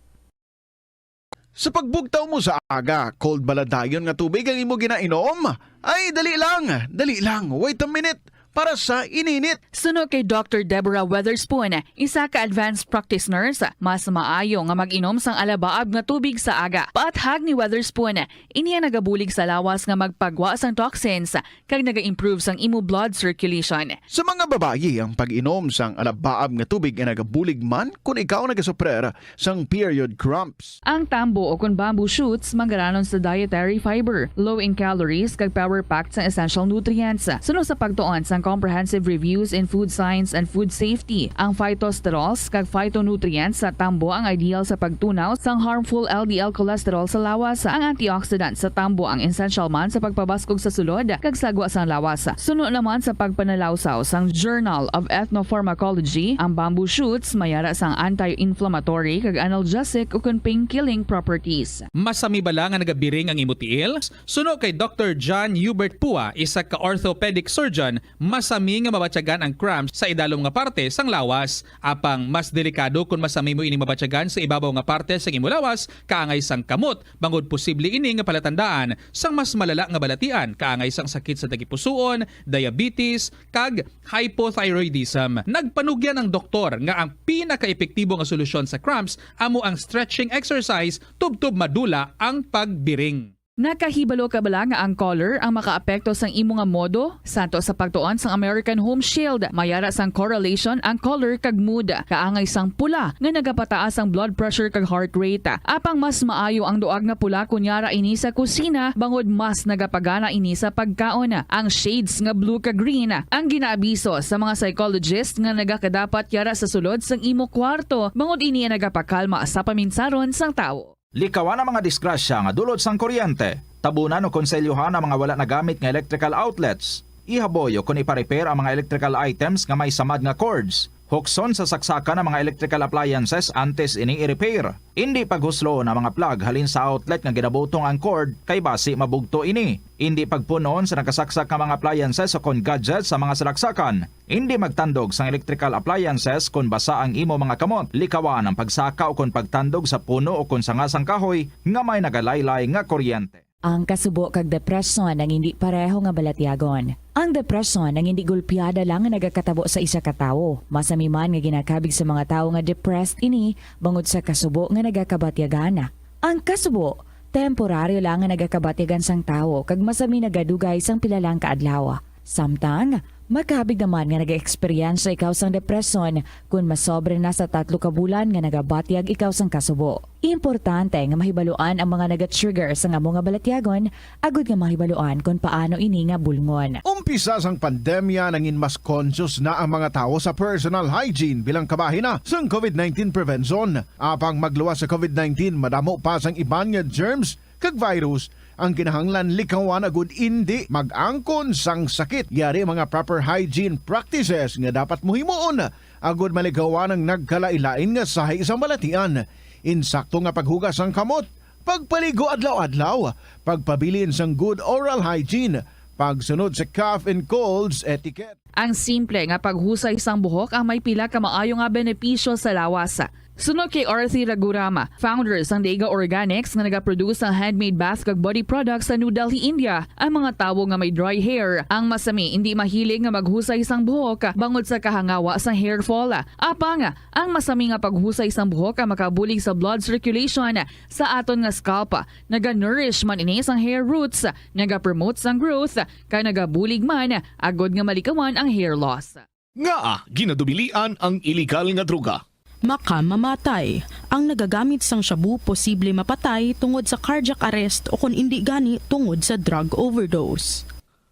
Sa pagbugtaw mo sa aga, cold bala dayon nga tubig ang imo ginainom? Ay, dali lang, dali lang, wait a minute, para sa ininit. Suno kay Doctor Deborah Weatherspoon, isa ka advanced practice nurse, mas maayo nga mag-inom sang alabaab nga tubig sa aga. Paathag ni Weatherspoon, ini ang nagabulig sa lawas nga magpagwa sang toxins kag naga-improve sang imo blood circulation. Sa mga babayi, ang pag-inom sang alabaab nga tubig ay nagabulig man kon ikaw nagasuprer sang period cramps. Ang tambo o kon bamboo shoots manggaranon sa dietary fiber, low in calories, kag power-packed sang essential nutrients. Suno sa pagtuon sang Comprehensive Reviews in Food Science and Food Safety, ang phytosterols kag phytonutrients sa tambo ang ideal sa pagtunaw sang harmful L D L cholesterol sa lawas. Ang antioxidant sa tambo ang essential man sa pagpabaskog sa sulod kag sagwa sang lawas. Suno naman sa pagpanalawsaw sang Journal of Ethnopharmacology, ang bamboo shoots mayara sang anti-inflammatory kag analgesic ukon pain-killing properties. Masami bala nga nagabiring ang imo tiil? Suno kay Doctor John Hubert Pua, isa ka orthopedic surgeon, masami nga mabatyagan ang cramps sa idalom nga parte sang lawas. Apang mas delikado kon masami mo ining mabatyagan sa ibabaw nga parte sang imo lawas, kaangay sang kamot, bangod posible ini nga palatandaan sang mas malala nga balatian, kaangay sang sakit sa tagipusoon, diabetes, kag hypothyroidism. Nagpanugyan ang doktor nga ang pinakaepektibo nga solusyon sa cramps amo ang stretching exercise tubtob madula ang pagbiring. Nakahibalo ka bala nga ang color ang makaapekto sang imo nga modo? Santo sa pagtuon sang American Home Shield, may ara sang correlation ang color kag mood. Kaangay sang pula nga nagapataas ang blood pressure kag heart rate. Apang mas maayo ang duag nga pula kon yara ini sa kusina, bangod mas nagapagana ini sa pagkaon. Ang shades nga blue kag green ang ginaabiso sa mga psychologist nga nagakadapat yara sa sulod sang imo kwarto, bangod ini ang nagapakalma sa paminsaron sang tawo. Likawan ang mga disgrasya nga dulot sang kuryente. Tabunan o konselyuhan ang mga wala nagamit nga electrical outlets. Ihaboy o kon ipa-repair ang mga electrical items nga may samad nga cords. Hukson sa saksakan ang mga electrical appliances antes ini i-repair. Indi paghusloon ang mga plug halin sa outlet nga ginabutong ang cord, kay basi mabugto ini. Indi pagpun-on sa nakasaksak nga mga appliances o kon gadgets sa mga salaksakan. Indi magtandog sang electrical appliances kon basa ang imo mga kamot. Likawan ang pagsaka o kon pagtandog sa puno o kon sanga sang kahoy nga may nagalaylay nga kuryente. Ang kasubo kag depresyon ang indi pareho nga balatyagon. Ang depresyon ang indi gulpiada lang nga nagakatabo sa isa ka tawo. Masami man nga ginakabig sa mga tawo nga depressed ini bangod sa kasubo nga nagakabatyagan. Ang kasubo, temporaryo lang nga nagakabatyagan sang tawo kag masami nagadugay sang pila lang ka adlaw. Samtang, makabig naman nga nag-eksperyensya ikaw sang depresyon kon masobra na sa tatlo ka bulan nga nagabatyag ikaw sang kasubo. Importante nga mahibaluan ang mga naga-trigger sang amo nga balatyagon agud nga mahibaluan kon paano ini nga bulngon. Umpisa sang pandemya, nangin mas conscious na ang mga tawo sa personal hygiene bilang kabahin na sang covid nineteen prevention. Apang magluwas sa covid nineteen, madamo pa sang iban nga germs kag virus ang kinahanglan likawan agud indi mag-angkon sang sakit. Yari mga proper hygiene practices nga dapat mo himuon agud malikawan ang nagkalain-lain nga sahi sang balatian. Insakto nga paghugas sang kamot, pagpaligo adlaw-adlaw, pagpabilin sang good oral hygiene, pagsunod sa cough and colds etiquette. Ang simple nga paghusay sang buhok ang may pila ka maayo nga benepisyo sa lawas. Suno kay Arthi Raghuram, founder sang Dega Organics nga nagaproduce sang handmade bath kag body products sa New Delhi, India, ang mga tawo nga may dry hair ang masami indi mahilig nga maghusay sang buhok bangod sa kahangawa sang hair fall. Apang, ang masami nga paghusay sang buhok ang makabulig sa blood circulation sa aton nga scalp. Naga-nourish man ini sang hair roots, naga-promote sang growth, kag nagabulig man agud nga malikawan ang hair loss. Ngaa ginadumilian ang iligal nga droga? Makamamatay. Ang nagagamit sang shabu posible mapatay tungod sa cardiac arrest o kon indi gani tungod sa drug overdose.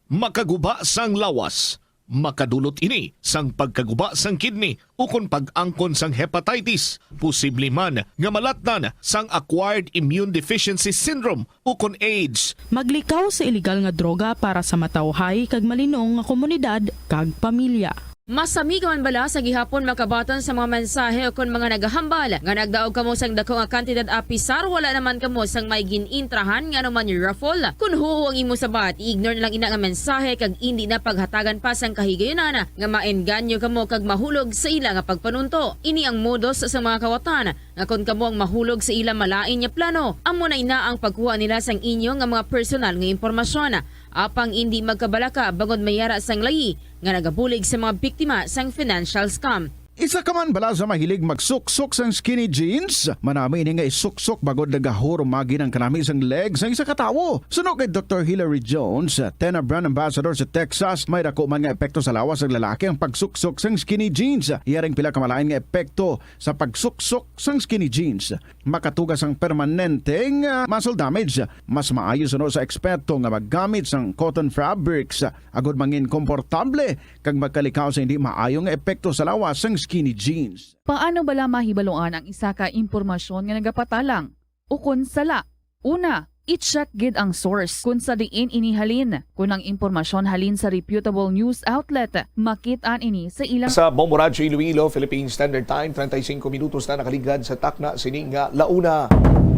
Makaguba sang lawas, makadulot ini sang pagkaguba sang kidney ukon pag-angkon sang hepatitis, posible man nga malatnan sang acquired immune deficiency syndrome ukon AIDS. Maglikaw sa iligal nga droga para sa matawhay kag malinong nga komunidad kag pamilya. Masami ka man bala sa gihapon makabaton sa mga mensahe ukon mga nagahambal nga nagdaog kamo sang dako nga kantidad apisar wala naman kamo sang may gin-intrahan nga anuman raffle? Kon huo ang imo sabat, i-ignore na lang ina nga mensahe kag indi na paghatagan pa sang kahigayunan nga maengganyo kamo kag mahulog sa ila nga pagpanunto. Ini ang modus sa mga kawatan nga kon kamo ang mahulog sa ila malain nga plano, amo na ina ang pagkuha nila sang inyo nga mga personal nga impormasyon. Apang indi magkabalaka bangod may ara sang layi nga nagabulig sa mga biktima sang financial scam. Isa ka man bala sa mahilig magsuksok sang skinny jeans? Manami ini nga isuksok bangod nagahurumagi ang kanami sang leg sang isa ka tawo. Suno kay Doktor Hilary Jones, Tena brand ambassador sa Texas, may dako man nga epekto sa lawas sang lalaki ang pagsuksok sang skinny jeans. Yaring pila ka malain nga epekto sa pagsuksok sang skinny jeans. Makatuga sang permanente nga muscle damage. Mas maayo suno sa eksperto nga maggamit sang cotton fabrics agud mangin komportable kag magkalikaw sa hindi maayo nga epekto sa lawas sang skinny jeans. Paano bala mahibaluan ang isa ka impormasyon nga nagapatalang ukon sala? Una, i-check gid ang source kon sa diin ini halin. Kon ang impormasyon halin sa reputable news outlet, makit-an ini sa ilang Sa Bombo Radyo Iloilo, Philippine Standard Time, treinta y cinco minutos na nakaligad sa takna sini nga launa.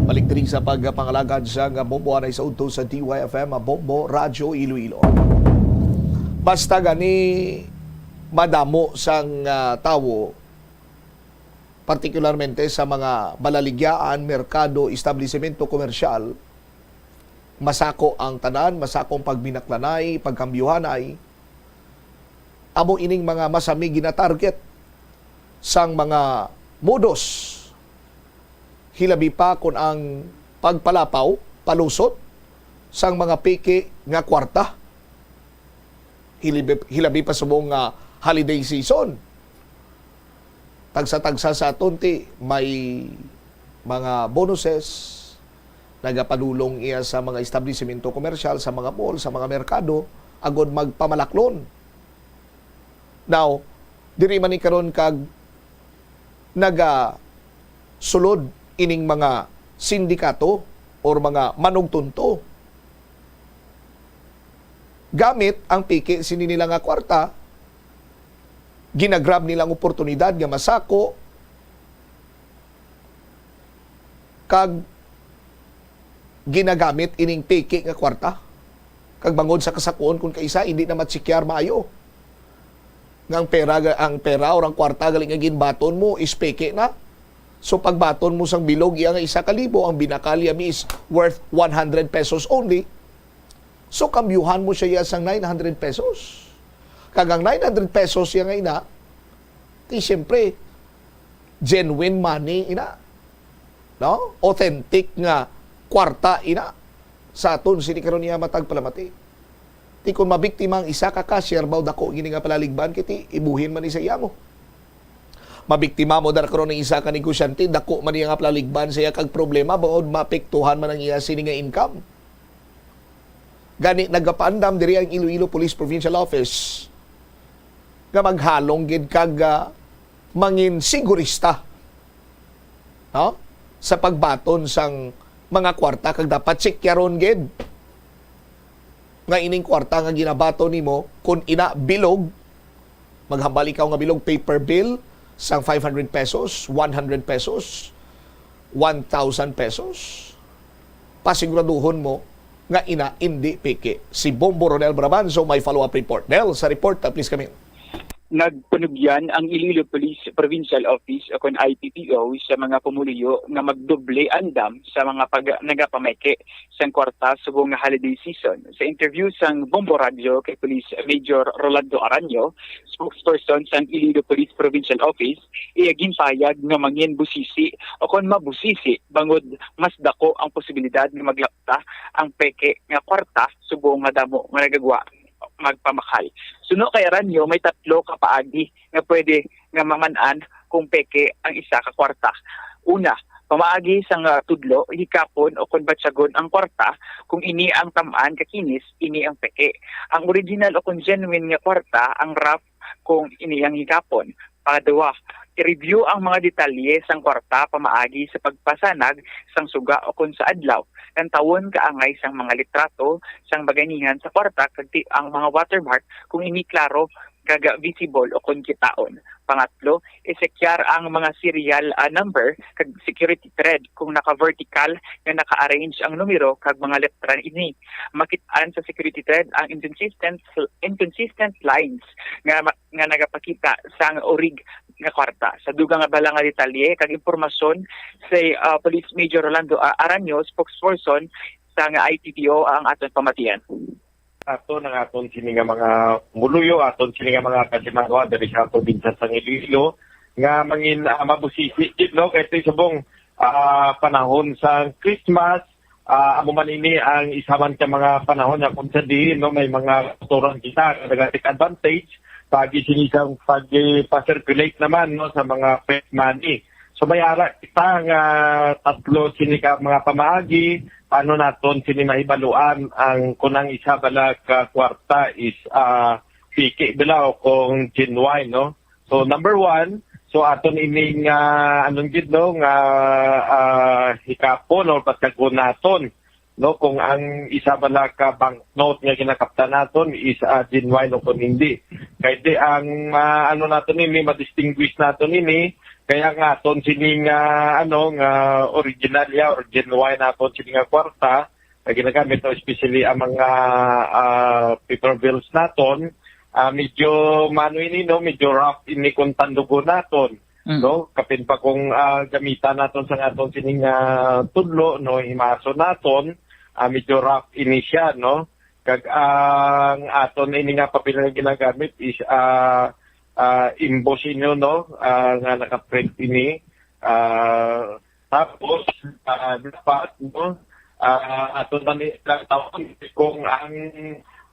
Balik diri sa pagpangalagad sa nga bombo anay sa udto sa D Y F M, Bombo Radyo Iloilo. Basta gani madamo sang, ah, tawo, partikularmente sa mga balaligyaan, merkado, establisemento komersyal, masako ang tanan, masako ang pagbinaklanay, pagkambyuhanay. Amo ining mga masami ginatarget sang mga modus, hilabi pa kon ang pagpalapaw, palusot, sang mga peke nga kwarta. Hilabi, hilabi pa subong nga holiday season. Tagsa-tagsa sa aton ti may mga bonuses, nagapadulong iya sa mga establisimento komersyal, sa mga mall, sa mga merkado, agod magpamalaklon. Now, diri man ni karon kag nagasulod ining mga sindikato or mga manugtunto gamit ang peke sini nila nga kwarta, ginagrab nila ang oportunidad nga masako kag ginagamit ining peke nga kwarta. Kag bangod sa kasakuon, kung kaisa, hindi na matsikiyar maayo nga ang pera, ang pera or ang kwarta gali nga ginbaton mo is peke na. So, pagbaton mo sang bilog iya nga isa ka libo, ang binakalya mi is worth one hundred pesos only. So, kambyuhan mo siya iya sang nine hundred pesos. Kag ang nine hundred pesos iya nga ina, ti siyempre, genuine money ina. No? Authentic nga kwarta ina sa aton sini karon niya matag palamati. Ti kon mabiktima ang isa ka cashier, baw dako gini nga palaligban, kay ti ibuhin man ni sa iya mo. Mabiktima mo dara karon ang isa ka negosyante, dako man niya nga palaligban sa iya kag problema, bangod maapektuhan man ang iya sini nga income. Gani, nagapaandam diri ang Iloilo Police Provincial Office nga maghalong gid kag, ah, mangin sigurista, no? Sa pagbaton sang mga kwarta, kag dapat sikyaron gid nga ining kwarta nga ginabaton nimo, kun ina bilog, maghambal ikaw nga bilog, paper bill sang five hundred pesos, one hundred pesos, one thousand pesos, pasiguraduhon mo nga ina indi peke. Si Bombo Ronel Brabanzo may follow-up report. Nel, sa report, ah, please come in. Nagpanugyan ang Iloilo Police Provincial Office o kon I P P O sa mga pumuluyo nga magdoble andam sa mga pag-, nagapameke sang kwarta subong nga holiday season. Sa interview sang Bombo Radyo kay Police Major Rolando Aranyo, spokesperson sang Iloilo Police Provincial Office, iya ginpayag nga mangin busisi o kon mabusisi bangod mas dako ang posibilidad nga maglapta ang peke nga kwarta subong nga damo nga nagagwa magpamakal. Suno kay Aranyo, may tatlo ka paagi nga pwede nga maman-an kung peke ang isa ka kwarta. Una, pamaagi sang, ah, tudlo, hikapon o kon batyagon ang kwarta. Kung ini ang tam-an ka kinis, ini ang peke. Ang original o kon genuine nga kwarta, ang rough kung ini ang hikapon. Pangadua, i-review ang mga detalye sang kwarta pamaagi sa pagpasanag sang suga o kon sa adlaw. Lantawon kaangay sang mga litrato sang baganihan sa kwarta kag ti-, ang mga watermark kung ini klaro kag visible o kon kitaon. Pangatlo, i-sekyar ang mga serial, ah, number kag security thread kung naka-vertical nga naka-arrange ang numero kag mga letra ini. Makit-an sa security thread ang inconsistent, inconsistent lines nga ma-, nga nagapakita sang urig nga kwarta. Sa dugang nga bala nga detalye kag impormasyon, si, ah, Police Major Rolando, ah, Aranyo, spokesperson sang I P P O, ang aton pamatian. Aton ang aton sini nga mga pumuluyo, aton sini nga mga kasimanwa diri sa probinsya sang Iloilo nga mangin, ah, mabusisi gid, no, kay ti subong, ah, panahon sang Christmas, ah, amo man ini ang isa man ka mga panahon nga kung sa diin, no, may mga kautoran kita nga nag-take advantage paagi sini sang pag-, pa-circulate naman, no, sa mga fake money. So may ara kita nga tatlo sini ka mga pamaagi, paano naton sini mahibaluan ang kung ang isa bala ka kwarta is, ah, piki bala o kung genuine, no? So number one, so aton ining, ah, anong gid, no, nga, ah, hikapon or batyagon naton, no, kung ang isa bala ka banknote nga ginakaptan naton is, ah, genuine o kung hindi. Kay di ang, ah, ano naton ini, ma-distinguish naton ini, kaya nga aton sini nga, ano, nga original ya or genuine naton sini nga kwarta nga ginagamit, no, especially ang mga, ah, paper bills naton, ah, medyo mano ini, no, medyo rough ini kung tandugon naton, Mm. no? Kapin pa kung, ah, gamitan naton sa aton sining, ah, tudlo, no, himason naton, ah, medyo rough ini siya, no? Kag ang aton ini nga papel nga ginagamit is, ah, ah, emboss inyo, no? Ah, nga naka-print ini. Ah, tapos, ah, dapat, no? Ah, ato na ni lang tawon kung ang,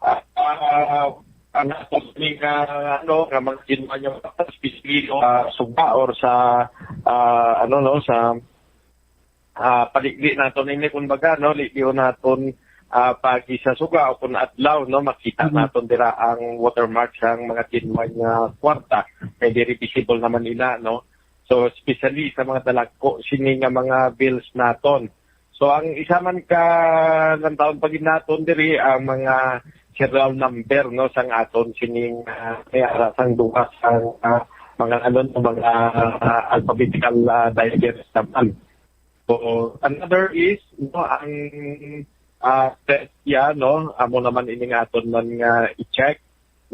ah, ah, ang ato ni nga, ano, nga mga kinuha niya, especially, ah, suga or sa, ah, ano, no, sa, ah, paligdi naton ini, kumbaga, no, ligdion naton, ah, pagi sa suga o kung adlaw, no, makita Mm. naton dira ang watermark sang mga kinuha nga kwarta. Kay diri visible naman nila, no. So, especially sa mga dalagko sini nga mga bills naton. So, ang isa man ka lantawon pa gid naton diri ang mga serial number, no, sang aton sining, ah, may ara sang duha sang, ah, mga, ano, no, mga, ah, alphabetical, ah, digest naman. So, another is, no, ang, ah, test ya, no, amo naman ini nga aton man nga i-check,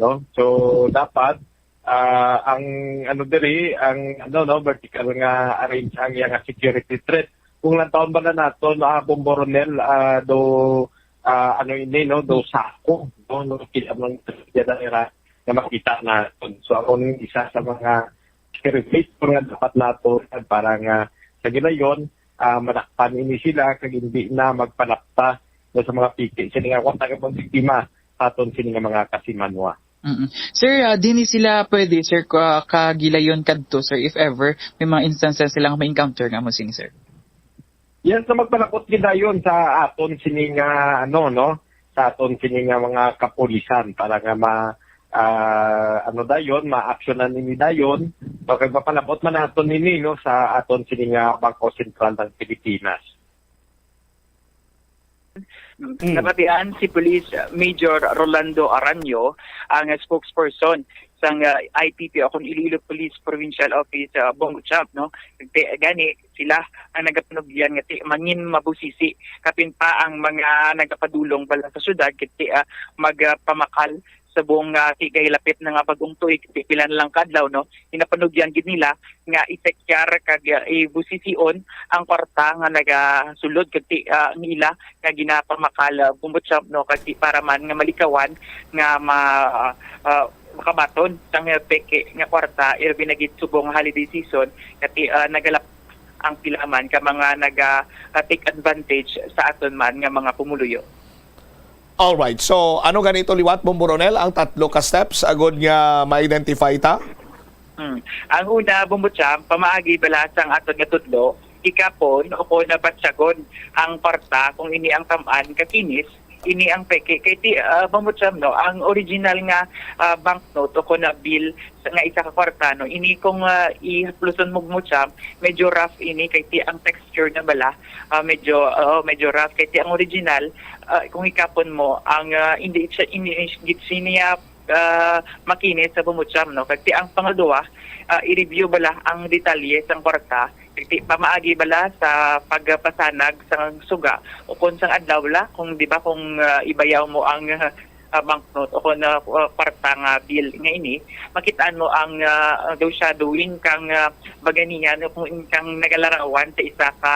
no? So, dapat, ah, ang, ano, diri, ang, ano, no, vertical nga arrange ang iya nga security thread. Kung lantawon bala naton, ah, Bombo Ronel, ah, do, ah, ano ini, no, do sako, no, no, kaya man, kaya na era nga makita naton. So, ako ning isa sa mga security nga dapat nato para nga sa gilayon, ah, madakpan ini sila kag hindi na magpanapta, no, sa mga piki sini nga kwarta kag mga biktima sa aton sini nga mga kasimanwa. Mm-mm. Sir, ah, dini sila pwede, sir, ka-, kagilayon kadto, sir, if ever may mga instances sila nga ma-encounter nga mo sini, sir? Yes, na magpalapot gidayon sa aton sini nga, ano, no, sa aton sini nga mga kapulisan para nga ma-, ah, ano dayon, ma-actionan ini dayon, o kag mapalapot man naton ini, no, sa aton sini nga Bangko Sentral ng Pilipinas. Mm. Nabatian si Police Major Rolando Aranyo, ang spokesperson sang, ah, I P P o kon Iloilo Police Provincial Office, ah, Bombo Champ, no? Ti-, gani sila ang nagapanugyan nga ti-, mangin mabusisi kapin pa ang mga nagapadulong bala sa syudad kay ti-, ah, magapamakal sa buong, ah, ti-, kay lapit na nga bag-ong tuig, ti-, pila na lang ka adlaw, no? Ginapanugyan gid nila nga i-secure kag, ah, ibusision ang kwarta nga nagasulod kag ti-, ah, ang ila nga ginapamakal, ah, Bombo Champ, no, kag ti-, para man nga malikawan nga ma-, ah, makabaton sang peke nga kwarta, ilabi na gid subong holiday season, nga ti-, ah, nagalap ang pila man ka mga naga, ah, take advantage sa aton man nga mga pumuluyo. Alright. So, ano ganito liwat, Bombo Ronel, ang tatlo ka steps agod nga ma-identify ta? Hmm. Ang una, Bombo Champ, pamaagi bala sang aton nga tudlo, ikapon o kon batyagon ang kwarta kung ini ang tam-an kakinis, ini ang peke. Kay ti-, ah, Bombo Champ, no, ang original nga, ah, banknote o kon na bill sa, nga isa ka kwarta, no, ini kung, ah, ihapluson mo, Bombo Champ, medyo rough ini kay ti-, ang texture na bala, ah, medyo, oo, medyo rough kay ti-, ang original, ah, kung ikapon mo, ang, ah, hindi siya, hindi gid siya niya, ah, makinis sa Bombo Champ, no? Kag ti-, ang pangadwa, ah, i-review bala ang detalye sang kwarta, ti-, pamaagi bala sa pagpasanag sang suga o kon sang adlaw bala, kung, di ba, kung, ah, ibayaw mo ang, ah, banknote o kon, ah, kwarta nga bill nga ini, makitaan mo ang, ah, daw shadowing kang, ah, baganihan o kung kang nagalarawan sa isa ka,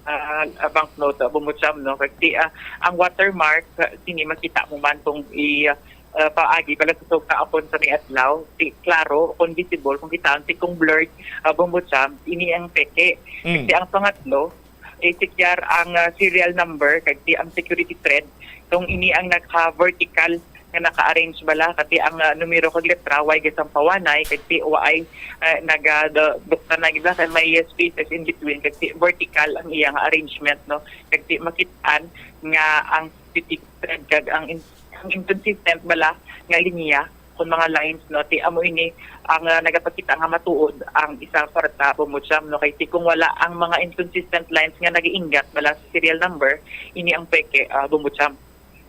ah, banknote, ah, Bombo Champ, no? Kag ti-, ah, ang watermark, ah, sini makita mo man kung i-, ah, paagi bala sa suga o kon sa may adlaw, ti-, klaro o kon visible, kung kitaan ti kung blurred, ah, Bombo Champ, ini ang peke. Mm. Kag ti-, ang pangatlo, i-secure ang, ah, serial number, kag ti-, ang security thread, kung ini ang naka-vertical nga naka-arrange bala, kag ti-, ang, ah, numero kag letra, way gasampawanay, kag ti-, way, ah, naga-, do-, dukta na gid, kag may spaces in between, kag ti-, vertical ang iyang arrangement, no? Kag ti-, makit-an nga ang security thread kag ang in-, ang inconsistent bala nga linya, kung mga lines, no, ti amo ini ang, ah, nagapakita nga matuod ang isa kwarta, Bombo Champ, no, kay ti kung wala ang mga inconsistent lines nga nagaingat bala sa serial number, ini ang peke, ah, Bombo Champ.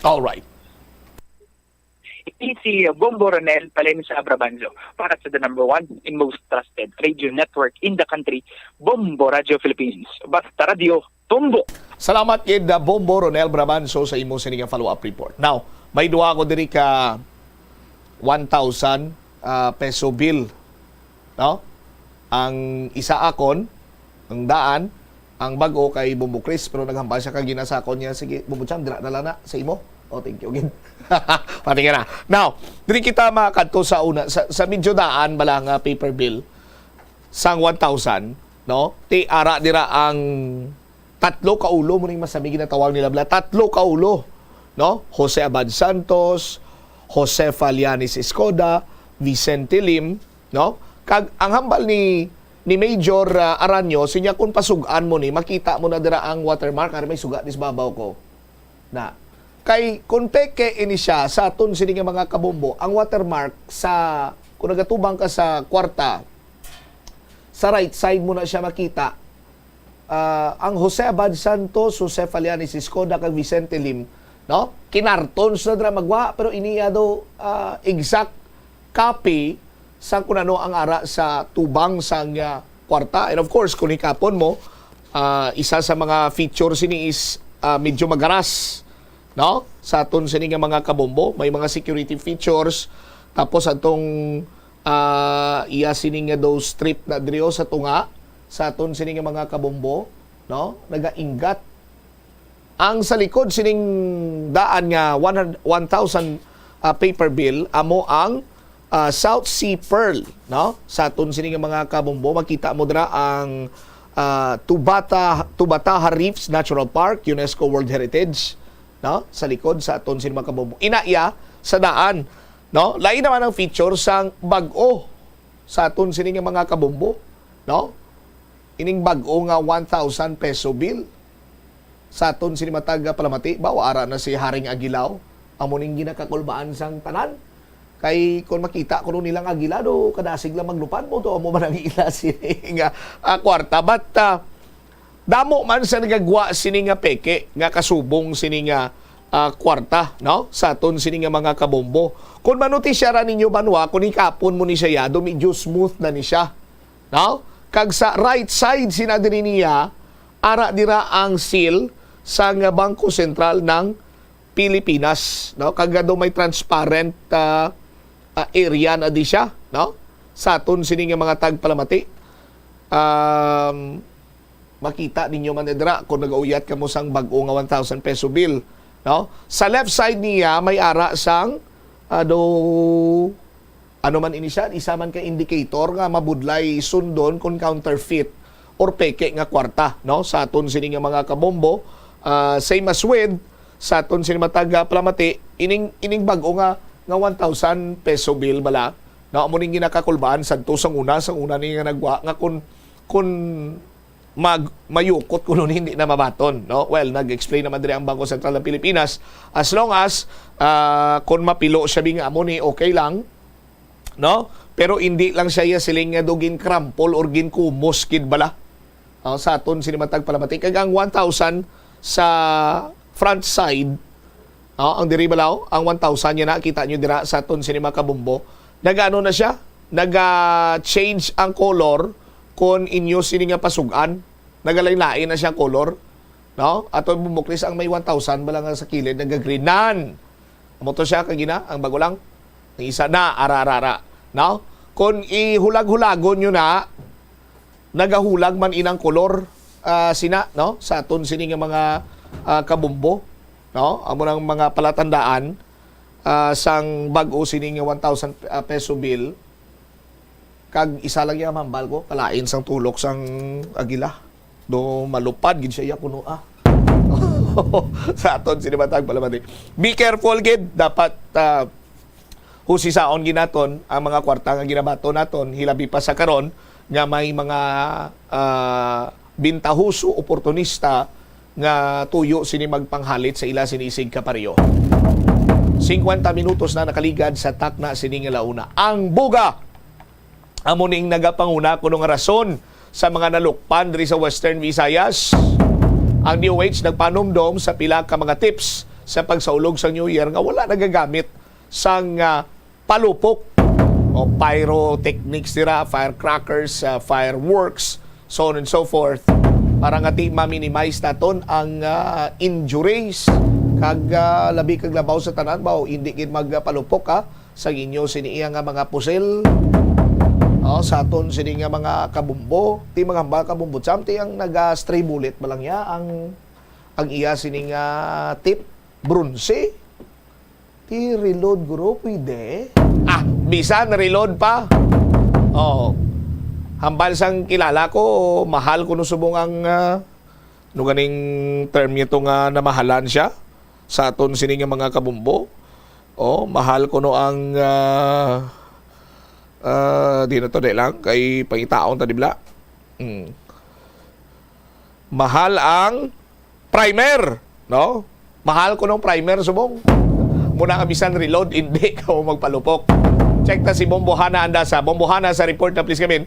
Alright. Ini si Bombo Ronel Palencia Brabanzo para sa the number one and most trusted radio network in the country, Bombo Radio Philippines. Basta Radio, Bombo. Salamat gid, uh, Bombo Ronel Brabanzo, sa imo sini nga follow-up report. Now, may duha ko diri ka one thousand, uh, peso bill, no? Ang isa akon, ang daan, ang bag-o kay Bombo Chris, pero naghambal siya kag ginasakon niya, "Sige, Bombo Cham, dira na lang na sa imo." Oh, thank you again. Pati ka na. Now, diri kita makadto sa una, sa, sa medyo daan bala nga paper bill, sang one thousand, no? Ti ara dira ang Tatlo ka ulo mo ning masami ginatawag nila bala. Tatlo ka ulo, no? Jose Abad Santos, Josefa Lianis Escoda, Vicente Lim, no? Kag ang hambal ni ni Major, ah, Aranyo, sinya kung pasug-an mo ni, makita mo na dira ang watermark, ari may suga dis babaw ko. Na. Kay kung peke ini siya sa aton sini nga mga kabombo, ang watermark sa, kung nagatubang ka sa kwarta, sa right side mo na siya makita. Ah, ang Jose Abad Santos, Jose Falianes Escoda, kag Vicente Lim, no? Kinarton sila dira magwa, pero iniya daw, ah, exact copy sa kung ano ang ara sa tubang sang, ah, kwarta. And of course, kung hikapon mo, ah, isa sa mga feature sini is, ah, medyo magaras, no? Sa aton sini nga mga kabombo, may mga security features. Tapos atong, ah, iya sini nga daw strip na diri, o, sa tunga, sa aton sini nga mga kabombo, no? Nagainggat. Ang sa likod sining daan nga one hundred, one thousand, ah, paper bill, amo ang, ah, South Sea Pearl, no? Sa aton sini nga mga kabombo, makita mo dira ang, ah, Tubata, Tubataha Reefs Natural Park, UNESCO World Heritage, no? Sa likod sa aton sini mga kabombo. Ina iya sa daan, no? Lain naman ang feature sang bag-o sa aton sini nga mga kabombo, no? Ining bag-o nga one thousand peso bill. Sa aton sini matag palamati, ba, ara na si Haring Agilao. Amo ning ginakakulbaan sang tanan. Kay kung makita kuno nilang Agila, do, kadasig lang maglupad mo, do, amo man ang ila sini nga, ah, kwarta. But, ah, damo man sa nagagwa sini nga peke, nga kasubong sini nga, ah, kwarta, no? Sa aton sini nga mga kabombo. Kung manutisyaran ninyo, banwa, kung hikapon mo ni siya, do, medyo smooth na ni siya. No? Kag sa right side sina diri niya, ara dira ang seal sang Bangko Sentral ng Pilipinas, no? Kag daw may transparent, ah, ah, area na di siya, no? Sa aton sini nga mga tagpalamati. Um, makita ninyo man dira kung nagauyat kamo sang bag-o nga one thousand peso bill, no? Sa left side niya may ara sang, ah, do, ano man ini siya, isa man ka indicator nga mabudlay sundon kung counterfeit or peke nga kwarta, no? Sa aton sini nga mga kabombo, ah, same as with sa aton sini matag, ah, palamati, ining, ining bag-o nga, nga one thousand peso bill bala, no? Amo ning ginakakulbaan sadto sang una, sang una ni nga nagwa, nga kun, kun mag-, mayukot kuno ni, hindi na mabaton, no? Well, nag-explain naman diri ang Bangko Sentral ng Pilipinas, as long as, ah, kung mapilo siya, bing amo ni, okay lang, no? Pero hindi lang siya iya siling nga do ginkrampol or ginkumos gid bala. Oh, sa aton sini matag palamati. Kag ang one thousand sa front side, oh, ang diri balaw, ang one thousand niya na, kita nyo dira sa aton sini mga kabombo. Nag-ano na siya? Naga-change ang color kung inyo sini nga pasugan. Nagalain-lain na siya ang color. No? Ato bumuklis ang may one thousand bala nga sa kilid, naga-green. Nan! Amo to siya, kagina, ang bago lang. Ang isa na, ara, ara, ara. No? Kung ihulag-hulagon nyo na, nagahulag man inang kolor, ah, sina, no? Sa aton sini nga mga, ah, kabumbo, no? Amo nang mga palatandaan, ah, sang bag-o sini nga one thousand, ah, peso bill. Kag isa lang iya mambal ko, kalain sang tulok sang agila. Do malupad gid siya iya kuno, ah. Sa aton sini matag palamati. Be careful gid, dapat, ah, husisaon gid naton ang mga kwarta nga ginabaton naton, hilabi pa sa karon nga may mga, ah, bintahoso, oportunista nga tuyo sini magpanghalit sa ila sini isig kapareho. Singkwenta minutos na nakaligad sa takna sini nga launa. Ang buga amo ning nagapanguna kuno nga rason sa mga nalukpan diri sa Western Visayas. Ang D O H nagpanumdom sa pila ka mga tips sa pagsaulog sa New Year nga wala nagagamit sang, ah, palupok o pyrotechnics dira, firecrackers, ah, fireworks, so on and so forth, para nga di ma-minimize naton ang, ah, injuries. Kag, ah, labi kag labaw sa tanan ba, o hindi gid magpalupok, ha, sa inyo sini iya nga mga pusil. Oh, sa aton sini nga mga kabumbo, ti mga hambal kabumbo, samti ang naga-stray bullet ba lang niya ang, ang iya sini nga tip, bronze. Ti reload, guro, pwede? Ah, bisan reload pa. Oh. Hambal sang kilala ko, mahal kuno subong ang, ah, No ganing term niya to nga namahalan siya sa aton sini nga mga kabumbo. Oh, mahal kuno ang, ah, ah, di na to, di lang, kay pangitaon ta, di bala? Hmm. Mahal ang primer, no? Mahal kuno ang primer, subong. Muna nga bisan reload, hindi ka magpalupok. Check ta si Bombohana Andasa. Bombohana, sa report na, please, kamin.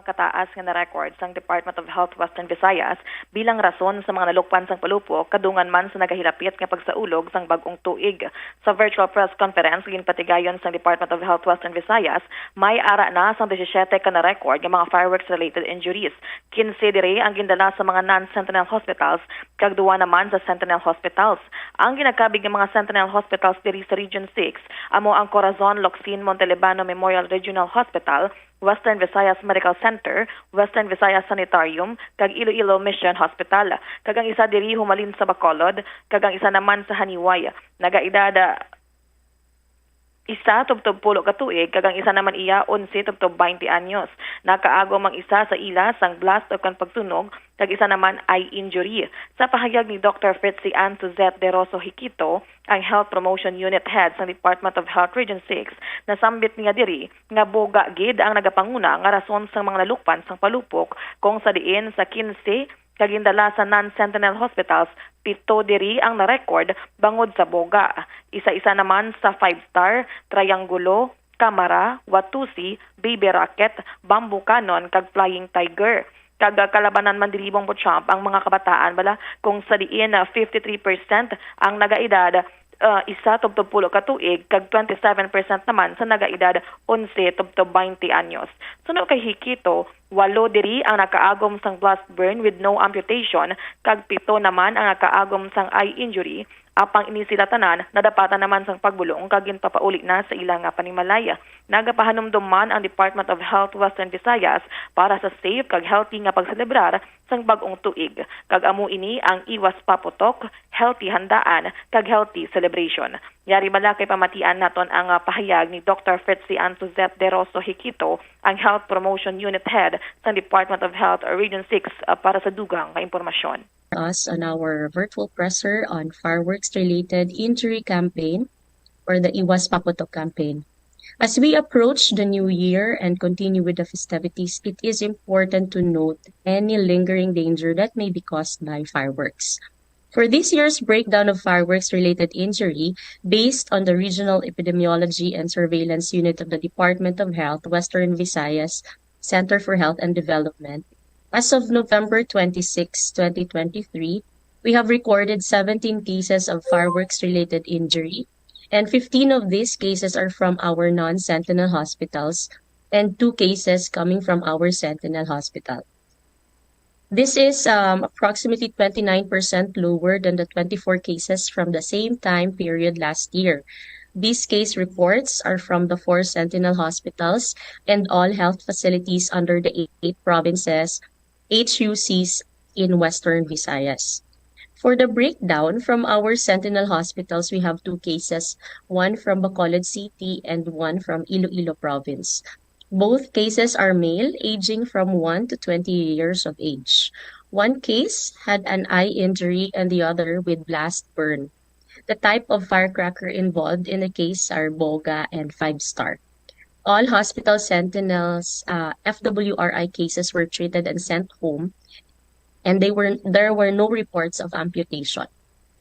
Ang kataas nga na-record sang Department of Health Western Visayas bilang rason sa mga nalukpan sang palupok kadungan man sa nagahilapit nga pagsaulog sang bag-ong tuig. Sa virtual press conference, ginpatigayon sang Department of Health Western Visayas, may ara na sang disisiete ka na-record nga mga fireworks-related injuries. Kinse diri ang gindala sa mga non-Sentinel hospitals kag duwa naman sa Sentinel hospitals. Ang ginakabig nga mga Sentinel hospitals diri sa Region six amo ang Corazon Locsin Montelibano Memorial Regional Hospital, Western Visayas Medical Center, Western Visayas Sanitarium, kag Iloilo Mission Hospital, kag ang isa diri humalin sa Bacolod, kag ang isa naman sa Janiuay. Nagaedad, ah, isa tubtob pulo ka tuig, kag ang isa naman iya onse tubtob baynte anyos. Nakaagom ang isa sa ila sang blast o kan pagsunog, kag isa naman eye injury. Sa pahayag ni Doctor Fritzy Ann Suzette De Rosso Hiquito, ang Health Promotion Unit Head sang Department of Health Region six, nasambit niya diri nga boga gid ang nagapanguna nga rason sang mga nalukpan sang palupok, kung sa diin sa kinse ka gindala sa non-Sentinel hospitals, pito diri ang na-record bangod sa boga. Isa-isa naman sa Five Star, Triangulo, Camara, Watusi, Baby Rocket, Bamboo Cannon, kag Flying Tiger. Kag, ah, kalabanan man diri, Bombo Champ, ang mga kabataan bala, kung sa diin na fifty-three percent ang nagaedad, ah, isa tubtob pulo ka tuig, kag twenty-seven percent naman sa nagaedad onse tubtob baynte anyos. Suno kay Hiquito, walo diri ang nakaagom sang blast burn with no amputation, kag pito naman ang nakaagom sang eye injury. Apang ini sila tanan nadapatan naman sang pagbulong kag ginpapauli na sa ila nga panimalay. Nagapahanumdom man ang Department of Health Western Visayas para sa safe kag healthy nga pagselebrar sang bag-ong tuig, kag amo ini ang iwas paputok, healthy handaan, kag healthy celebration. Yari bala kay pamatian naton ang, ah, pahayag ni Doctor Fritzy Ann Suzette De Rosso Hiquito, ang Health Promotion Unit Head sang Department of Health Region six, ah, para sa dugang nga impormasyon. Us on our virtual presser on fireworks-related injury campaign or the Iwas Paputok campaign. As we approach the new year and continue with the festivities, it is important to note any lingering danger that may be caused by fireworks. For this year's breakdown of fireworks-related injury, based on the Regional Epidemiology and Surveillance Unit of the Department of Health, Western Visayas Center for Health and Development, as of November twenty-six, twenty twenty-three, we have recorded seventeen cases of fireworks-related injury, and fifteen of these cases are from our non-Sentinel hospitals and two cases coming from our Sentinel hospital. This is, um, approximately twenty-nine percent lower than the twenty-four cases from the same time period last year. These case reports are from the four Sentinel hospitals and all health facilities under the eight provinces H U Cs in Western Visayas. For the breakdown, from our Sentinel hospitals, we have two cases, one from Bacolod City and one from Iloilo Province. Both cases are male, aging from one to twenty years of age. One case had an eye injury and the other with blast burn. The type of firecracker involved in the case are Boga and Five Star. All hospital sentinels, uh, F W R I cases were treated and sent home, and they were there were no reports of amputation.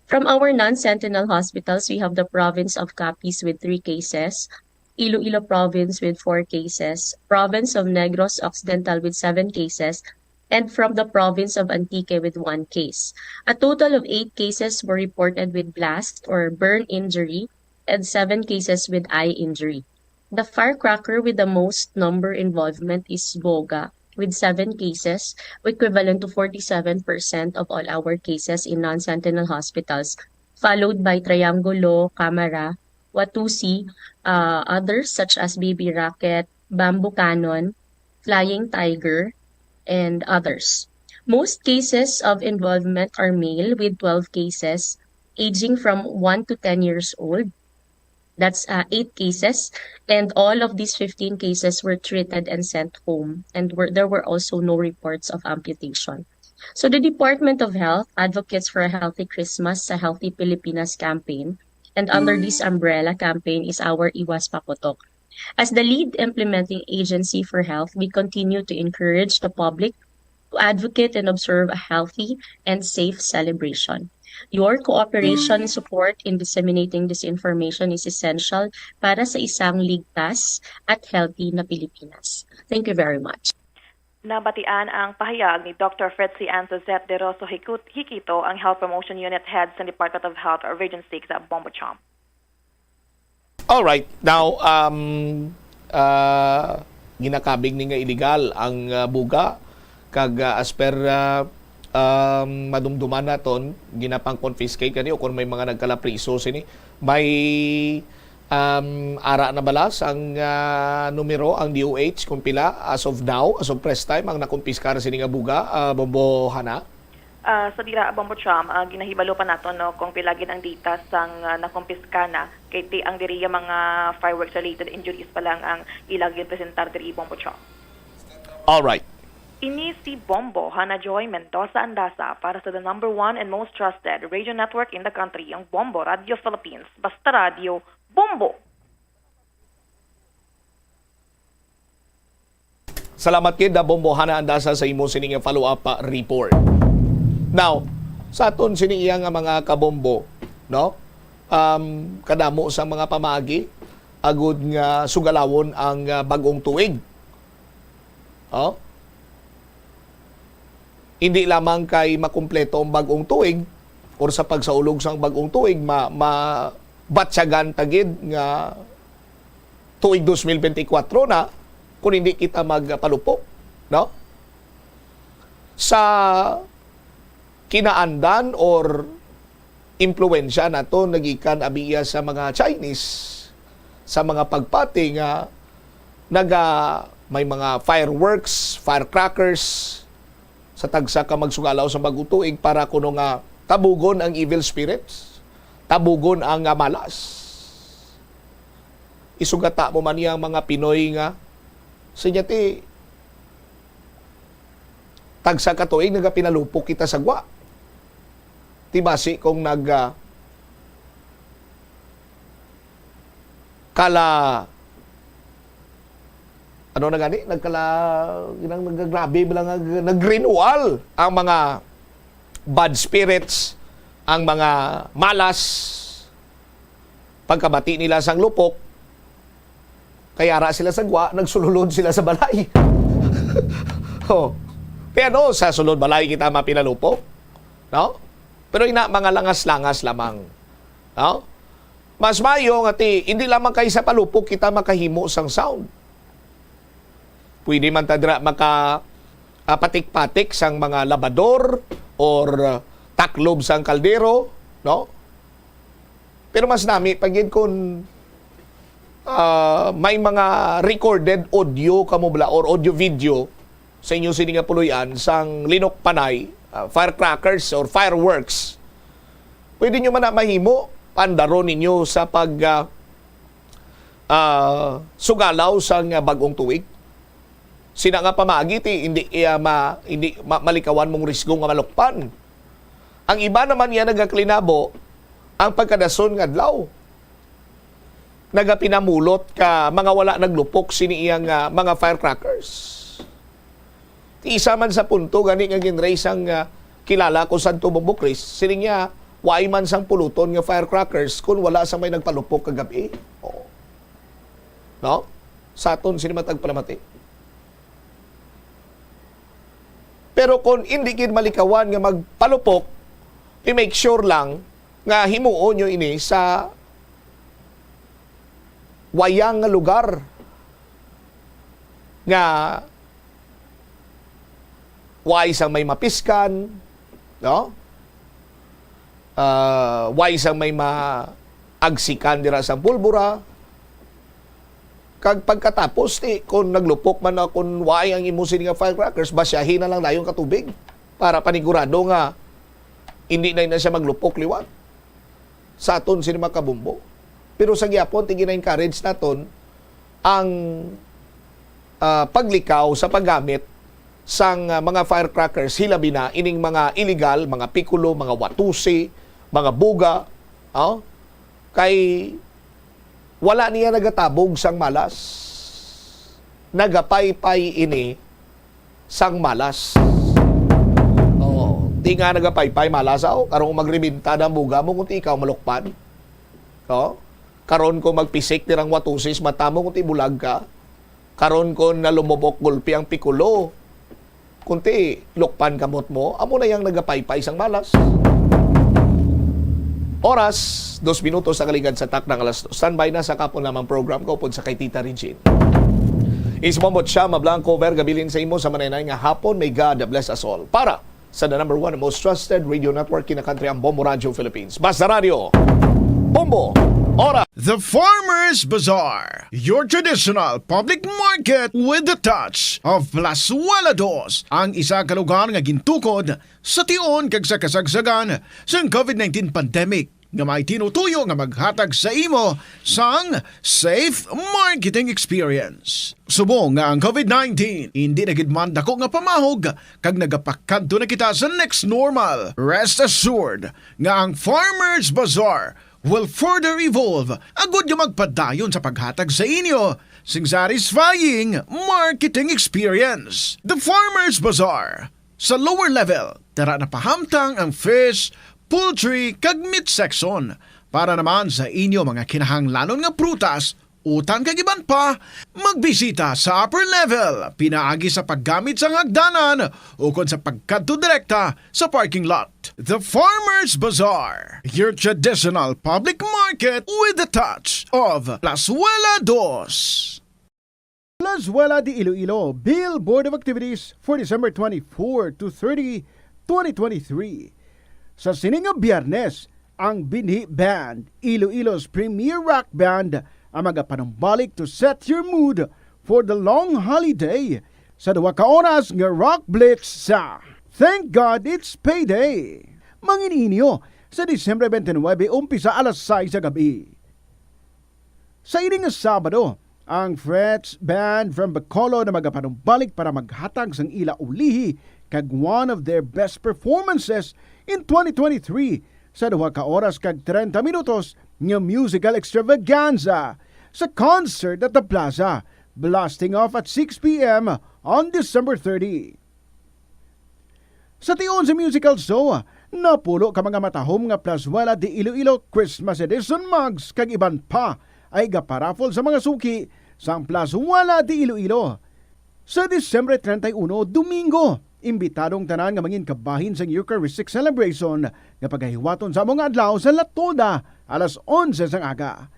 From our non-sentinel hospitals, we have the province of Capiz with three cases, Iloilo province with four cases, province of Negros Occidental with seven cases, and from the province of Antique with one case. A total of eight cases were reported with blast or burn injury and seven cases with eye injury. The firecracker with the most number involvement is Boga, with seven cases, equivalent to forty-seven percent of all our cases in non-sentinel hospitals, followed by Triangulo, Camara, Watusi, uh, others such as Baby Rocket, Bamboo Cannon, Flying Tiger, and others. Most cases of involvement are male, with twelve cases, aging from one to ten years old. That's uh, eight cases, and all of these fifteen cases were treated and sent home, and were, there were also no reports of amputation. So the Department of Health advocates for a healthy Christmas sa Healthy Pilipinas campaign, and under this umbrella campaign is our Iwas Paputok. As the lead implementing agency for health, we continue to encourage the public to advocate and observe a healthy and safe celebration. Your cooperation and support in disseminating this information is essential para sa isang ligtas at healthy na Pilipinas. Thank you very much. Nabatian ang pahayag ni Doctor Fritzy Ann Suzette De Rosso Hikut- Hikito, ang Health Promotion Unit Head sa Department of Health Region six sa Bombo Chom. Alright. Now, um, uh, ginakabig ni nga illegal ang uh, buga, kag uh, as per uh, um, madumduman naton, ginapang-confiscate kani o kung may mga nagkalapriso sini, may um, ara na bala sang uh, numero ang D O H kung pila as of now, as of press time, ang nakumpiskar sini nga buga, uh, Bombo Hana? Ah, sa dira, Bombo Chom, ah, ginahibalo pa nato, no, kung pila gid ang data sang ah, nakumpiska na, kay ti ang diri nga mga fireworks related injuries pa lang ang ila ginpresentar diri, Bombo Chom. Alright. Ini si Bombo Hana Joy Mendoza Andasa para sa the number one and most trusted radio network in the country, ang Bombo Radio Philippines. Basta Radio, Bombo! Salamat kid, Bombo Hana Andasa, sa imo sini nga follow-up ah, report. Now, sa aton sini iya nga mga kabombo, no? Um, kadamo sa mga pamaagi agud nga sugalawon ang ah, bag-ong tuig. Oh? Hindi lamang kay makumpleto ang bag-ong tuig or sa pagsaulog sang bag-ong tuig, ma mabatyagan ta gid nga tuig dos mil benti kwatro na kung hindi kita magpalupok, no? Sa kinaandan or impluwensya nato nagikan abi iya sa mga Chinese, sa mga pagpati nga naga may mga fireworks, firecrackers sa tagsa ka magsugalaw sa bag-ong tuig para kuno nga tabugon ang evil spirits, tabugon ang ah, malas. Isugata mo man niya ang mga Pinoy nga, sa niya ti, tagsa ka tuig nagapinalupok kita sa gwa. Ti basi kung nag ah, kala ano na gani, nagkala ginang nagagrabe bala nga nagrenewal ang mga bad spirits, ang mga malas, pagkabati nila sang lupok, kay ara sila sa gwa, nagsululod sila sa balay. Oh. Kaya no, sa sulod balay kita mapinalupok. No? Pero ina, mga langas-langas lamang. No? Mas maayo nga ti, hindi lamang kay sa palupok kita makahimo sang sound. Pwede man ta dira maka ah, patik-patik sang mga labador or ah, taklob sang kaldero, no? Pero mas nami pa gid kung ah, may mga recorded audio kamo bala or audio video sa inyo sini nga puloy-an sang linok panay, ah, firecrackers or fireworks. Pwede nyo man na mahimo, pandaron ninyo sa pag ah, ah, sugalaw sang ah, bag-ong tuig. Sina nga pamaagi ti hindi iya ma, hindi ma, malikawan mong risgo nga malukpan. Ang iba naman iya nagaklinabo ang pagkadason nga adlaw. Nagapinamulot ka mga wala naglupok sini iya nga mga firecrackers. Ti isa man sa punto gani nga ginraise sang ah, kilala ko Santo Bombo Chris, siling niya, "Why man sang puluton nga firecrackers kung wala sa may nagpalupok kagabi?" Oo. No? Sa aton sini matag palamati. Pero kung hindi gid malikawan nga magpalupok, i-make sure lang nga himuon nyo ini sa wayang nga lugar nga way sang may mapiskan, no? Ah, way sang may maagsikan dira sa pulbura. Kag pagkatapos ti, kung naglupok man o kung way ang imo sini nga firecrackers, basyahi na lang dayon ka tubig para panigurado nga hindi na, na siya maglupok liwat. Sa aton sini mga kabumbo. Pero sa gihapon, ti gina-encourage naton ang, ah, paglikaw sa paggamit sang, ah, mga firecrackers, hilabi na ining mga illegal, mga pikulo, mga watusi, mga buga, oh? Kay wala niya nagatabog sang malas. Nagapaypay ini sang malas. Oo. Di nga nagapaypay malas, oh. Karong magrebenta ang buga mo kung di ikaw malukpan. Oh. Karon ko magpisik tirang watusis mata mo kung di bulag ka. Karon ko nalumubok gulpi ang pikulo. Kunti, lukpan kamot mo, amo na yang nagapaypay sang malas. Oras, dos minutos sa kaligad sa taknang alas dos. Standby na sa kapon lamang program ko upod sa kay Tita Regine. Ismombot siya, mablang cover, gabilin sa imo sa mananay nga hapon. May God bless us all. Para sa the number one most trusted radio network in the country, ang Bombo Radio Philippines. Basta Radio, Bombo, Ora. The Farmers Bazaar, your traditional public market with the touch of Plazuela Dos, ang isa ka lugar nga gintukod sa tion kag sa kasagsagan sang covid nineteen pandemic, nga may tinutuyo nga maghatag sa imo sang safe marketing experience. Subong nga ang covid nineteen hindi na gid man dako nga pamahog kag nagapakadto na kita sa next normal, rest assured nga ang Farmers Bazaar will further evolve agud nga magpadayon sa paghatag sa inyo sing satisfying marketing experience. The Farmers Bazaar, sa lower level, tara na pahamtang ang fish, poultry, kag meat section. Para naman sa inyo mga kinahanglanon nga prutas, utan kag iban pa, magbisita sa upper level pinaagi sa paggamit sang hagdanan ukon sa pagkadto direkta sa parking lot. The Farmers Bazaar, your traditional public market with the touch of Plazuela Dos. Plazuela de Iloilo, Bill Board of Activities for December twenty-four to thirty, twenty twenty-three. Sa sini nga Biyernes, ang Binhi Band, Iloilo's premier rock band, ang magapanumbalik to set your mood for the long holiday sa duha ka oras nga Rock Blitz sa Thank God It's Payday. Mangin-inyo sa Disyembre twenty-nine, umpisa alas sais sa gabi. Sa ini nga Sabado, ang Frets Band from Bacolod na magapanumbalik para maghatag sang ila ulihi kag one of their best performances in twenty twenty-three sa duha ka oras kag treinta minutos nga musical extravaganza sa Concert at the Plaza, blasting off at six p.m. on December thirty. Sa tion sa musical show, napulo ka mga matahom nga Plazuela de Iloilo Christmas Edition mugs kag iban pa ay gaparaffle sa mga suki sang Plazuela de Iloilo. Sa Disyembre treinta y uno, Domingo, imbitado ang tanan nga mangin kabahin sang Eucharistic celebration nga pagahiwaton sa amo nga adlaw sa La Toda alas onse sang aga.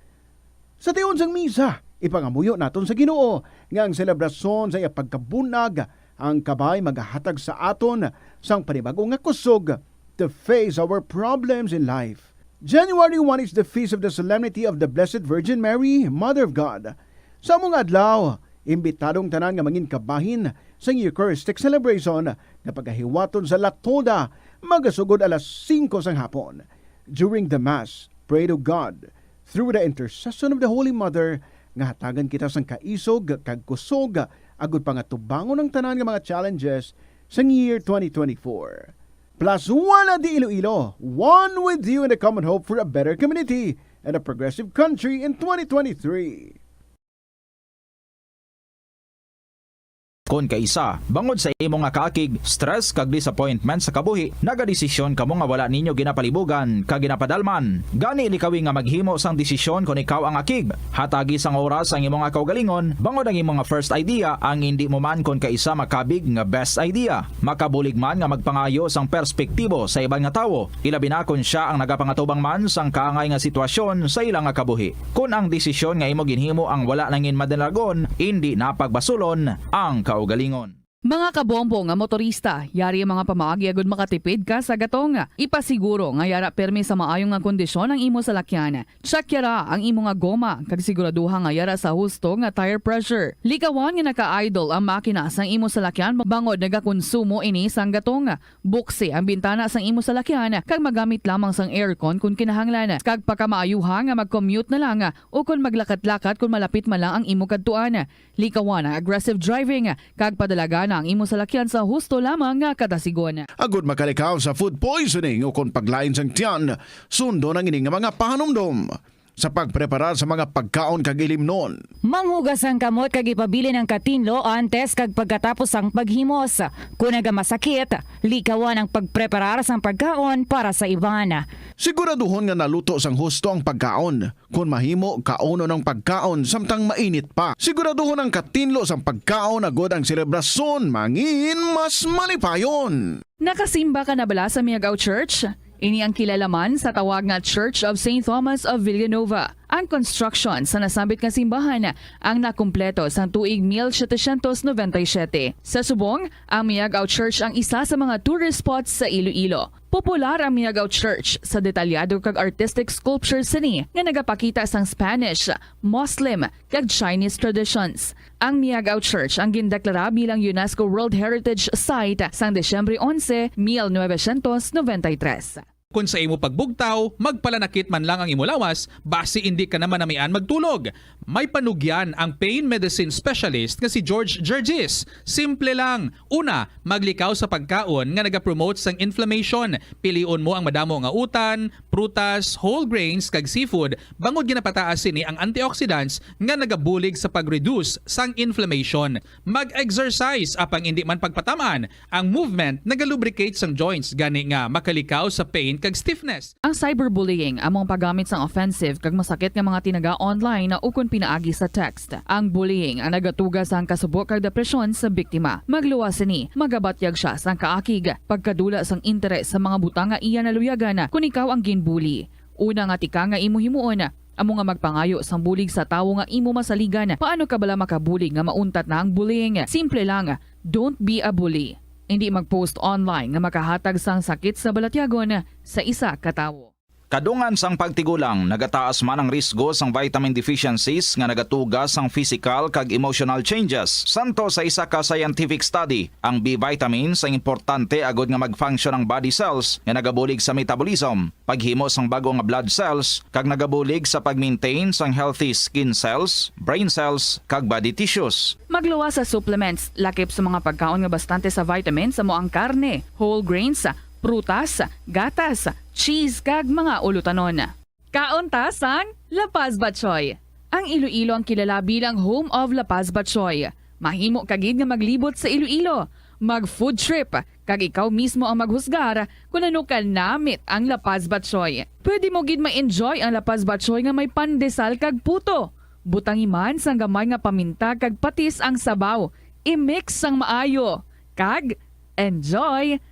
Sa tion sang misa, ipangamuyo naton sa Ginoo nga ang selebrasyon sa iya pagkabun-ag, ang kabay magahatag sa aton sang panibag-o nga kusog to face our problems in life. January one is the feast of the solemnity of the Blessed Virgin Mary, Mother of God. Sa amo nga adlaw, imbitado ang tanan nga mangin kabahin sang Eucharistic celebration nga pagahiwaton sa La Toda magasugod alas singko sang hapon. During the Mass, pray to God through the intercession of the Holy Mother nga hatagan kita sang kaisog kag kusog agud pangatubangon ang tanan nga mga challenges sang year twenty twenty-four. Plus Wala di Iloilo, one with you in the common hope for a better community and a progressive country in twenty twenty-three. Kon kaisa, bangod sa imo nga kaakig, stress kag disappointment sa kabuhi, nagadesisyon kamo nga wala ninyo ginapalibugan kag ginapadalman. Gani likawi nga maghimo sang desisyon kon ikaw ang akig. Hatagi sang oras ang imo nga kaugalingon, bangod ang imo nga first idea ang indi mo man kon kaisa makabig nga best idea. Makabulig man nga magpangayo sang perspektibo sa iban nga tawo, ilabi na kon sia ang nagapangatubang man sang kaangay nga sitwasyon sa ila nga kabuhi. Kon ang desisyon nga imo ginhimo ang wala nangin madalagon, indi na pagbasulon ang kaugalingon. Mga kabombo nga motorista, yari ang mga pamaagi agud makatipid ka sa gatong. Ipasiguro nga yara permi sa maayo nga kondisyon ang imo salakyan. Check yara ang imo nga goma, kag siguraduha nga yara sa husto nga tire pressure. Likawan nga naka-idle ang makina sang imo salakyan bangod nagakonsumo ini sang gatong. Buksi ang bintana sang imo salakyan kag magamit lamang sang aircon kon kinahanglan. Kag pakamaayuha nga mag-commute na lang o kon maglakat-lakat kon malapit man lang ang imo kadtuan. Likawan ang aggressive driving kag padalagana ang imo salakyan sa husto lamang nga kadasigon. Agud makalikaw sa food poisoning o kon paglain sang tiyan, sundon ang ini nga mga pahanumdom sa pagpreparar sa mga pagkaon kag ilimnon. Manghugas ang kamot kag ipabilin ang katinlo antes kag pagkatapos sang paghimos. Kon nagamasakit, likawan ang pagpreparar sang pagkaon para sa iban. Siguraduhon nga naluto sang husto ang pagkaon. Kon mahimo, kaunon ang pagkaon samtang mainit pa. Siguraduhon ang katinlo sang pagkaon agud ang selebrasyon mangin mas malipayon. Nakasimba ka na bala sa Miagao Church? Ini ang kilala man sa tawag nga Church of Saint Thomas of Villanova. Ang construction sa nasambit nga simbahan ang nakumpleto sang tuig mil setecientos noventa y siete. Sa subong, ang Miagao Church ang isa sa mga tourist spots sa Iloilo. Popular ang Miagao Church sa detalyado kag artistic sculptures sini nga nagapakita sang Spanish, Muslim, kag Chinese traditions. Ang Miagao Church ang gindeklara bilang UNESCO World Heritage Site sang Disyembre onse, mil novecientos noventa y tres. Kon sa imo pagbugtaw, magpalanakit man lang ang imo lawas, basi indi ka na manamian magtulog. May panugyan ang pain medicine specialist nga si George Gergis. Simple lang. Una, maglikaw sa pagkaon nga nagapromote sang inflammation. Pilion mo ang madamo nga utan, prutas, whole grains, kag seafood, bangod ginapataas sini ang antioxidants nga nagabulig sa pag-reduce sang inflammation. Mag-exercise, apang indi man pagpataman, ang movement nagalubricate sang joints, gani nga makalikaw sa pain kag stiffness. Ang cyberbullying amo ang paggamit sang offensive kag masakit nga mga tinaga online ukon pinaagi sa text. Ang bullying ang nagatuga sang kasubo kag depresyon sa biktima. Magluwas sini, magabatyag sia sang kaakig, pagkadula sang interes sa mga butang nga iya naluyagan kon ikaw ang ginbully. Una nga tika nga imo himuon, amo nga magpangayo sang bulig sa tawo nga imo masaligan. Paano ka bala makabulig nga mauntat na ang bullying? Simple lang, don't be a bully. Indi mag-post online nga makahatag sang sakit sa balatyagon sa isa ka tawo. Kadungan sang pagtigulang, nagataas man ang risgo sang vitamin deficiencies nga nagatuga sang physical kag emotional changes. Santo sa isa ka scientific study, ang B vitamins ang importante agud nga mag-function ang body cells nga nagabulig sa metabolism, paghimo sang bag-o nga blood cells, kag nagabulig sa pag-maintain sang healthy skin cells, brain cells, kag body tissues. Magluwas sa supplements, lakip sa mga pagkaon nga bastante sa vitamins, amo ang karne, whole grains, prutas, gatas, cheese, kag mga ulutanon. Kaon ta sang La Paz Batchoy. Ang Iloilo ang kilala bilang home of La Paz Batchoy. Mahimo ka gid nga maglibot sa Iloilo, mag-food trip, kag ikaw mismo ang maghusgar kon ano kanamit ang La Paz Batchoy. Pwede mo gid ma-enjoy ang La Paz Batchoy nga may pandesal kag puto. Butangi man sang gamay nga paminta kag patis ang sabaw. I-mix sang maayo. Kag enjoy!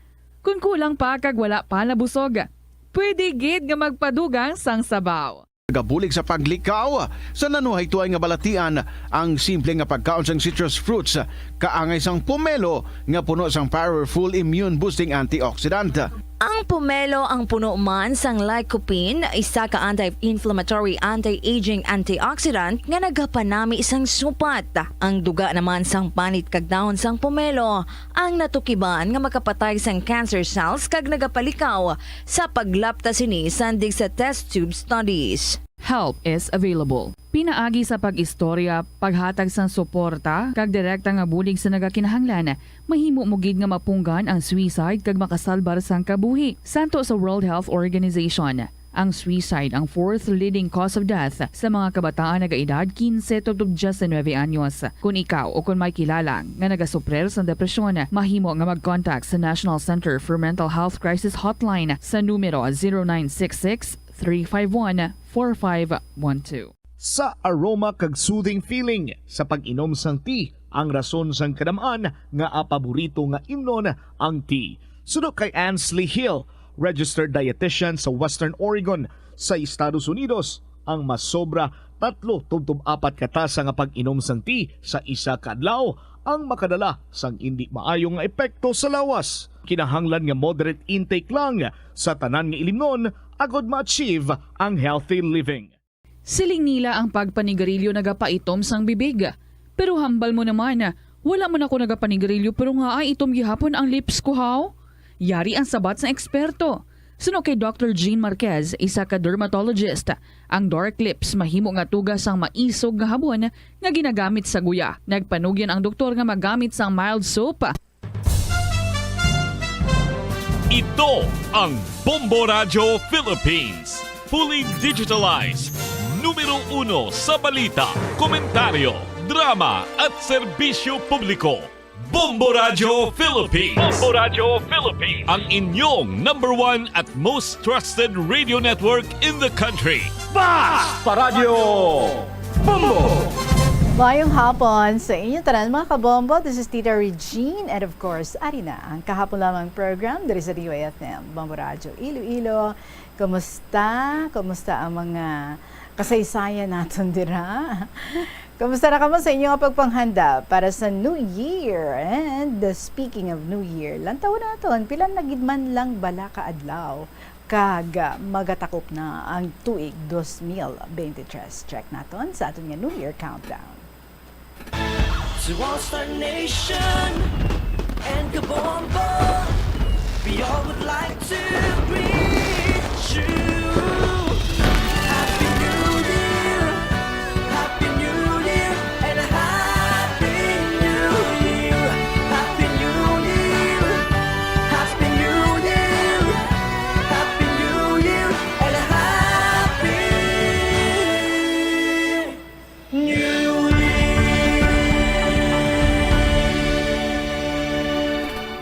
Kon kulang pa kag wala pa nabusog, pwede gid nga magpadugang sang sabaw. Nagabulig sa paglikaw sa nanuhay tuay nga balatian ang simple nga pagkaon sang citrus fruits, kaangay sang pomelo nga puno sang powerful immune boosting antioxidant. Ang pomelo ang puno man sang lycopene, isa ka anti-inflammatory, anti-aging antioxidant nga nagapanami sang supat. Ang duga naman sang panit kag dahon sang pomelo ang natukiban nga makapatay sang cancer cells kag nagapalikaw sa paglapta sini sandig sa test tube studies. Help is available. Pinaagi sa pag-istorya, paghatag sang suporta, kag direkta nga bulig sa nagakinahanglan, mahimo mo gid nga mapunggan ang suicide kag makasalbar sang kabuhi. Santo sa World Health Organization, ang suicide ang fourth leading cause of death sa mga kabataan nagaedad kinse tubtob diyes nuebe anyos. Kon ikaw o kon may kilala nga nagasuprer sang depresyon, mahimo nga mag-contact sa National Center for Mental Health Crisis Hotline sa numero zero nine six six, three five one, four five one two. Sa aroma kag soothing feeling sa pag-inom sang tea, ang rason sang kadam-an nga paborito nga imnon ang tea. Suno kay Ansley Hill, registered dietitian sa Western Oregon sa Estados Unidos, ang masobra tatlo tubtob apat ka tasa nga pag-inom sang tea sa isa ka adlaw ang makadala sang indi maayo nga epekto sa lawas. Kinahanglan nga moderate intake lang sa tanan nga ilimnon agod ma-achieve ang healthy living. Siling nila ang pagpanigarilyo nagapaitom sang bibig. Pero hambal mo naman, wala man ako nagapanigarilyo pero nga ay itom gihapon ang lips ko, haw? Yari ang sabat sang eksperto. Suno kay Doctor Jean Marquez, isa ka dermatologist, ang dark lips mahimo nga tuga sang maisog nga habon nga ginagamit sa guya. Nagpanugyan ang doktor nga magamit sang mild soap. Ito ang Bombo Radyo Philippines. Fully digitalized. Numero uno sa balita, komentaryo, drama at serbisyo publiko. Bombo Radyo Philippines. Bombo Radyo Philippines. Ang inyong number one at most trusted radio network in the country. Basta Radyo Bombo! Maayong hapon sa inyo tanan, mga kabombo. This is Tita Regine, and of course, ari na ang kahapon lamang program diri sa D Y F M, Bombo Radyo Iloilo. Kumusta? Kumusta ang mga kasaysayan naton dira? Kumusta na kamo sa inyo nga pagpanghanda para sa New Year? And, uh, speaking of New Year, lantawon naton, pila na gid man lang bala ka adlaw kag, uh, magatakop na ang tuig dos mil bente tres. Check naton sa aton nga New Year countdown. To all Star Nation and Kabombo, we all would like to greet you. Happy New Year, Happy New Year, and a Happy New Year. Happy New Year, Happy New Year, Happy New Year, and a Happy New Year.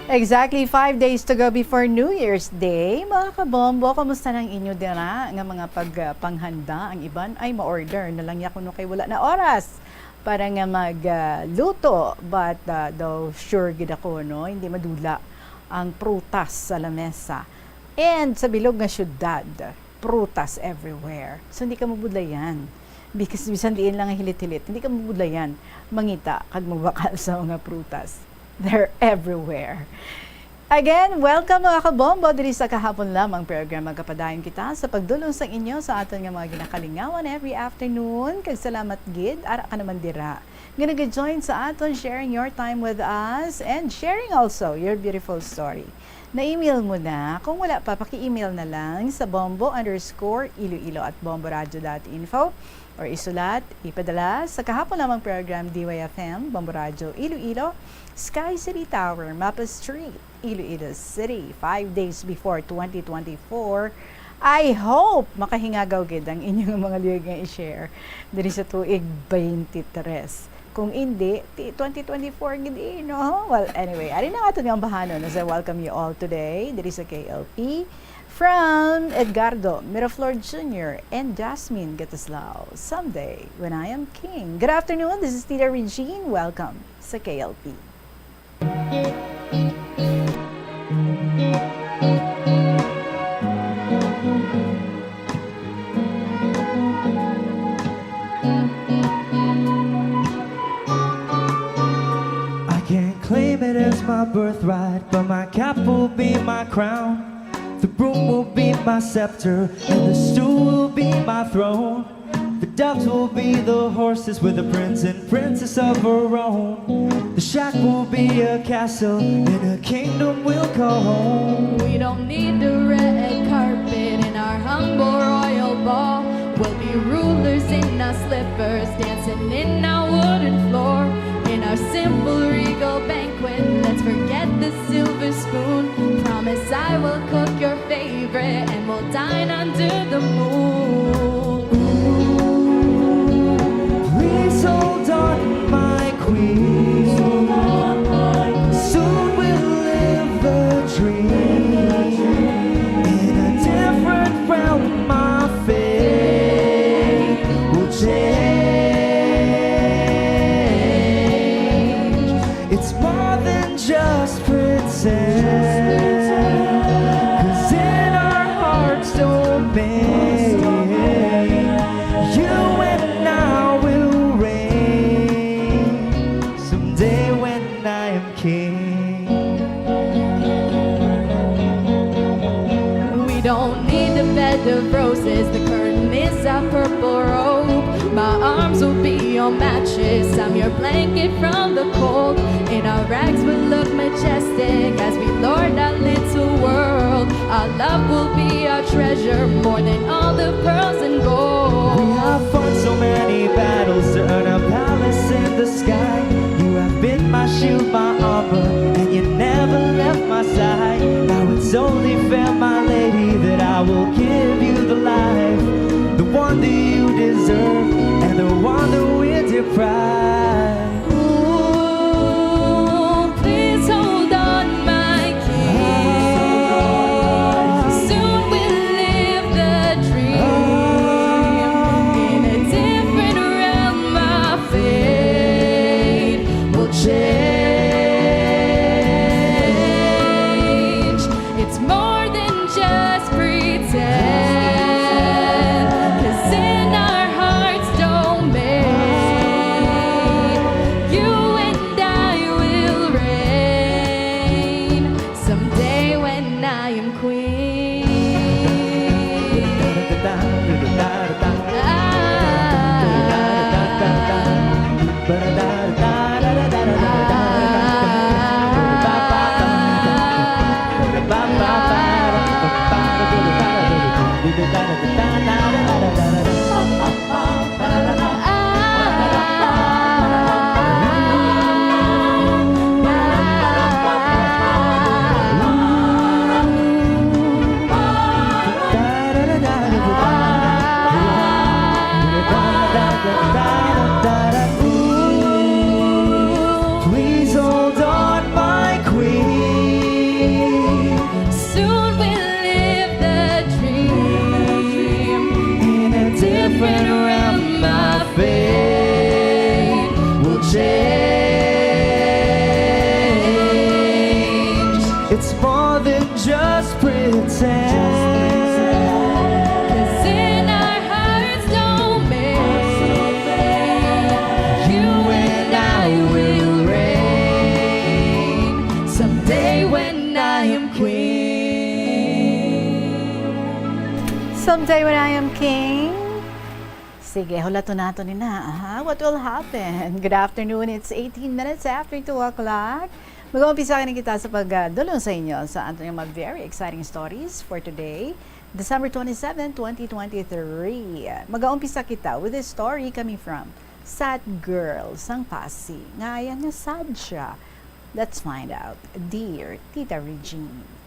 Exactly five days to go before New Year's Day. Mga kabombo, kumusta na ang inyo dira nga mga pagpanghanda? Ang iban ay ma-order na lang ya kuno kay wala na oras para nga magluto. But, uh, daw sure gid ako, no, hindi madula ang prutas sa lamesa. And sa bilog nga syudad, prutas everywhere. So, hindi ka mabudlayan. Because bisan diin lang ang hilit-hilit, hindi ka mabudlayan mangita kag magbakal sa mga prutas. They're everywhere. Again, welcome, mga kabombo, diri sa kahapon lamang program. Magkapadayon kita sa pagdulong sang inyo sa aton nga mga ginakalingawan every afternoon. Kag salamat gid, ara ka naman dira nga nag-join sa aton, sharing your time with us and sharing also your beautiful story. Na-email mo na? Kung wala pa, paki-email na lang sa bombo underscore iloilo at bomboradio dot info or isulat, ipadala sa kahapon lamang program, D Y F M, Bombo Radyo Iloilo, Sky City Tower, Mapa Street, Iloilo City, five days before twenty twenty-four. I hope makahingagaw gid ang inyong mga luyag nga i-share diri sa tuig twenty twenty-three. Kung indi, ti twenty twenty-four gid, eh, no? Well, anyway, ari na aton nga ambahanon as I welcome you all today diri sa K L P. From Edgardo Miraflor Junior and Jasmine Gataslao, Someday When I Am King. Good afternoon, this is Tita Regine. Welcome sa K L P. I can't claim it as my birthright, but my cap will be my crown. The broom will be my scepter, and the stool will be my throne. The doves will be the horses with the prince and princess of our own. The shack will be a castle, and a kingdom will call home. We don't need the red carpet in our humble royal ball. We'll be rulers in our slippers, dancing in our wooden floor. In our simple regal banquet, let's forget the silver spoon. Promise I will cook your favorite, and we'll dine under the moon. Ooh, please hold on, my queen. Soon we'll live the dream. In a different realm, my fate will change. It's more than just pretend. 'Cause in our hearts domain, you and I will reign. Someday when You don't need a bed of roses, the curtain is a purple robe. My arms will be your mattress, I'm your blanket from the cold. In our rags, we'll look majestic as we lord our little world. Our love will be our treasure, more than all the pearls and gold. We have fought so many battles to earn a palace in the sky. You have been my shield, my armor, and you never left my side. Now it's only fair, my lady, that I will give you the life, the one that you deserve, and the one that we deprive. Ooh, please hold on, my king. Soon we'll live the dream. In a different realm, our fate will change. It's more than just pretend, 'cause in our hearts domain, you and I will reign. Someday when I am queen. Please hold on, my queen. Soon we'll live the dream. In a different realm, my fate will change. It's more than just pretend. 'Cause in our hearts domain, you and I will reign. Someday when I am queen. Someday when I am king. Sige, hulaton naton ni na, ha? What will happen? Good afternoon. It's eighteen minutes after two o'clock. Mag-uumpisa na kita sa pagdulong sa inyo sa aton nga mga very exciting stories for today, December twenty-seven, twenty twenty-three. Mag-uumpisa kita with a story coming from Sad Girl sang Passi. Ngaa nga sad siya? Let's find out, dear Tita Regine.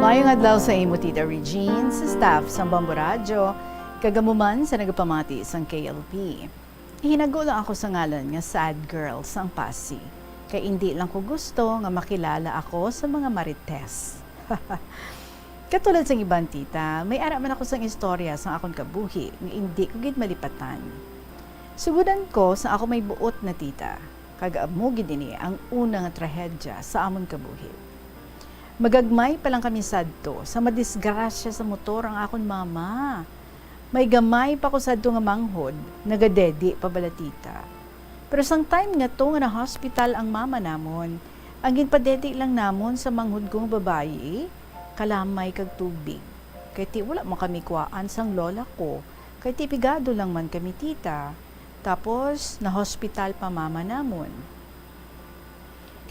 Maayong adlaw sa imo, Tita Regine, sa staff sang Bombo Radyo, kag amo man sa nagapamati sang K L P. Hinago lang ako sa ngalan nga sad girl sang Passi, kay indi lang ko gusto nga makilala ako sa mga marites. Katulad sang iban, tita, may ara man ako sang istorya sang akon kabuhi nga indi ko gid malipatan. Sugodan ko sang ako may buot na tita, kag amo gid ini ang una nga trahedya sa amon kabuhi. Magagmay pa lang kami sadto sa madisgrasya sa motor ang akon mama. May gamay pa ko sadto nga manghod, nagadedi pa bala, tita. Pero sang time nga to nga na-hospital ang mama namon, ang ginpadedi lang namon sa manghod ko nga babayi, kalamay kag tubig. Kay ti wala man kami kuhaan sang lola ko, kay ti pigado lang man kami, tita. Tapos, na-hospital pa mama namon.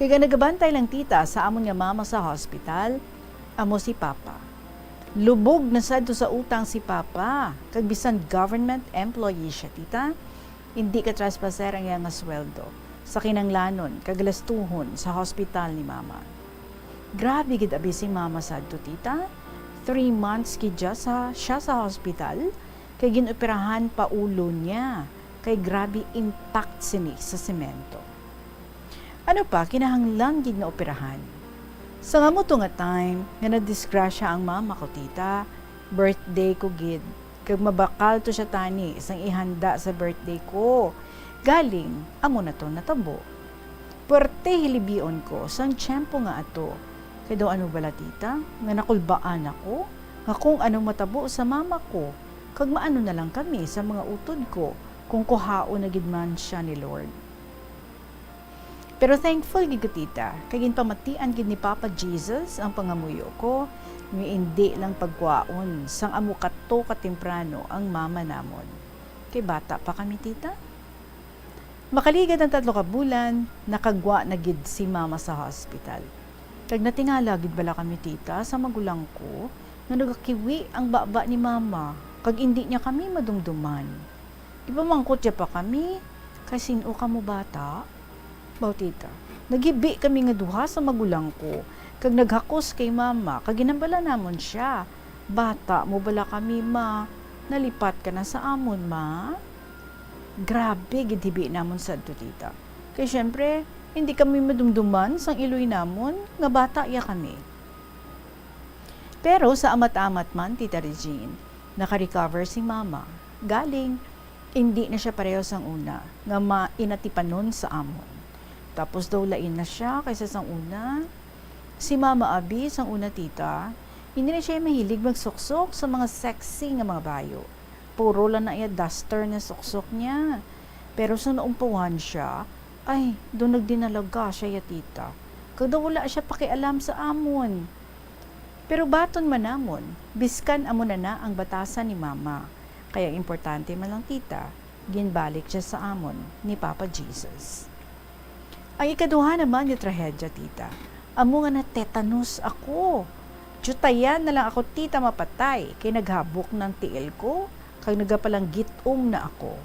Kay ang nagabantay lang, tita, sa amon nga mama sa hospital, amo si papa. Lubog na sadto sa utang si papa, kag bisan government employee siya, tita, indi ka traspaser ang iya nga sweldo sa kinanglanon kag gastuhon sa hospital ni mama. Grabe gid abi si mama sadto, tita. Three months gid siya sa, siya sa hospital, kay gin-operahan pa ulo niya, kay grabe impact sini sa semento. Ano pa, kinahanglan gid nga operahan. Sa nga mo to nga time nga nadisgrasya ang mama ko, tita, birthday ko gid, Mabakal to siya tani sang ihanda sa birthday ko. Galing, amo na to natabo. Puwerte hilibion ko sang tiyempo nga ato. Kay daw ano bala, tita, nga nakulbaan ako nga kung ano matabo sa mama ko, kag maano na lang kami sa mga utod ko kung kuhaon na gid man siya ni Lord. Pero thankful gid ko, tita, kay ginpamatian gid ni Papa Jesus ang pangamuyo ko, nga indi lang pagkuhaon sang amo kadto ka temprano ang mama namon. Kay bata pa kami, tita. Makaligad ang tatlo ka bulan, nakagwa na gid si mama sa hospital. Kag natingala gid bala kami, tita, sa magulang ko nga nagakiwi ang baba ni mama, kag indi niya kami madumduman. Ipamangkot niya pa kami, "Kay sin-o kamo bata?" Baw, tita, naghibi kami nga duha sa magulang ko, kag naghakos kay mama, kag ginhambala namon sia, "Bata mo bala kami, ma? Nalipat ka na sa amon, ma?" Grabe gid hibi namon sadto, tita. Kay siyempre, hindi kami madumduman sang iloy namon nga bata ya kami. Pero sa amat-amat man, Tita Regine, naka-recover si Mama. Galing, indi na sia pareho sang una nga mainatipanon sa amon. Tapos daw lain na sia kaysa sang una. Si Mama abi, sang una, tita, hindi na sia mahilig magsuksok sa mga sexy nga mga bayo. Puro lang na iya duster na suksok niya. Pero sa naumpawan sia, ay, daw nagdinalaga sia ya, tita. Kag daw wala sia pakialam sa amon. Pero baton man namon, biskan amo na na ang batasan ni Mama. Kay ang importante man lang, tita, ginbalik sia sa amon ni Papa Jesus. Ang ikaduha naman nga trahedya, tita, amo nga na-tetanus ako. Diutayan na lang ako, tita, mapatay, kay naghabok na ang tiil ko, kag nagapalanggit-om na ako.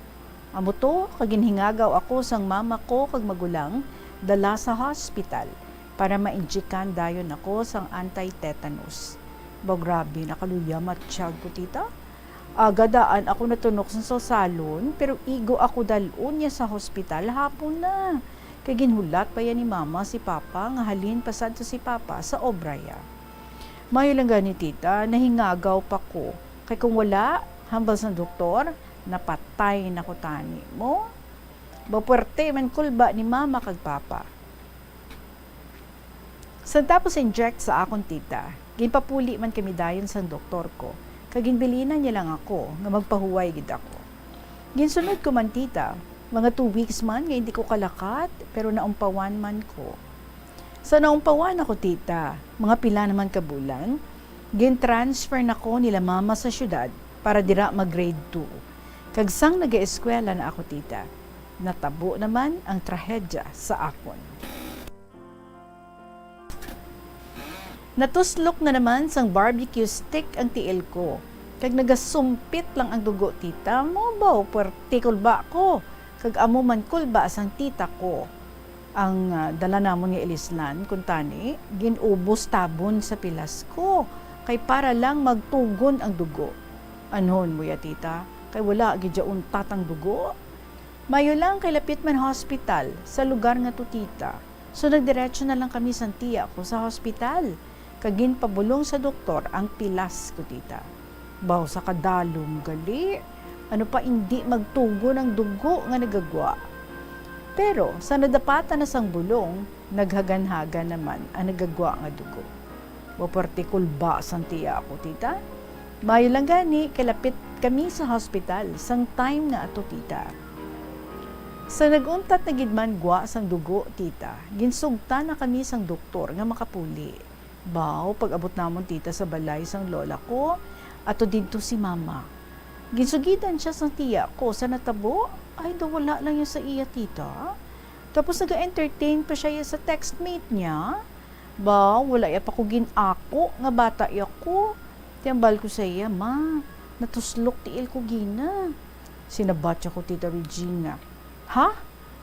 Amo to, kag ginhingagaw ako sang mama ko kag magulang dala sa hospital para ma-injikan dayon ako sang anti-tetanus. Ba, grabe, nakaluya man tiyag ko, tita. Aga daan ako natunok sa salon, pero igo ako dal-on niya sa hospital hapon na. Kay ginhulat pa ya ni Mama si Papa nga halin pa sadto si Papa sa obra ya. Mayo lang gani, tita, nahingagaw pa ko. Kay kung wala, hambal sang doktor, napatay na ko tani mo. Ba, puwerte man kulba ni Mama kag Papa. Sa tapos inject sa akon, tita, ginpapuli man kami dayon sang doktor ko, kag ginbilinan niya lang ako nga magpahuway gid ako. Ginsunod ko man, tita, mga two weeks man nga hindi ko kalakat, pero naumpawan man ko. Sa naumpawan ako, tita, mga pila naman ka bulan, gin-transfer na ko nila Mama sa syudad para dira mag-grade two. Kag sang nagaeskwela na ako, tita, natabo naman ang trahedya sa akon. Natuslok na naman sang barbecue stick ang tiil ko, kag nagasumpit lang ang dugo, tita. Mo ba, puwerte kulba ko, kag amo man kulba sang tita ko. Ang, ah, dala namon nga ilislan, kuntani, gin-ubos tabon sa pilas ko, kay para lang magtugon ang dugo. Anhon mo ya, tita, kay wala gid ya untat ang dugo. Mayo lang kay lapit man hospital sa lugar nga to, tita. So, nagdiretso na lang kami sang tiya ko sa hospital, kag ginpabulong sa doktor ang pilas ko, tita. Baw, sa kadalom gali, ano pa, indi magtugon ang dugo nga nagagwa. Pero sa nadapatan na sang bulong, naghaganhagan naman ang nagagwa nga dugo. Mapartikul ba sang tiya ko, tita? Mayo lang gani, kay lapit kami sa hospital sang time nga ato, tita. Sa nag-untat na gid man gwa sang dugo, tita, ginsugta na kami sang doktor nga makapuli. Baw, pag-abot namon, tita, sa balay sang lola ko, ato didto si mama. Ginsugidan siya sang tiya ko sa natabo. Ay, daw wala lang yun sa iya, tita. Tapos naga-entertain pa siya sa textmate niya. Ba, wala ya pa ko gin-ako nga bata ya ko. Tiyambal ko sa iya, "Ma, natuslok tiil ko gina." Sinabat siya ko, Tita Regina. "Ha?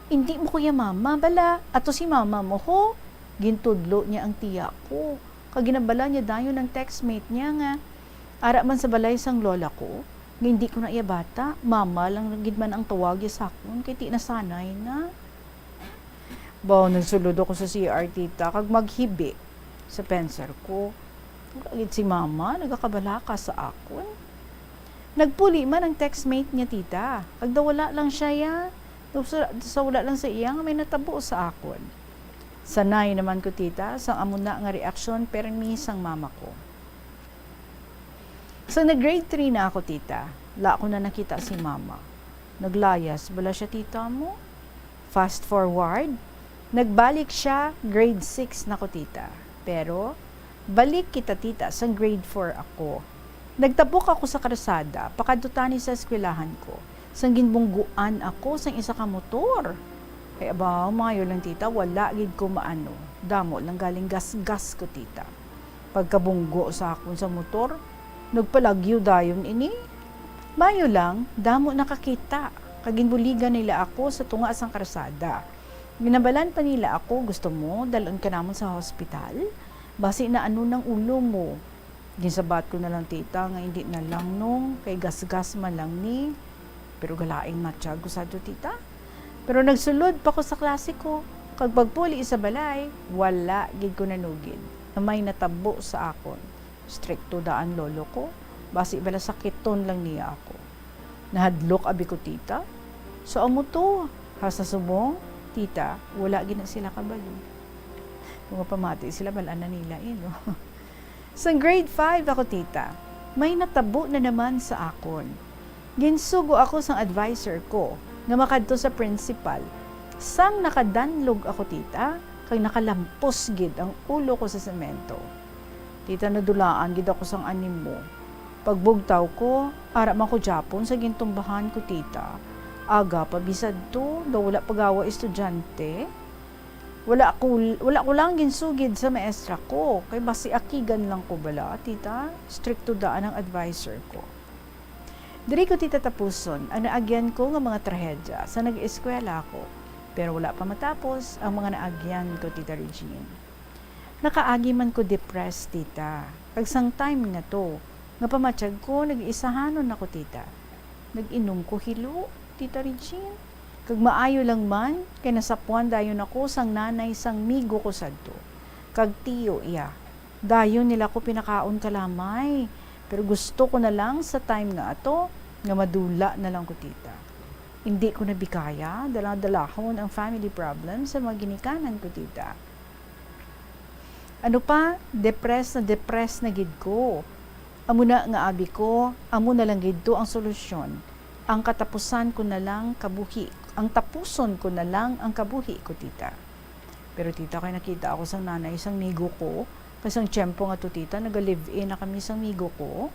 Indi mo ko ya mama, bala, ato si mama mo, ho?" Gintudlo niya ang tiya ko. Kag ginabala niya dayon ang textmate niya nga ara man sa balay sang lola ko, nga indi ko na iya bata, mama lang gid man ang tawag ya sa akon, kay ti nasanay na. Baw, nagsulod ako sa C R, tita, kag maghibi sa pensar ko. Wala gid si mama nagakabalaka sa akon. Nagpuli man ang textmate niya, tita, kag daw wala lang siya ya, daw sa, sa wala lang sa iya nga may natabo sa akon. Sanay naman ko, tita, sang amo na nga reaksyon permi sang mama ko. Sa nag-grade three na ako, tita, la ko na nakita si mama. Naglayas bala siya, tita mo? Fast forward, nagbalik siya, grade six na ko, tita. Pero, balik kita, tita, sang grade four ako. Nagtabok ako sa karsada, pakadto tani sa eskwelahan ko. Sang ginbungguan ako sang isa ka motor. Ay, abaw, maayo lang, tita, wala gid ko maano. Damo lang galing gasgas ko, tita. Pagkabunggo sa akon sa motor, nagpalagyo dayon ini. Maayo lang, damo nakakita, kag ginbuligan nila ako sa tunga sang karsada. Ginhambalan pa nila ako, "Gusto mo, dal-on ka namon sa hospital? Basi naano nang ulo mo." Ginsabat ko na lang, tita, nga hindi na lang, no, kay gasgas man lang ni. Pero galaing matyag ko sadto, tita. Pero nagsulod pa ko sa klase ko, kag pagpuli sa balay, wala gid ko nanugid nga may natabo sa akon. Strikto daan lolo ko, basi bala sakiton lang niya ako. Nahadlok abi ko, tita. Sa amo to, ha, sa subong, tita, wala gid na sila kabalo. Kung mapamati sila, bal-an na nila, eh, no? Sang grade five ako, tita, may natabo na naman sa akon. Ginsugo ako sang adviser ko nga makadto sa principal. Sang nakadanlog ako, tita, kag nakalampos gid ang ulo ko sa semento. Tita, nadulaan gid ako sang animo. Pagbugtaw ko, ara man ko gyapon sa gintumbahan ko, tita. Aga pa bisan to, daw wala pa gawa estudyante. Wala ko, wala ko lang ginsugid sa maestra ko, kay basi akigan lang ko bala, tita. Strikto daan ang adviser ko. Diri ko, tita, tapuson ang naagyan ko nga mga trahedya sa nag-eskwela ako, pero wala pa matapos ang mga naagyan ko, Tita Regine. Nakaagi man ko depressed, tita, kag sang time nga to, nga pamatyag ko, nag-iisahanon ako, tita. Nag-inom ko hilo, Tita Regine, kag maayo lang man, kay nasapuan dayon ako sang nanay sang migo ko sadto, kag tiyo iya. Dayon nila ko pinakaon kalamay, pero gusto ko na lang sa time nga ato nga madula na lang ko, tita. Indi ko na bikaya daladalahon ang family problem sa mga ginikanan ko, tita. Ano pa, depressed na depressed na gid ko. Amo na nga abi ko, amo na lang gid to ang solusyon. Ang katapusan ko na lang kabuhi, ang tapuson ko na lang ang kabuhi ko, tita. Pero, tita, kay nakita ako sang nanay sang migo ko, kay sang tiyempo nga to, tita, naga-live-in na kami sang migo ko.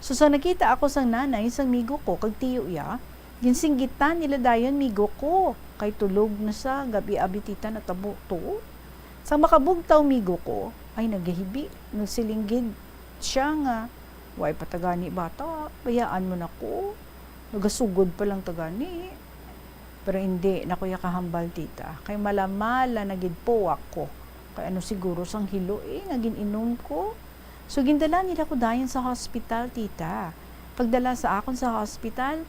So, sang nakita ako sang nanay sang migo ko kag tiyo iya, ginsinggitan nila dayon migo ko, kay tulog na sa gab-i abi, tita, natabo to. Sang makabugtaw migo ko, ay nagahibi, nagsiling gid siya nga, "Way pa tagani bata, bayaan mo na ko. Nagasugod pa lang tagani." Pero indi na ko iya kahambal, tita, kay malamala na gid puwak ko. Kay ano siguro sang hilo, eh, nga gin-inom ko? So, gindala nila ko dayon sa hospital, tita. Pagdala sa akon sa hospital,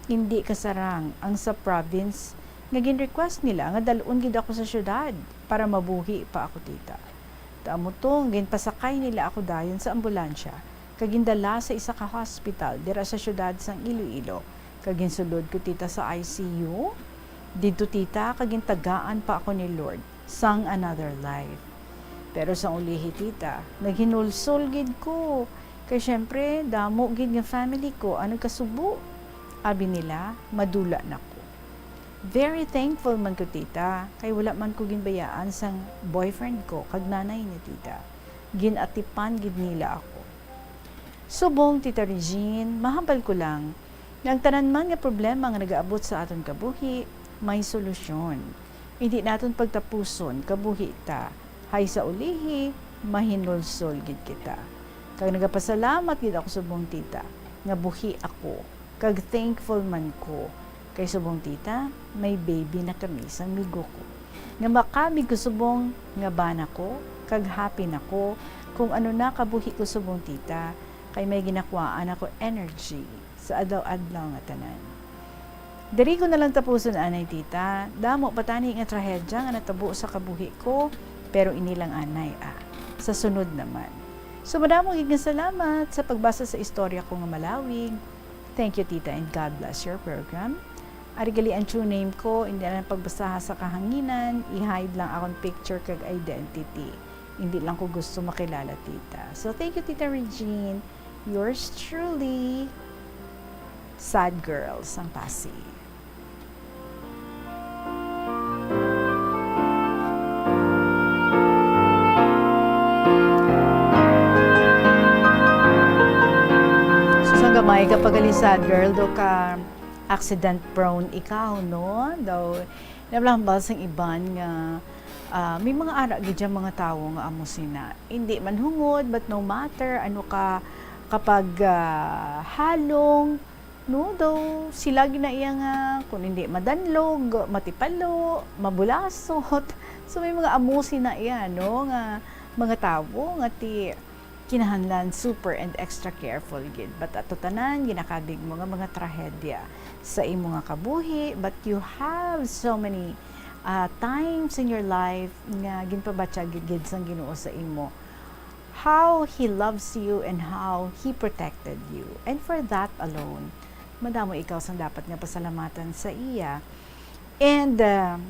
indi kasarang ang sa province nga gin-request nila nga dal-on gid ako sa syudad para mabuhi pa ako, tita. Tamo to, ginpasakay nila ako dayon sa ambulansya kag gindala sa isa ka hospital dira sa syudad sang Iloilo, kag ginsulod ko, tita, sa I C U. Didto, tita, kag gintagaan pa ako ni Lord sang another life. Pero sang ulihi, tita, naghinulsol gid ko, kay siyempre, damo gid nga family ko ang nagkasubo. Abi nila, madula na ko. Very thankful man ko, tita, kay wala man ko ginbayaan sang boyfriend ko kag nanay niya, tita. Gin-atipan gid nila ako. Subong, Tita Regine, mahambal ko lang nga ang tanan man nga problema nga nagaabot sa aton kabuhi, may solusyon. Indi naton pagtapuson kabuhi ta, hay sa ulihi, mahinulsol gid kita. Kag nagapasalamat gid ako subong, tita, nga buhi ako, kag thankful man ko, kay subong, tita, may baby na kami sang migo ko. Nga makabig ko subong nga bana ko, kag happy na ko kung ano na kabuhi ko subong, tita, kay may ginakuhaan ako energy sa adlaw-adlaw nga tanan. Diri ko na lang tapuson anay, tita. Damo pa tani nga trahedya nga natabo sa kabuhi ko, pero ini lang anay, ah. Sa sunod naman. So, madamo gid nga salamat sa pagbasa sa istorya ko nga malawig. Thank you, Tita, and God bless your program. Ari gali ang true name ko, hindi lang pagbasaha sa kahanginan, i-hide lang akong picture kag identity. Hindi lang ko gusto makilala, Tita. So, thank you, Tita Regine. Yours truly, Sad Girl, sang Passi. So, sa gamay ka pa gali, Sad Girl, do ka accident prone ikaw, no? Daw, nabahambal sang iban nga, ah, may mga ara gid dyan mga tawo nga amo sina. Hindi man hungod, but no matter ano ka, kapag, ah, halong, no, daw sila gina iya nga, kung hindi madanlog, matipalo, mabulasot. So, may mga amo sina iya, no, nga mga tawo nga ti kinahanglan super and extra careful gid. But ato tanan, ginakabig mo nga mga trahedya sa imo nga kabuhi, but you have so many, ah, times in your life nga ginpabatyag gid sang Ginoo sa imo how He loves you and how He protected you. And for that alone, madamo ikaw sang dapat nga pasalamatan sa iya. And, ah,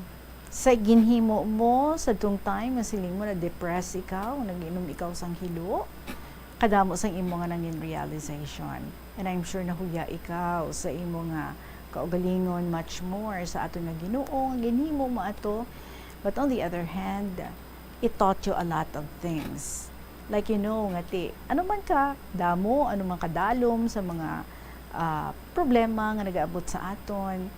sa ginhimo mo sa tung time nga siling mo na-depress ikaw, nag-inom ikaw sang hilo, kadamo sang imo nga nangin realization. And I'm sure nahuya ikaw sa imo nga kaugalingon, much more sa aton nga Ginoo nga ginhimo mo ato. But on the other hand, it taught you a lot of things. Like, you know, nga ti, ano man ka damo, ano man kadalom sa mga, ah, problema nga nagaabot sa aton,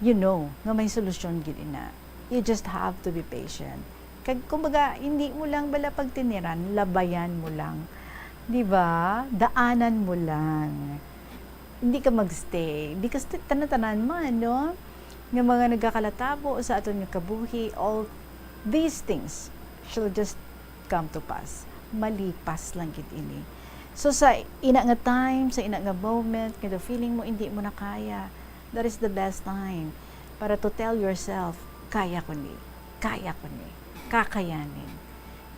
you know nga may solusyon gid ina. You just have to be patient. Kag, kumbaga, hindi mo lang bala pagtiniran, labayan mo lang. Di ba? Daanan mo lang. Hindi ka magstay. Because t-, tanan-tanan man, no? Nga mga nagakalatabo sa aton nga kabuhi, all these things shall just come to pass. Malipas lang gid ini. So, sa ina nga time, sa ina nga moment, nga the feeling mo, hindi mo na kaya, that is the best time para to tell yourself, "Kaya ko ni, kaya ko ni, kakayanin."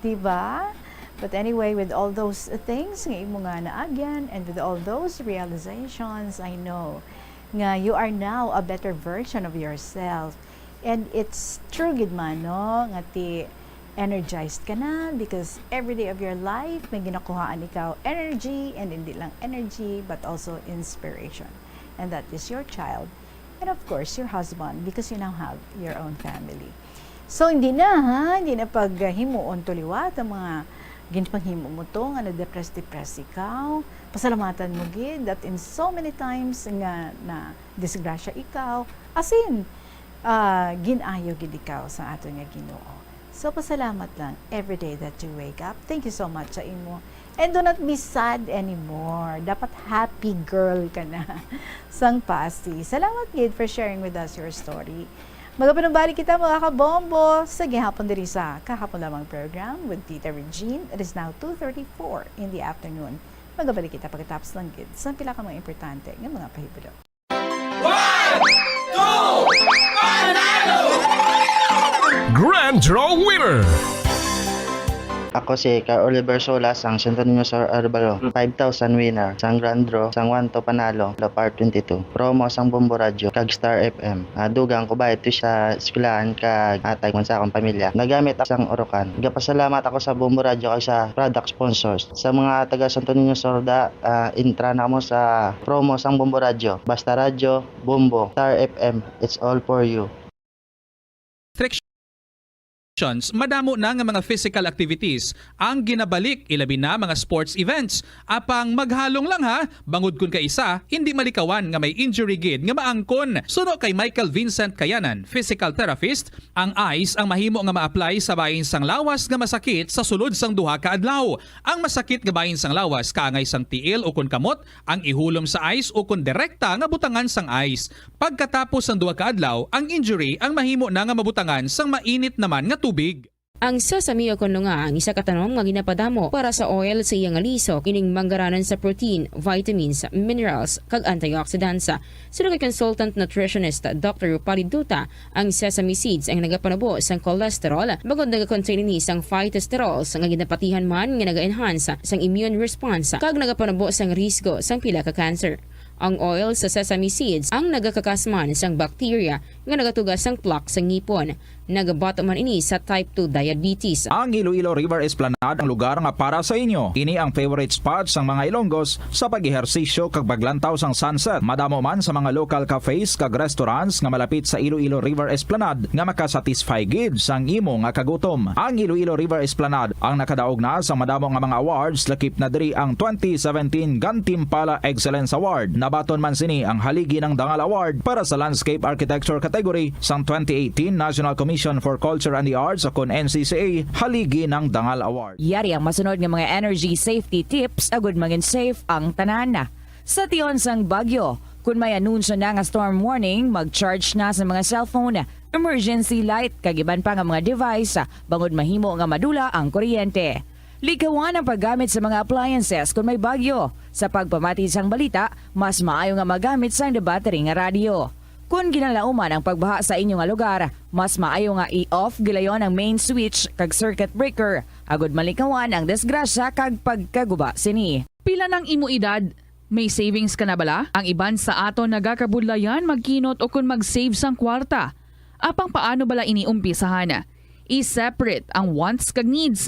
Di ba? But anyway, with all those things nga imo nga naagyan, and with all those realizations, I know nga you are now a better version of yourself. And it's true gid man, no, nga ti energized ka na because every day of your life may ginakuhaan ikaw energy, and hindi lang energy but also inspiration. And that is your child. And of course, your husband, because you now have your own family. So, hindi na, ha? Hindi na paghimuon to liwat ang mga ginpanghimo mo to nga na-depress-depress ikaw. Pasalamatan mo gid that in so many times nga na disgrasya ikaw, as in, ah, gin-ayo gid ikaw sa aton nga Ginoo. So, pasalamat lang every day that you wake up. Thank you so much sa imo. And do not be sad anymore. Dapat happy girl ka na. Sang Passi. Salamat gid for sharing with us your story. Magapanumbalik kita, mga kabombo, sa gihapon diri sa Kahapon Lamang program with Tita Regine. It is now two thirty-four in the afternoon. Magabalik kita pagkatapos lang gid sa pila ka mga importante nga mga pahibalo. One, two, panalo! Grand Draw Winner! Ako si Carl Oliver Solas, sang Santo Niño Sur Arevalo. Five thousand winner sang Grand Draw sang One to Panalo, Lo Par twenty-two. Promo sang Bombo Radyo kag Star F M. Ah, dugang ko ba ito sa eskwelahan kag atag man sa akong pamilya. Nagamit ako sang Orocan. Nagapasalamat ako sa Bombo Radyo kag sa product sponsors. Sa mga taga Santo Niño Sur da, ah, intra na mo sa promo sang Bombo Radyo. Basta Radyo, Bombo, Star F M, it's all for you. Restrictions, madamo na nga mga physical activities ang ginabalik, ilabi na mga sports events. Apang maghalong lang ha, bangod kun kaisa, hindi malikawan nga may injury gid nga maangkon. Suno kay Michael Vincent Kayanan, physical therapist, ang ice ang mahimo nga ma-apply sa bahin sang lawas nga masakit sa sulod sang duha ka adlaw. Ang masakit nga bahin sang lawas kaangay sang tiil ukon kamot, ang ihulom sa ice ukon direkta nga butangan sang ice. Pagkatapos sang duha ka adlaw, ang injury ang mahimo na nga mabutangan sang mainit naman nga tubig. Ang sesame o kon lunga ang isa ka tanom nga ginapadamo para sa oil sa iya nga lisok, ining manggaranan sa protein, vitamins, minerals, kag antioxidants. Suno kay consultant nutritionist Doctor Rupali Duta, ang sesame seeds ang nagapanubo sang cholesterol, bangod nagakontain ini sang phytosterols nga ginapatihan man nga naga-enhance sang immune response kag nagapanubo sang risgo sang pila ka cancer. Ang oil sa sesame seeds ang nagakakasman sang bacteria nga nagatuga sang plaque sa ngipon. Nagabato man ini sa type two diabetes. Ang Iloilo River Esplanade ang lugar nga para sa inyo. Ini ang favorite spot sang mga Ilonggos sa pag-ehersisyo kag paglantaw sang sunset. Madamo man sa mga local cafes kag restaurants nga malapit sa Iloilo River Esplanade nga makasatisfy gid sang imo nga kagutom. Ang Iloilo River Esplanade ang nakadaog na sa madamo nga mga awards, lakip na diri ang twenty seventeen Gantimpala Excellence Award. Nabaton man sini ang Haligi ng Dangal Award para sa Landscape Architecture category sang twenty eighteen National Commission for Culture and the Arts, o kon N C C A Haligi ng Dangal Award. Yari ang masunod nga mga energy safety tips agud mangin safe ang tanan. Sa tion sang bagyo, kun may anunsyo na nga storm warning, mag-charge na sa mga cellphone, emergency light, kag iban pa nga mga device, bangod mahimo nga madula ang kuryente. Likawan ang paggamit sa mga appliances kun may bagyo. Sa pagpamati sang balita, mas maayo nga magamit sang battery nga radyo. Kun ginalauman ang pagbaha sa inyo nga lugar, mas maayo nga i-off gilayon ang main switch kag circuit breaker, agud malikawan ang disgrasya kag pagkaguba sini. Pila nang imo edad? May savings ka na bala? Ang iban sa aton nagakabudlayan magkinot o kon mag-save sang kwarta. Apang paano bala ini umpisahan? I-separate ang wants kag needs.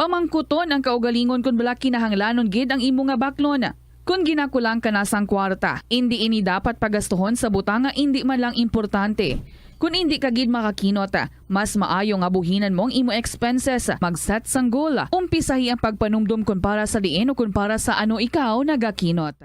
Pamangkuton ang kaugalingon kon bala kinahanglanon gid ang imo nga baklon. Kon ginakulang ka na sang kwarta, indi ini dapat pagastuhon sa butang nga indi man lang importante. Kon indi ka gid makakinot, mas maayo nga buhinan mo ang imo expenses. Mag-set sang goal. Umpisahi ang pagpanumdom kon para sa diin o kon para sa ano ikaw nagakinot.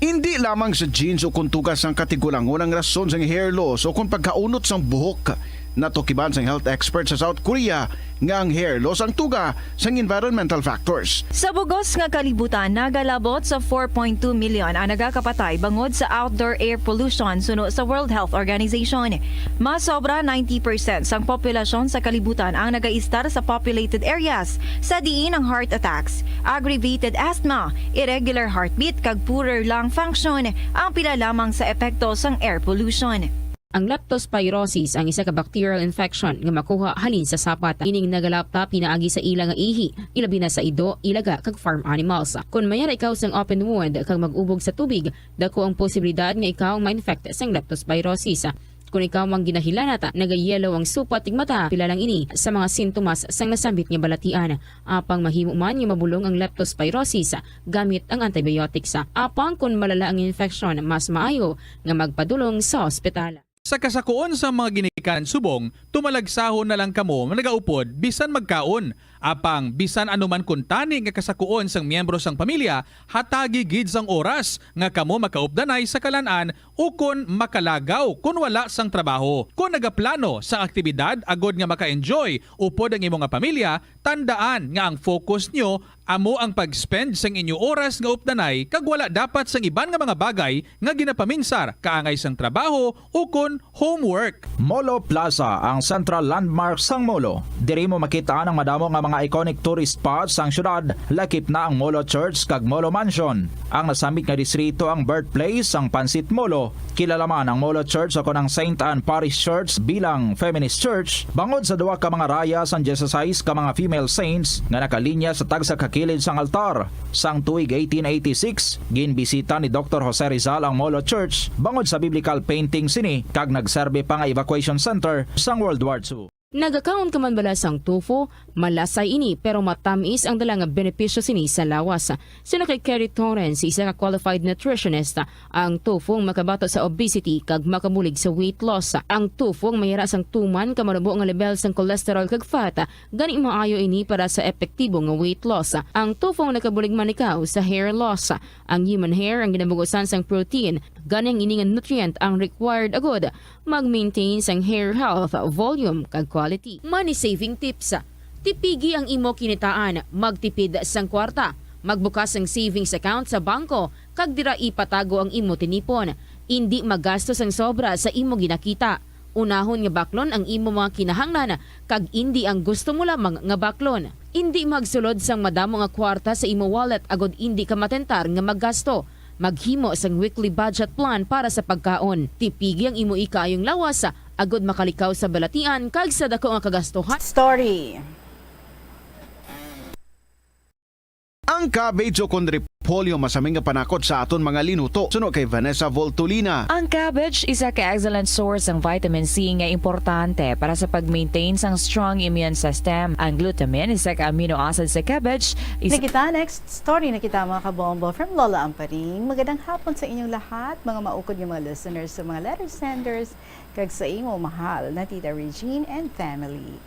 Indi lamang sa genes o kon tuga sang katigulangon ang rason sang hair loss o kon pagkaunot sang buhok. Natukiban sang health expert sa South Korea nga ang hair loss ang tuga sang environmental factors. Sa bugos nga kalibutan, nagalabot sa four point two million ang nagakapatay bangod sa outdoor air pollution, suno sa World Health Organization. Mas sobra ninety percent sang populasyon sa kalibutan ang nagaistar sa populated areas, sa diin ang heart attacks, aggravated asthma, irregular heartbeat, kag poorer lung function ang pila lamang sa epekto sang air pollution. Ang leptospirosis ang isa ka bacterial infection nga makuha halin sa sapat. Ining nagalapta pinaagi sa ila nga ihi, ilabi na sa ido, ilaga, kag farm animals. Kon may ara ikaw sang open wound kag mag-ubog sa tubig, dako ang posibilidad nga ikaw ma-infect sang leptospirosis. Kon ikaw ang ginahilanat, nagayelo ang supat ning mata, pila lang ini sa mga sintomas sang nasambit nga balatian. Apang mahimo man nga mabulong ang leptospirosis gamit ang antibiotics. Apang kon malala ang infeksyon, mas maayo nga magpadulong sa ospital. Sa kasakuon sa mga ginikanan subong, tumalagsahon na lang kamo nga nagaupod bisan magkaon. Apang bisan ano man kuntani nga kasakuon sang miyembro sang pamilya, hatagi gid sang oras nga kamo makaupdanay sa kalan-an ukon makalagaw kon wala sang trabaho. Kon nagaplano sang aktibidad agod nga maka-enjoy upod ang imo nga pamilya, tandaan nga ang focus nyo amo ang pag-spend sang inyo oras nga updanay kag wala dapat sang iban nga mga bagay nga ginapaminsar kaangay sang trabaho ukon homework. Molo Plaza ang central landmark sang Molo. Diri mo makit-an ang madamo nga mga iconic tourist spots sang syudad, lakip na ang Molo Church kag Molo Mansion. Ang nasambit nga distrito ang birthplace sang Pansit Molo. Kilala man ang Molo Church o kon ang Saint Anne Parish Church bilang feminist church bangod sa duha ka mga raya sang dieciséis ka mga female saints nga nakalinya sa tagsa ka kilid sang altar. Sang tuig eighteen eighty-six, ginbisita ni Doktor Jose Rizal ang Molo Church bangod sa biblical painting sini kag nagserbi pa nga evacuation center sang World War Two. Nagakaon ka man bala sang tofu? Malasay ini, pero matamis ang dala nga benepisyo sini sa lawas. Suno kay Kerry Torrens, isa ka qualified nutritionist, ang tofu ang makabato sa obesity kag makabulig sa weight loss. Ang tofu ang may ara sang tuman ka manubo nga lebel sang cholesterol kag fat, gani maayo ini para sa epektibo nga weight loss. Ang tofu ang nakabulig man ikaw sa hair loss. Ang human hair ang ginabugusan sang protein, gani ang ini nga nutrient ang required agud mag-maintain sang hair health, volume, kag quality. Money saving tips. Tipigi ang imo kinitaan, magtipid sang kwarta, magbukas sang savings account sa bangko, kag dira ipatago ang imo tinipon. Indi magasto sang sobra sa imo ginakita. Unahon nga baklon ang imo mga kinahanglan, kag indi ang gusto mo lamang nga baklon. Indi magsulod sang madamo nga kwarta sa imo wallet agud indi ka matentar nga maggasto. Maghimo sang weekly budget plan para sa pagkaon. Tipigi ang imo ikaayong lawas agud makalikaw sa balatian kag sa dako nga kagastuhan. Story. Ang cabbage o kon Polio, masami nga panakot sa aton mga linuto. Suno kay Vanessa Voltolina. Ang cabbage isa ka excellent source sang vitamin C nga importante para sa pag-maintain sang strong immune system. Ang glutamine isa ka amino acid sa cabbage is Na kita, next story na kita, mga kabombo, from Lola Amparing. Magandang hapon sa inyong lahat, mga maukod nga mga listeners, sa mga letter senders, kag sa imo mahal na Tita Regine and family.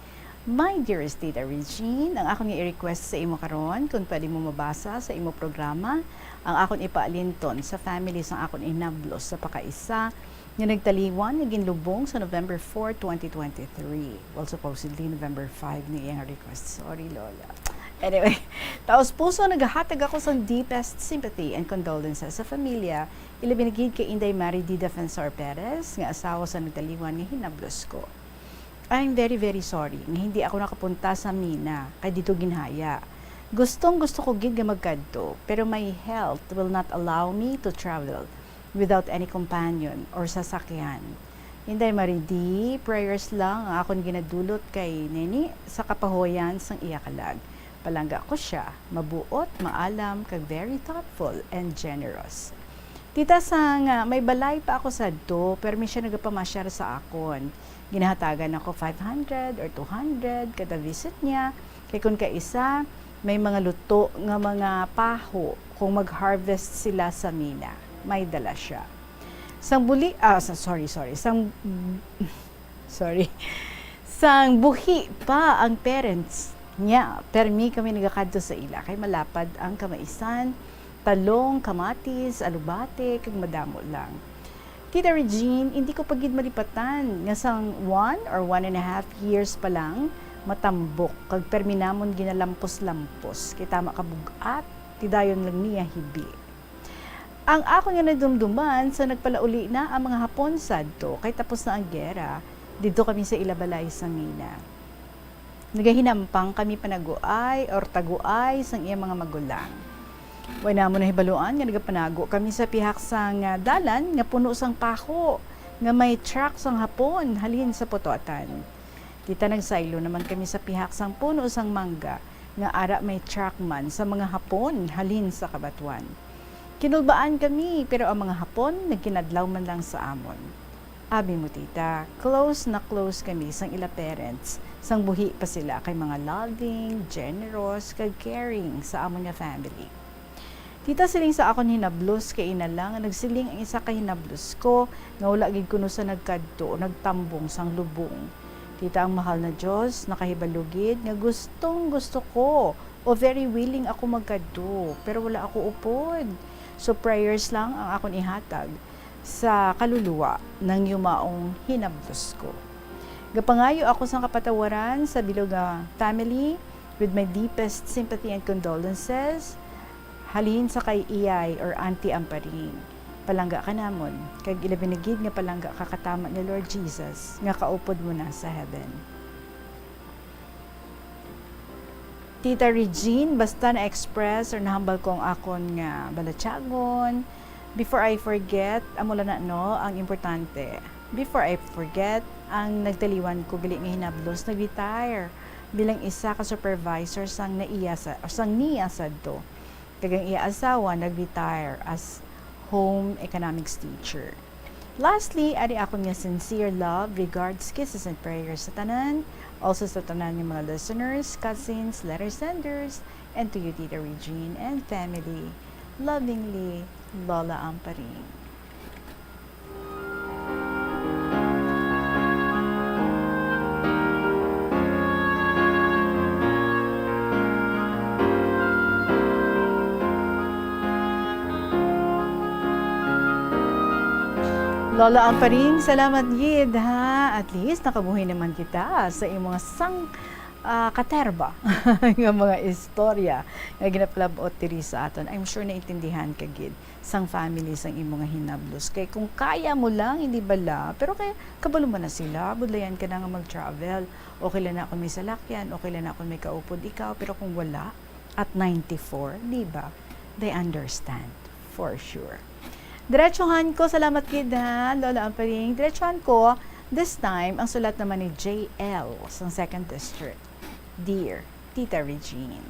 My dearest Tita Regine, ang akon nga i-request sa imo karon, kung pwede mo mabasa sa imo programa, ang akon ipaalinton sa family sang akon inablos sa pakaisa nga nagtaliwan nga ginlubong sa November four, twenty twenty-three. Well, supposedly November five ni iyang request. Sorry, Lola. Anyway, taos puso nagahatag ako sang deepest sympathy and condolences sa familia, ilabi na gid kay Inday Mary D. Defensor Perez nga asawa sa nagtaliwan nga hinablos ko. I'm very, very sorry nga hindi ako nakapunta sa Mina kay dito ginhaya. Gustong gusto ko gid nga magkadto, pero my health will not allow me to travel without any companion or sasakyan. Inday Maridi, prayers lang ang akon ginadulot kay Neni sa kapahuwayan sang iya kalag. Palangga ko sia, mabuot, maalam, kag very thoughtful and generous. Tita, sang, ah, may balay pa ako sadto, permi siya nagapamasyar sa akon. Ginahatagan ako five hundred or two hundred kada visit niya, kay kun kaisa, may mga luto nga mga paho kung mag-harvest sila sa mina. May dala siya. Sang buli, ah, sa, sorry, sorry. Sang, sorry. Sang buhi pa ang parents niya, permi kami nagakadto sa ila kay malapad ang kamaisan, talong, kamatis, alubate, kag madamo lang. Tita Regine, hindi ko pa gid malipatan nga sang one or one and a half years pa lang, matambok kag permi namon ginalampos-lampos kay tama ka bug-at, ti dayon lang niya hibi. Ang akon nga nadumduman sa nagpalauli na ang mga Hapon sadto kay tapos na ang gera, didto kami sa ila balay sa Mina. Nagahinampang kami panaguay or taguay sang iya mga magulang. Way namon nahibaluan nga nagapanago kami sa pihak sang, ah, dalan nga puno sang paho nga may truck sang Hapon halin sa Potoatan. Kita nagsaylo naman kami sa pihak sang puno sang mangga nga ara may truck man sa mga Hapon halin sa Kabatuan. Kinulbaan kami, pero ang mga Hapon nagkinadlaw man lang sa amon. Abi mo, tita, close na close kami sang ila parents, sang buhi pa sila, kay mga loving, generous, kag caring sa amon nga family. Tita, siling sa akon hinablos, kay ina lang nga nagsiling ang isa ka hinablos ko nga wala gid kuno sa nagkadto o nagtambong sang lubong. Tita, ang mahal na Dios nakahibalo gid nga gustong-gusto ko o very willing ako magkadto, pero wala ako upod. So prayers lang ang akon ihatag sa kaluluwa nang yumaong hinablos ko. Gapangayo ako sang kapatawaran sa bilog nga family with my deepest sympathy and condolences. Halin sa kay Iyay or Auntie Amparing, palangga ka namon, kag ilabi na gid nga palangga ka katama ni Lord Jesus nga kaupod mo na sa heaven. Tita Regine, basta na-express or nahambal ko ang akon nga balatyagon, before I forget, amo lang na, no, ang importante. Before I forget, ang nagtaliwan ko gali nga hinablos, nag-retire bilang isa ka supervisor sang naiya sa, sang niya sadto. Kag ang iya asawa nag-retire as home economics teacher. Lastly, ari akon nga sincere love, regards, kisses, and prayers sa tanan, also sa tanan nga mga listeners, cousins, letter senders, and to you, Tita Regine, and family. Lovingly, Lola Amparing. Lola Amparing, salamat gid, ha. At least nakabuhi naman kita sa imong sang, ah, katerba nga mga istorya nga ginapalab-ot diri sa aton. I'm sure naintindihan ka gid sang family sang imo nga hinablos. Kay kung kaya mo lang, hindi bala? Pero kay kabalo man na sila, budlayan ka na nga mag-travel. Okay lang na kung may salakyan, okay lang na kung may kaupod ikaw, pero kung wala, at ninety-four, di ba? They understand, for sure. Diretsuhan ko, salamat gid, ha, Lola Amparing. Diretsuhan ko, this time, ang sulat naman ni J L sa Second District. Dear Tita Regine.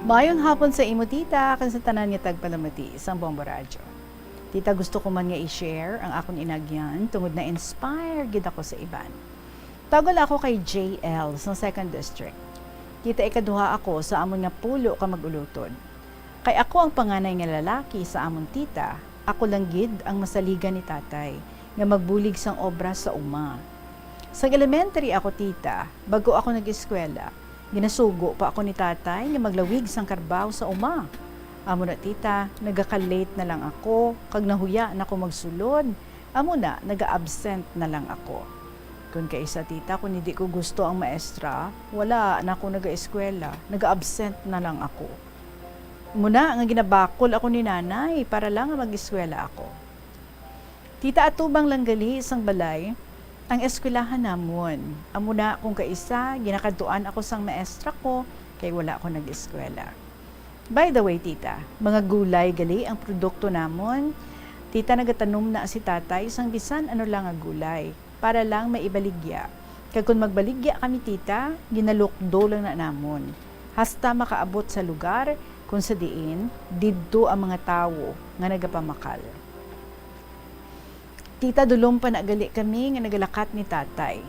Maayong hapon sa imo, tita, kag sa tanan nga tagpalamati sang Bombo Radyo. Tita, gusto ko man nga i-share ang akon inagyan tungod na-inspire gid ako sa iban. Tawgon ako kay J L sang Second District. Tita, ikaduha ako sa amon nga pulo ka mag-ulutod. Kay ako ang panganay nga lalaki sa amon tita, ako lang gid ang masaligan ni tatay nga magbulig sang obra sa uma. Sang elementary ako, tita, bag-o ako nag-eskwela, ginasugo pa ako ni tatay nga maglawig sang karbaw sa uma. Amo na, tita, nagaka-late na lang ako, kag nahuya na ko magsulod. Amo na, naga-absent na lang ako. Kon kaisa, tita, kon hindi ko gusto ang maestra, wala na ako naga-eskwela, naga-absent na lang ako. Amo na nga ginabakol ako ni nanay para lang nga mag-eskwela ako. Tita, atubang lang gali sang balay ang eskwelahan namon. Amo na, kon kaisa, ginakadtuan ako sang maestra ko kay wala ako nag-eskwela. By the way, tita, mga gulay gali ang produkto namon. Tita, nagatanom na si tatay sang bisan ano lang nga gulay para lang maibaligya. Kag kon magbaligya kami, tita, ginalukdo lang na namon hasta makaabot sa lugar kon sa diin didto ang mga tawo nga nagapamakal. Tita, dulom pa na gali kami nga nagalakat ni tatay.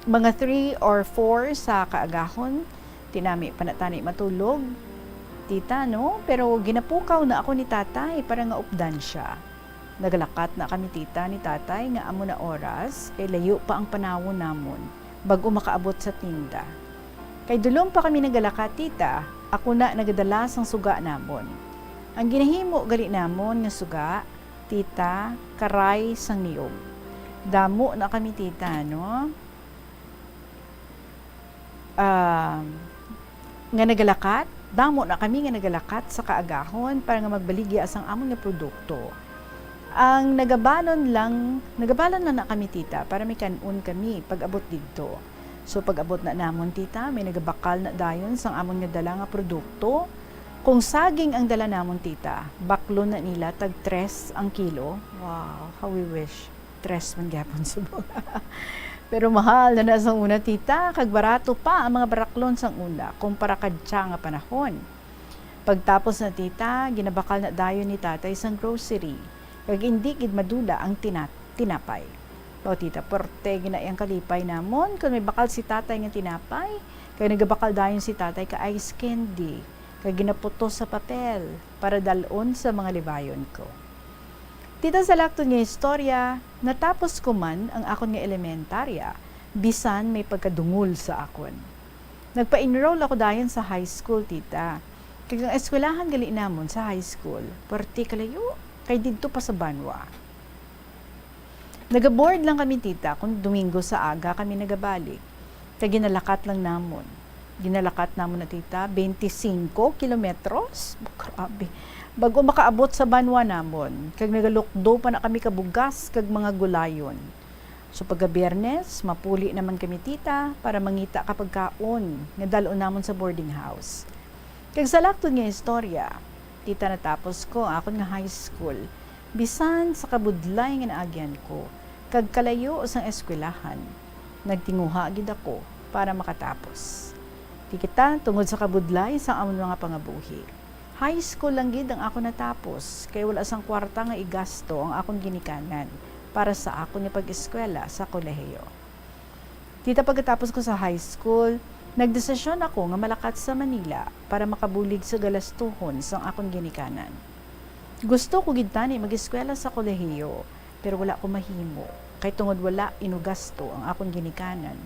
Mga three or four sa kaagahon, tinami pa na tani matulog, tita, no? Pero ginapukaw na ako ni tatay para nga updan sia. Nagalakat na kami, tita, ni tatay nga amo na oras, kay layo pa ang panawon namon, bag-o makaabot sa tinda. Kay dulom pa kami nagalakat, tita, ako na nagadala sang suga namon. Ang ginahimo gali namon nga suga, tita, karay sang niyog. Damo na kami, tita, no? Ah, nga nagalakat, damo na kami nga nagalakat sa kaagahon para nga magbaligya sang amon nga produkto. Ang nagabalon lang, nagabalon lang na kami, tita, para may kan-on kami pag-abot didto. So, pag-abot na namon, tita, may nagabakal na dayon sang amon nga dala nga produkto. Kung saging ang dala namon, tita, baklon na nila tag tres ang kilo. Wow, how we wish. Tres man gyapon subong. Pero mahal na na sang una, tita, kag barato pa ang mga baraklon sang una kumpara kadya nga panahon. Pagtapos na, tita, ginabakal na dayon ni tatay sang grocery, kag indi gid madula ang tina-, tinapay. Baw, tita, porte gid na ang kalipay namon kon may bakal si tatay nga tinapay, kag nagabakal dayon si tatay ka ice candy, kag ginaputos sa papel para dal-on sa mga libayon ko. Tita, sa laktod nga istorya, natapos ko man ang akon nga elementarya, bisan may pagkadungol sa akon. Nagpa-enroll ako dayon sa high school, tita. Kag ang eskwelahan gali namon sa high school, parte kalayo, kay didto pa sa banwa. Nagaboard lang kami, tita, kung Domingo sa aga kami nagabalik. Kag ginalakat lang namon. Ginalakat namon na, tita, twenty-five kilometros. Grabe. Bago makaabot sa banwa namon, kag nagalukdo pa na kami ka bugas kag mga gulayon. So, pagka Biyernes, mapuli naman kami, tita, para mangita ka pagkaon nga dal-on namon sa boarding house. Kag sa laktod nga istorya, tita, natapos ko ang akon nga high school, bisan sa kabudlay nga naagyan ko, kag kalayo sang eskwelahan, nagtinguha gid ako para makatapos. Di kita, tungod sa kabudlay sang amon mga pangabuhi. High school lang gid ang ako natapos, kay wala sang kwarta nga igasto ang akon ginikanan para sa akon nga pag-eskwela sa kolehiyo. Tita, pagkatapos ko sa high school, nagdesisyon ako nga malakat sa Manila para makabulig sa galastuhon sang akon ginikanan. Gusto ko gid tani mag-eskwela sa kolehiyo, pero wala ko mahimo, kay tungod wala inugasto ang akon ginikanan,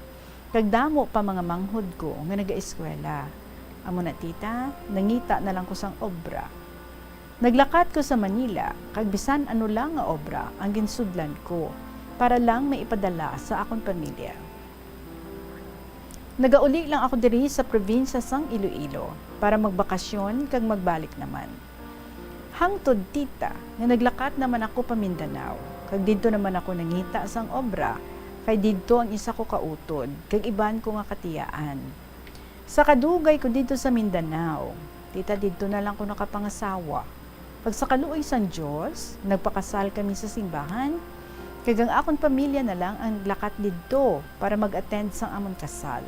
kag damo pa mga manghod ko nga nagaeskwela. Amo na, tita, nangita na lang ko sang obra. Naglakat ko sa Manila, kag bisan ano lang nga obra ang ginsudlan ko, para lang may ipadala sa akon pamilya. Nagauli lang ako diri sa probinsya sang Iloilo para magbakasyon kag magbalik naman. Hangtod, tita, nga naglakat naman ako pa Mindanao, kag didto naman ako nangita sang obra, kay didto ang isa ko ka utod kag iban ko nga katiyaan. Sa kadugay ko didto sa Mindanao, tita, didto na lang ko nakapangasawa. Pag sa kaluoy sang Dios, nagpakasal kami sa simbahan, kag ang akon pamilya na lang ang naglakat didto para mag-attend sang amon kasal.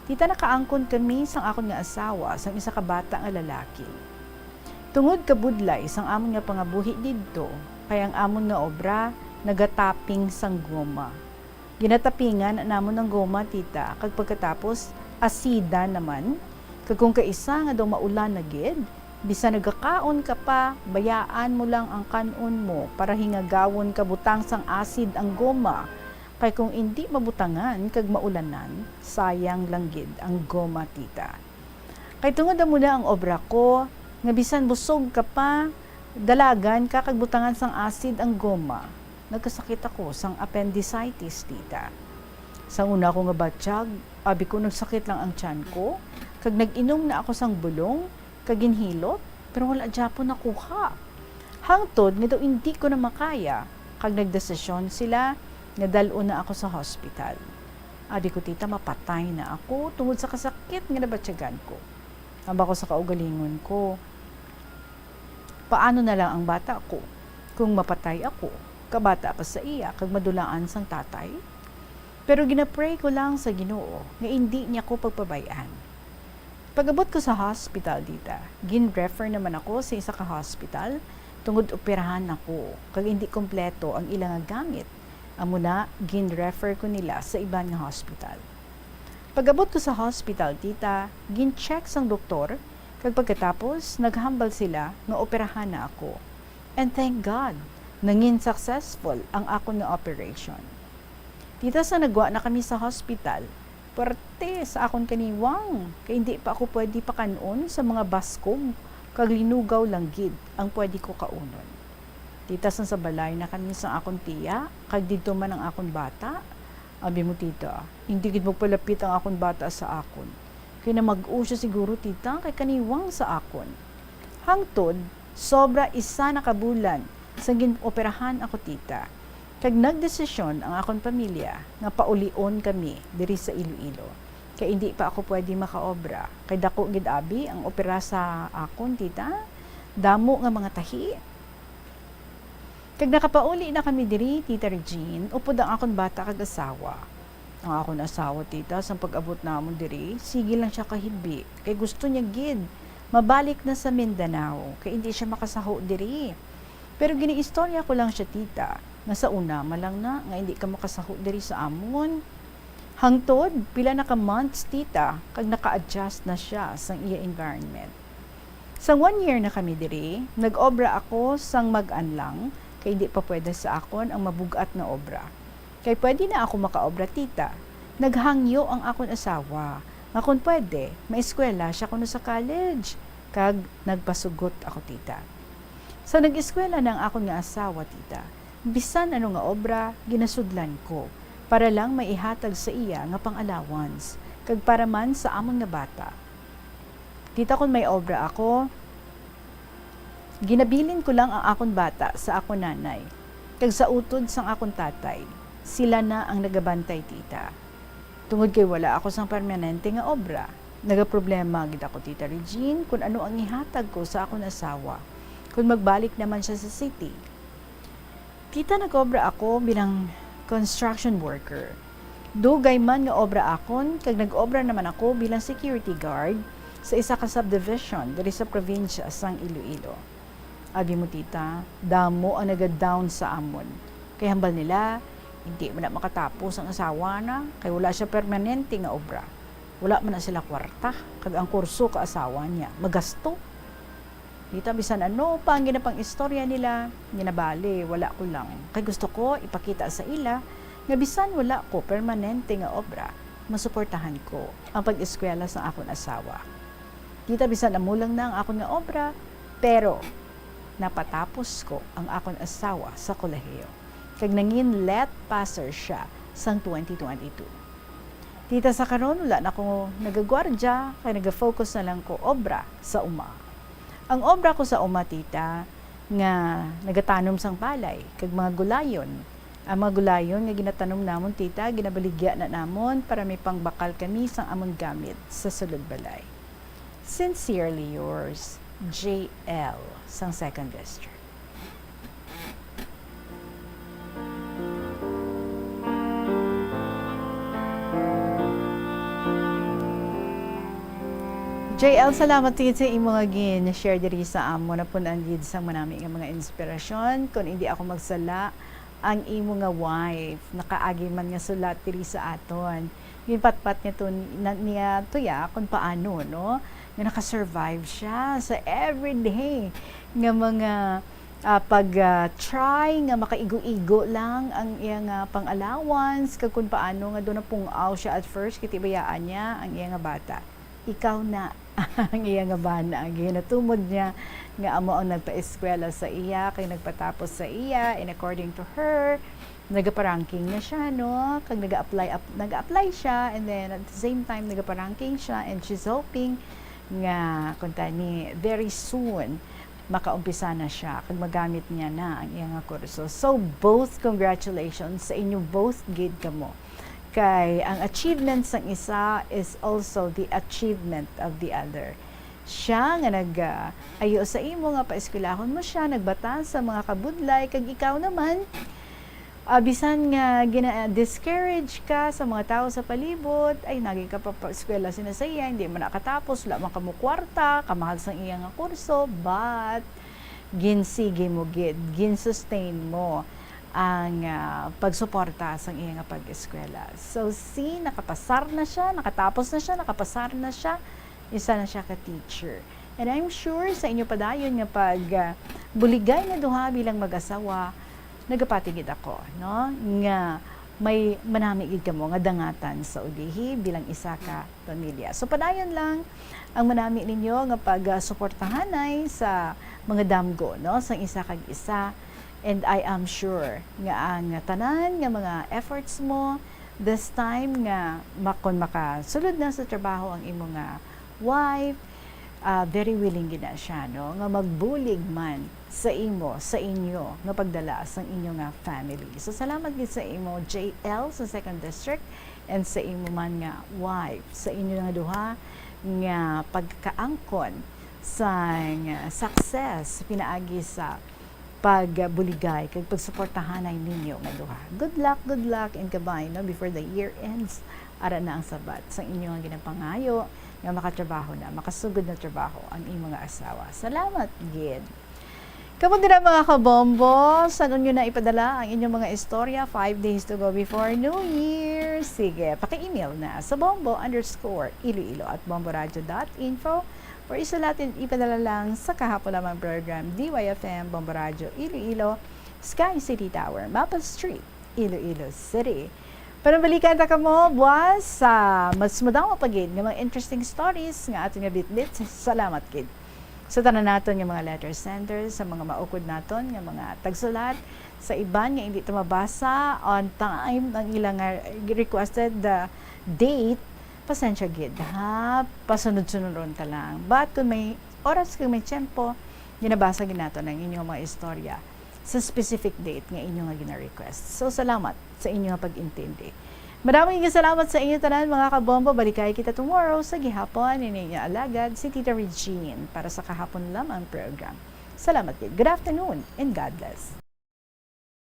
Tita, nakaangkon kami sang akon nga asawa sang isa ka bata nga lalaki. Tungod kabudlay sang amon nga pangabuhi didto, kay ang amon nga obra nagataping sang goma. Ginatapingan namon ang goma, tita, kag pagkatapos asida naman, kag kung kaisa nga daw maulan na gid, bisan nagakaon ka pa, bayaan mo lang ang kan-on mo para hingagawon ka butang sang asid ang goma, kay kung indi mabutangan kag maulanan, sayang lang gid ang goma, tita. Kay tungod amo na ang obra ko, nga bisan busog ka pa, dalagan ka kag butangan sang asid ang goma. Nagkasakit ako sang appendicitis, tita. Sang una ako nga batyag, abi ko nagsakit lang ang tiyan ko, kag nag-inom na ako sang bulong, kag ginhilot, pero wala gyapon nakuha. Hangtod nga daw indi ko na makaya, kag nagdesisyon sila nga dal-on na ako sa hospital. Abi ko, tita, mapatay na ako tungod sa kasakit nga nabatyagan ko. Amba ko sa kaugalingon ko, paano na lang ang bata ko? Kung mapatay ako, kabata pa sa iya kag madulaan sang tatay? Pero ginapray ko lang sa Ginoo nga indi niya ko pagpabay-an. Pag-abot ko sa hospital, tita, gin-refer naman ako sa isa ka hospital tungod operahan ako kag indi kompleto ang ila nga gamit. Amo na, gin-refer ko nila sa iban nga hospital. Pag-abot ko sa hospital, tita, gin-check sang doktor, kag pagkatapos, naghambal sila nga operahan na ako. And thank God, nangin successful ang akon nga operation. Tita, sa nagwa na kami sa hospital, puwerte sa akon kaniwang, kay hindi pa ako pwede pakan-on sa mga baskog kag linugaw lang gid ang pwede ko kaunon. Tita, sang sa balay na kami sang akon tiya, kag didto man ang akon bata. Abi mo, tita, hindi gid magpalapit ang akon bata sa akon. Kay namag-o siya siguro, tita, kay kaniwang sa akon. Hangtod, sobra isa na ka bulan sang gin-operahan ako, tita. Kag nagdesisyon ang akon pamilya nga paulion kami diri sa Iloilo. Kay indi pa ako pwede makaobra. Kay dako gid abi ang opera sa akon, tita. Damo nga mga tahi. Kag nakapauli na kami diri, Tita Regine, upod ang akon bata kag asawa. Ang akon asawa, tita, sang pag-abot namon diri, sige lang siya kahibi, kay gusto niya gid mabalik na sa Mindanao, kay indi siya makasaho diri. Pero giniistorya ko lang siya, tita, nga sa una man lang na nga indi ka makasaho diri sa amon. Hangtod pila na ka months, tita, kag naka-adjust na siya sang iya environment. Sang one year na kami diri, nag-obra ako sang mag-an lang, kay indi pa pwede sa akon ang mabug-at nga obra. Kay pwede na ako makaobra, tita, naghangyo ang akon asawa nga kon pwede, maeskwela siya kuno sa college, kag nagpasugot ako, tita. Sa nag-eskwela na ang akon nga asawa, tita, bisan ano nga obra, ginasudlan ko, para lang may ihatag sa iya nga pang-allowance, kag para man sa amon nga bata. Tita, kon may obra ako, ginabilin ko lang ang akon bata sa akon nanay, kag sa utod sang akon tatay. Sila na ang nagabantay, tita. Tungod kay wala ako sang permanente nga obra, nagaproblema gid ako, Tita Regine, kon ano ang ihatag ko sa akon asawa kon magbalik naman siya sa city. Tita, nag-obra ako bilang construction worker. Dugay man nga obra akon, kag nag-obra naman ako bilang security guard sa isa ka subdivision diri sa probinsya sang Iloilo. Abi mo, tita, damo ang naga-down sa amon. Kay hambal nila, hindi man na makatapos ang asawa na, kay wala siya permanente nga obra. Wala man na sila kwarta, kag ang kurso ka asawa niya, magasto. Tita, bisan ano pa ang ginapang-istorya nila, ginabali, wala ko lang. Kay gusto ko ipakita sa ila nga bisan wala ko permanente nga obra, masuportahan ko ang pag-eskwela sa akon asawa. Tita, bisan amo lang na ang akon nga obra, pero napatapos ko ang akon asawa sa kolehiyo, kag nangin let passer siya sang twenty twenty-two. Tita, sa karon, wala na ko nagagwardya, kay naga-focus na lang ko obra sa uma. Ang obra ko sa uma, tita, nga nagatanom sang palay kag mga gulayon. Ang mga gulayon nga ginatanom namon, tita, ginabaligya na namon para may pangbakal kami sang amon gamit sa sulod balay. Sincerely yours, J L, sang Second District. J L, salamat gid sa imo nga gin-share diri sa amon. Napun-an gid sa manami nga mga inspirasyon. Kung hindi ako magsala, ang imo nga wife, nakaagi man nga sulat diri sa aton. Ginpatpat niya to, na, niya to ya kung paano, no? Nga naka-survive siya sa everyday nga mga, ah, pag, ah, try nga makaigo-igo lang ang iya nga pang-allowance, kag kung paano nga doon napung-aw siya at first, kay tibayaan niya ang iya nga bata. Ikaw na ang iya nga bana. Ginatumod niya nga amo ang nagpaeskwela sa iya, kay nagpatapos sa iya, and according to her, nagaparangking na siya, no? Kag nag-apply, ap-, nag-apply siya, and then at the same time, nagaparangking siya, and she's hoping nga, kung tani, very soon, makaumpisa na siya, kag magamit niya na ang iya nga kurso. So, both, congratulations sa inyo both gid kamo. Kay ang achievement sang isa is also the achievement of the other. Siya nga nag, ah, ayo sa imo nga paeskwelahon mo siya, nagbata sa mga kabudlay, kag ikaw naman, ah, bisan nga gina-discourage ka sa mga tawo sa palibot, ay, nagi ka pa, pa eskwela sina sa iya, hindi man nakatapos, wala man kamo kwarta, kamahal sang iya nga kurso, but ginsigi mo gid, ginsustain mo ang, ah, pagsuporta sang iya nga pag-eskwela. So, see, nakapasar na siya, nakatapos na siya, nakapasar na siya, isa na siya ka teacher. And I'm sure sa inyo padayon nga pag, ah, buligay nga duha bilang mag-asawa, nagapati gid ako, no, nga may manami gid kamo nga dangatan sa ulihi bilang isa ka pamilya. So, padayon lang ang manami ninyo nga pagsuportahanay sa mga damgo, no, sang isa kag isa. And I am sure nga ang tanan nga mga efforts mo this time nga makon makasulod na sa trabaho ang imo nga wife, ah, very willing gid na siya, no, nga magbulig man sa imo, sa inyo nga pagdala sang inyo nga family. So, salamat gid sa imo, J L, sa Second District, and sa imo man nga wife, sa inyo nga duha nga pagkaangkon sang success pinaagi sa pagbuligay kag pagsuportahanay ninyo nga duha. Good luck, good luck, and kabay, no, before the year ends, ara na ang sabat sang inyo nga ginapangayo nga makatrabaho na, makasugod na trabaho ang imo nga asawa. Salamat gid. Kamo din ang mga kabombo, san-o nyo na ipadala ang inyong mga istorya five days to go before New Year? Sige, paki-email na sa bombo underscore iloilo at bomboradio dot info or isulat, ipadala lang sa kahapon lamang program, D Y F M, Bombo Radio Iloilo, Sky City Tower, Maple Street, Iloilo City. Panabalikan ta kamo buwas sa mas madamo pa gid nga mga interesting stories nga aton nga bitbit. Salamat gid sa tanan naton nga mga letter senders, sa mga maukod naton nga mga tagsulat, sa iban nga hindi ta mabasa on time ang ilang nga requested, uh, date. Pasensya gid, ha? Pasunod-sunodon ta lang. But kung may oras, kung may tiyempo, ginabasa gid naton ang inyong mga istorya sa specific date nga inyo nga gina-request. So, salamat sa inyo nga pag-intindi. Madamong nga salamat sa inyo tanan, mga kabombo. Balikay kita tomorrow sa gihapon. Ini inyo alagad, si Tita Regine, para sa kahapon lamang program. Salamat gid. Good afternoon and God bless.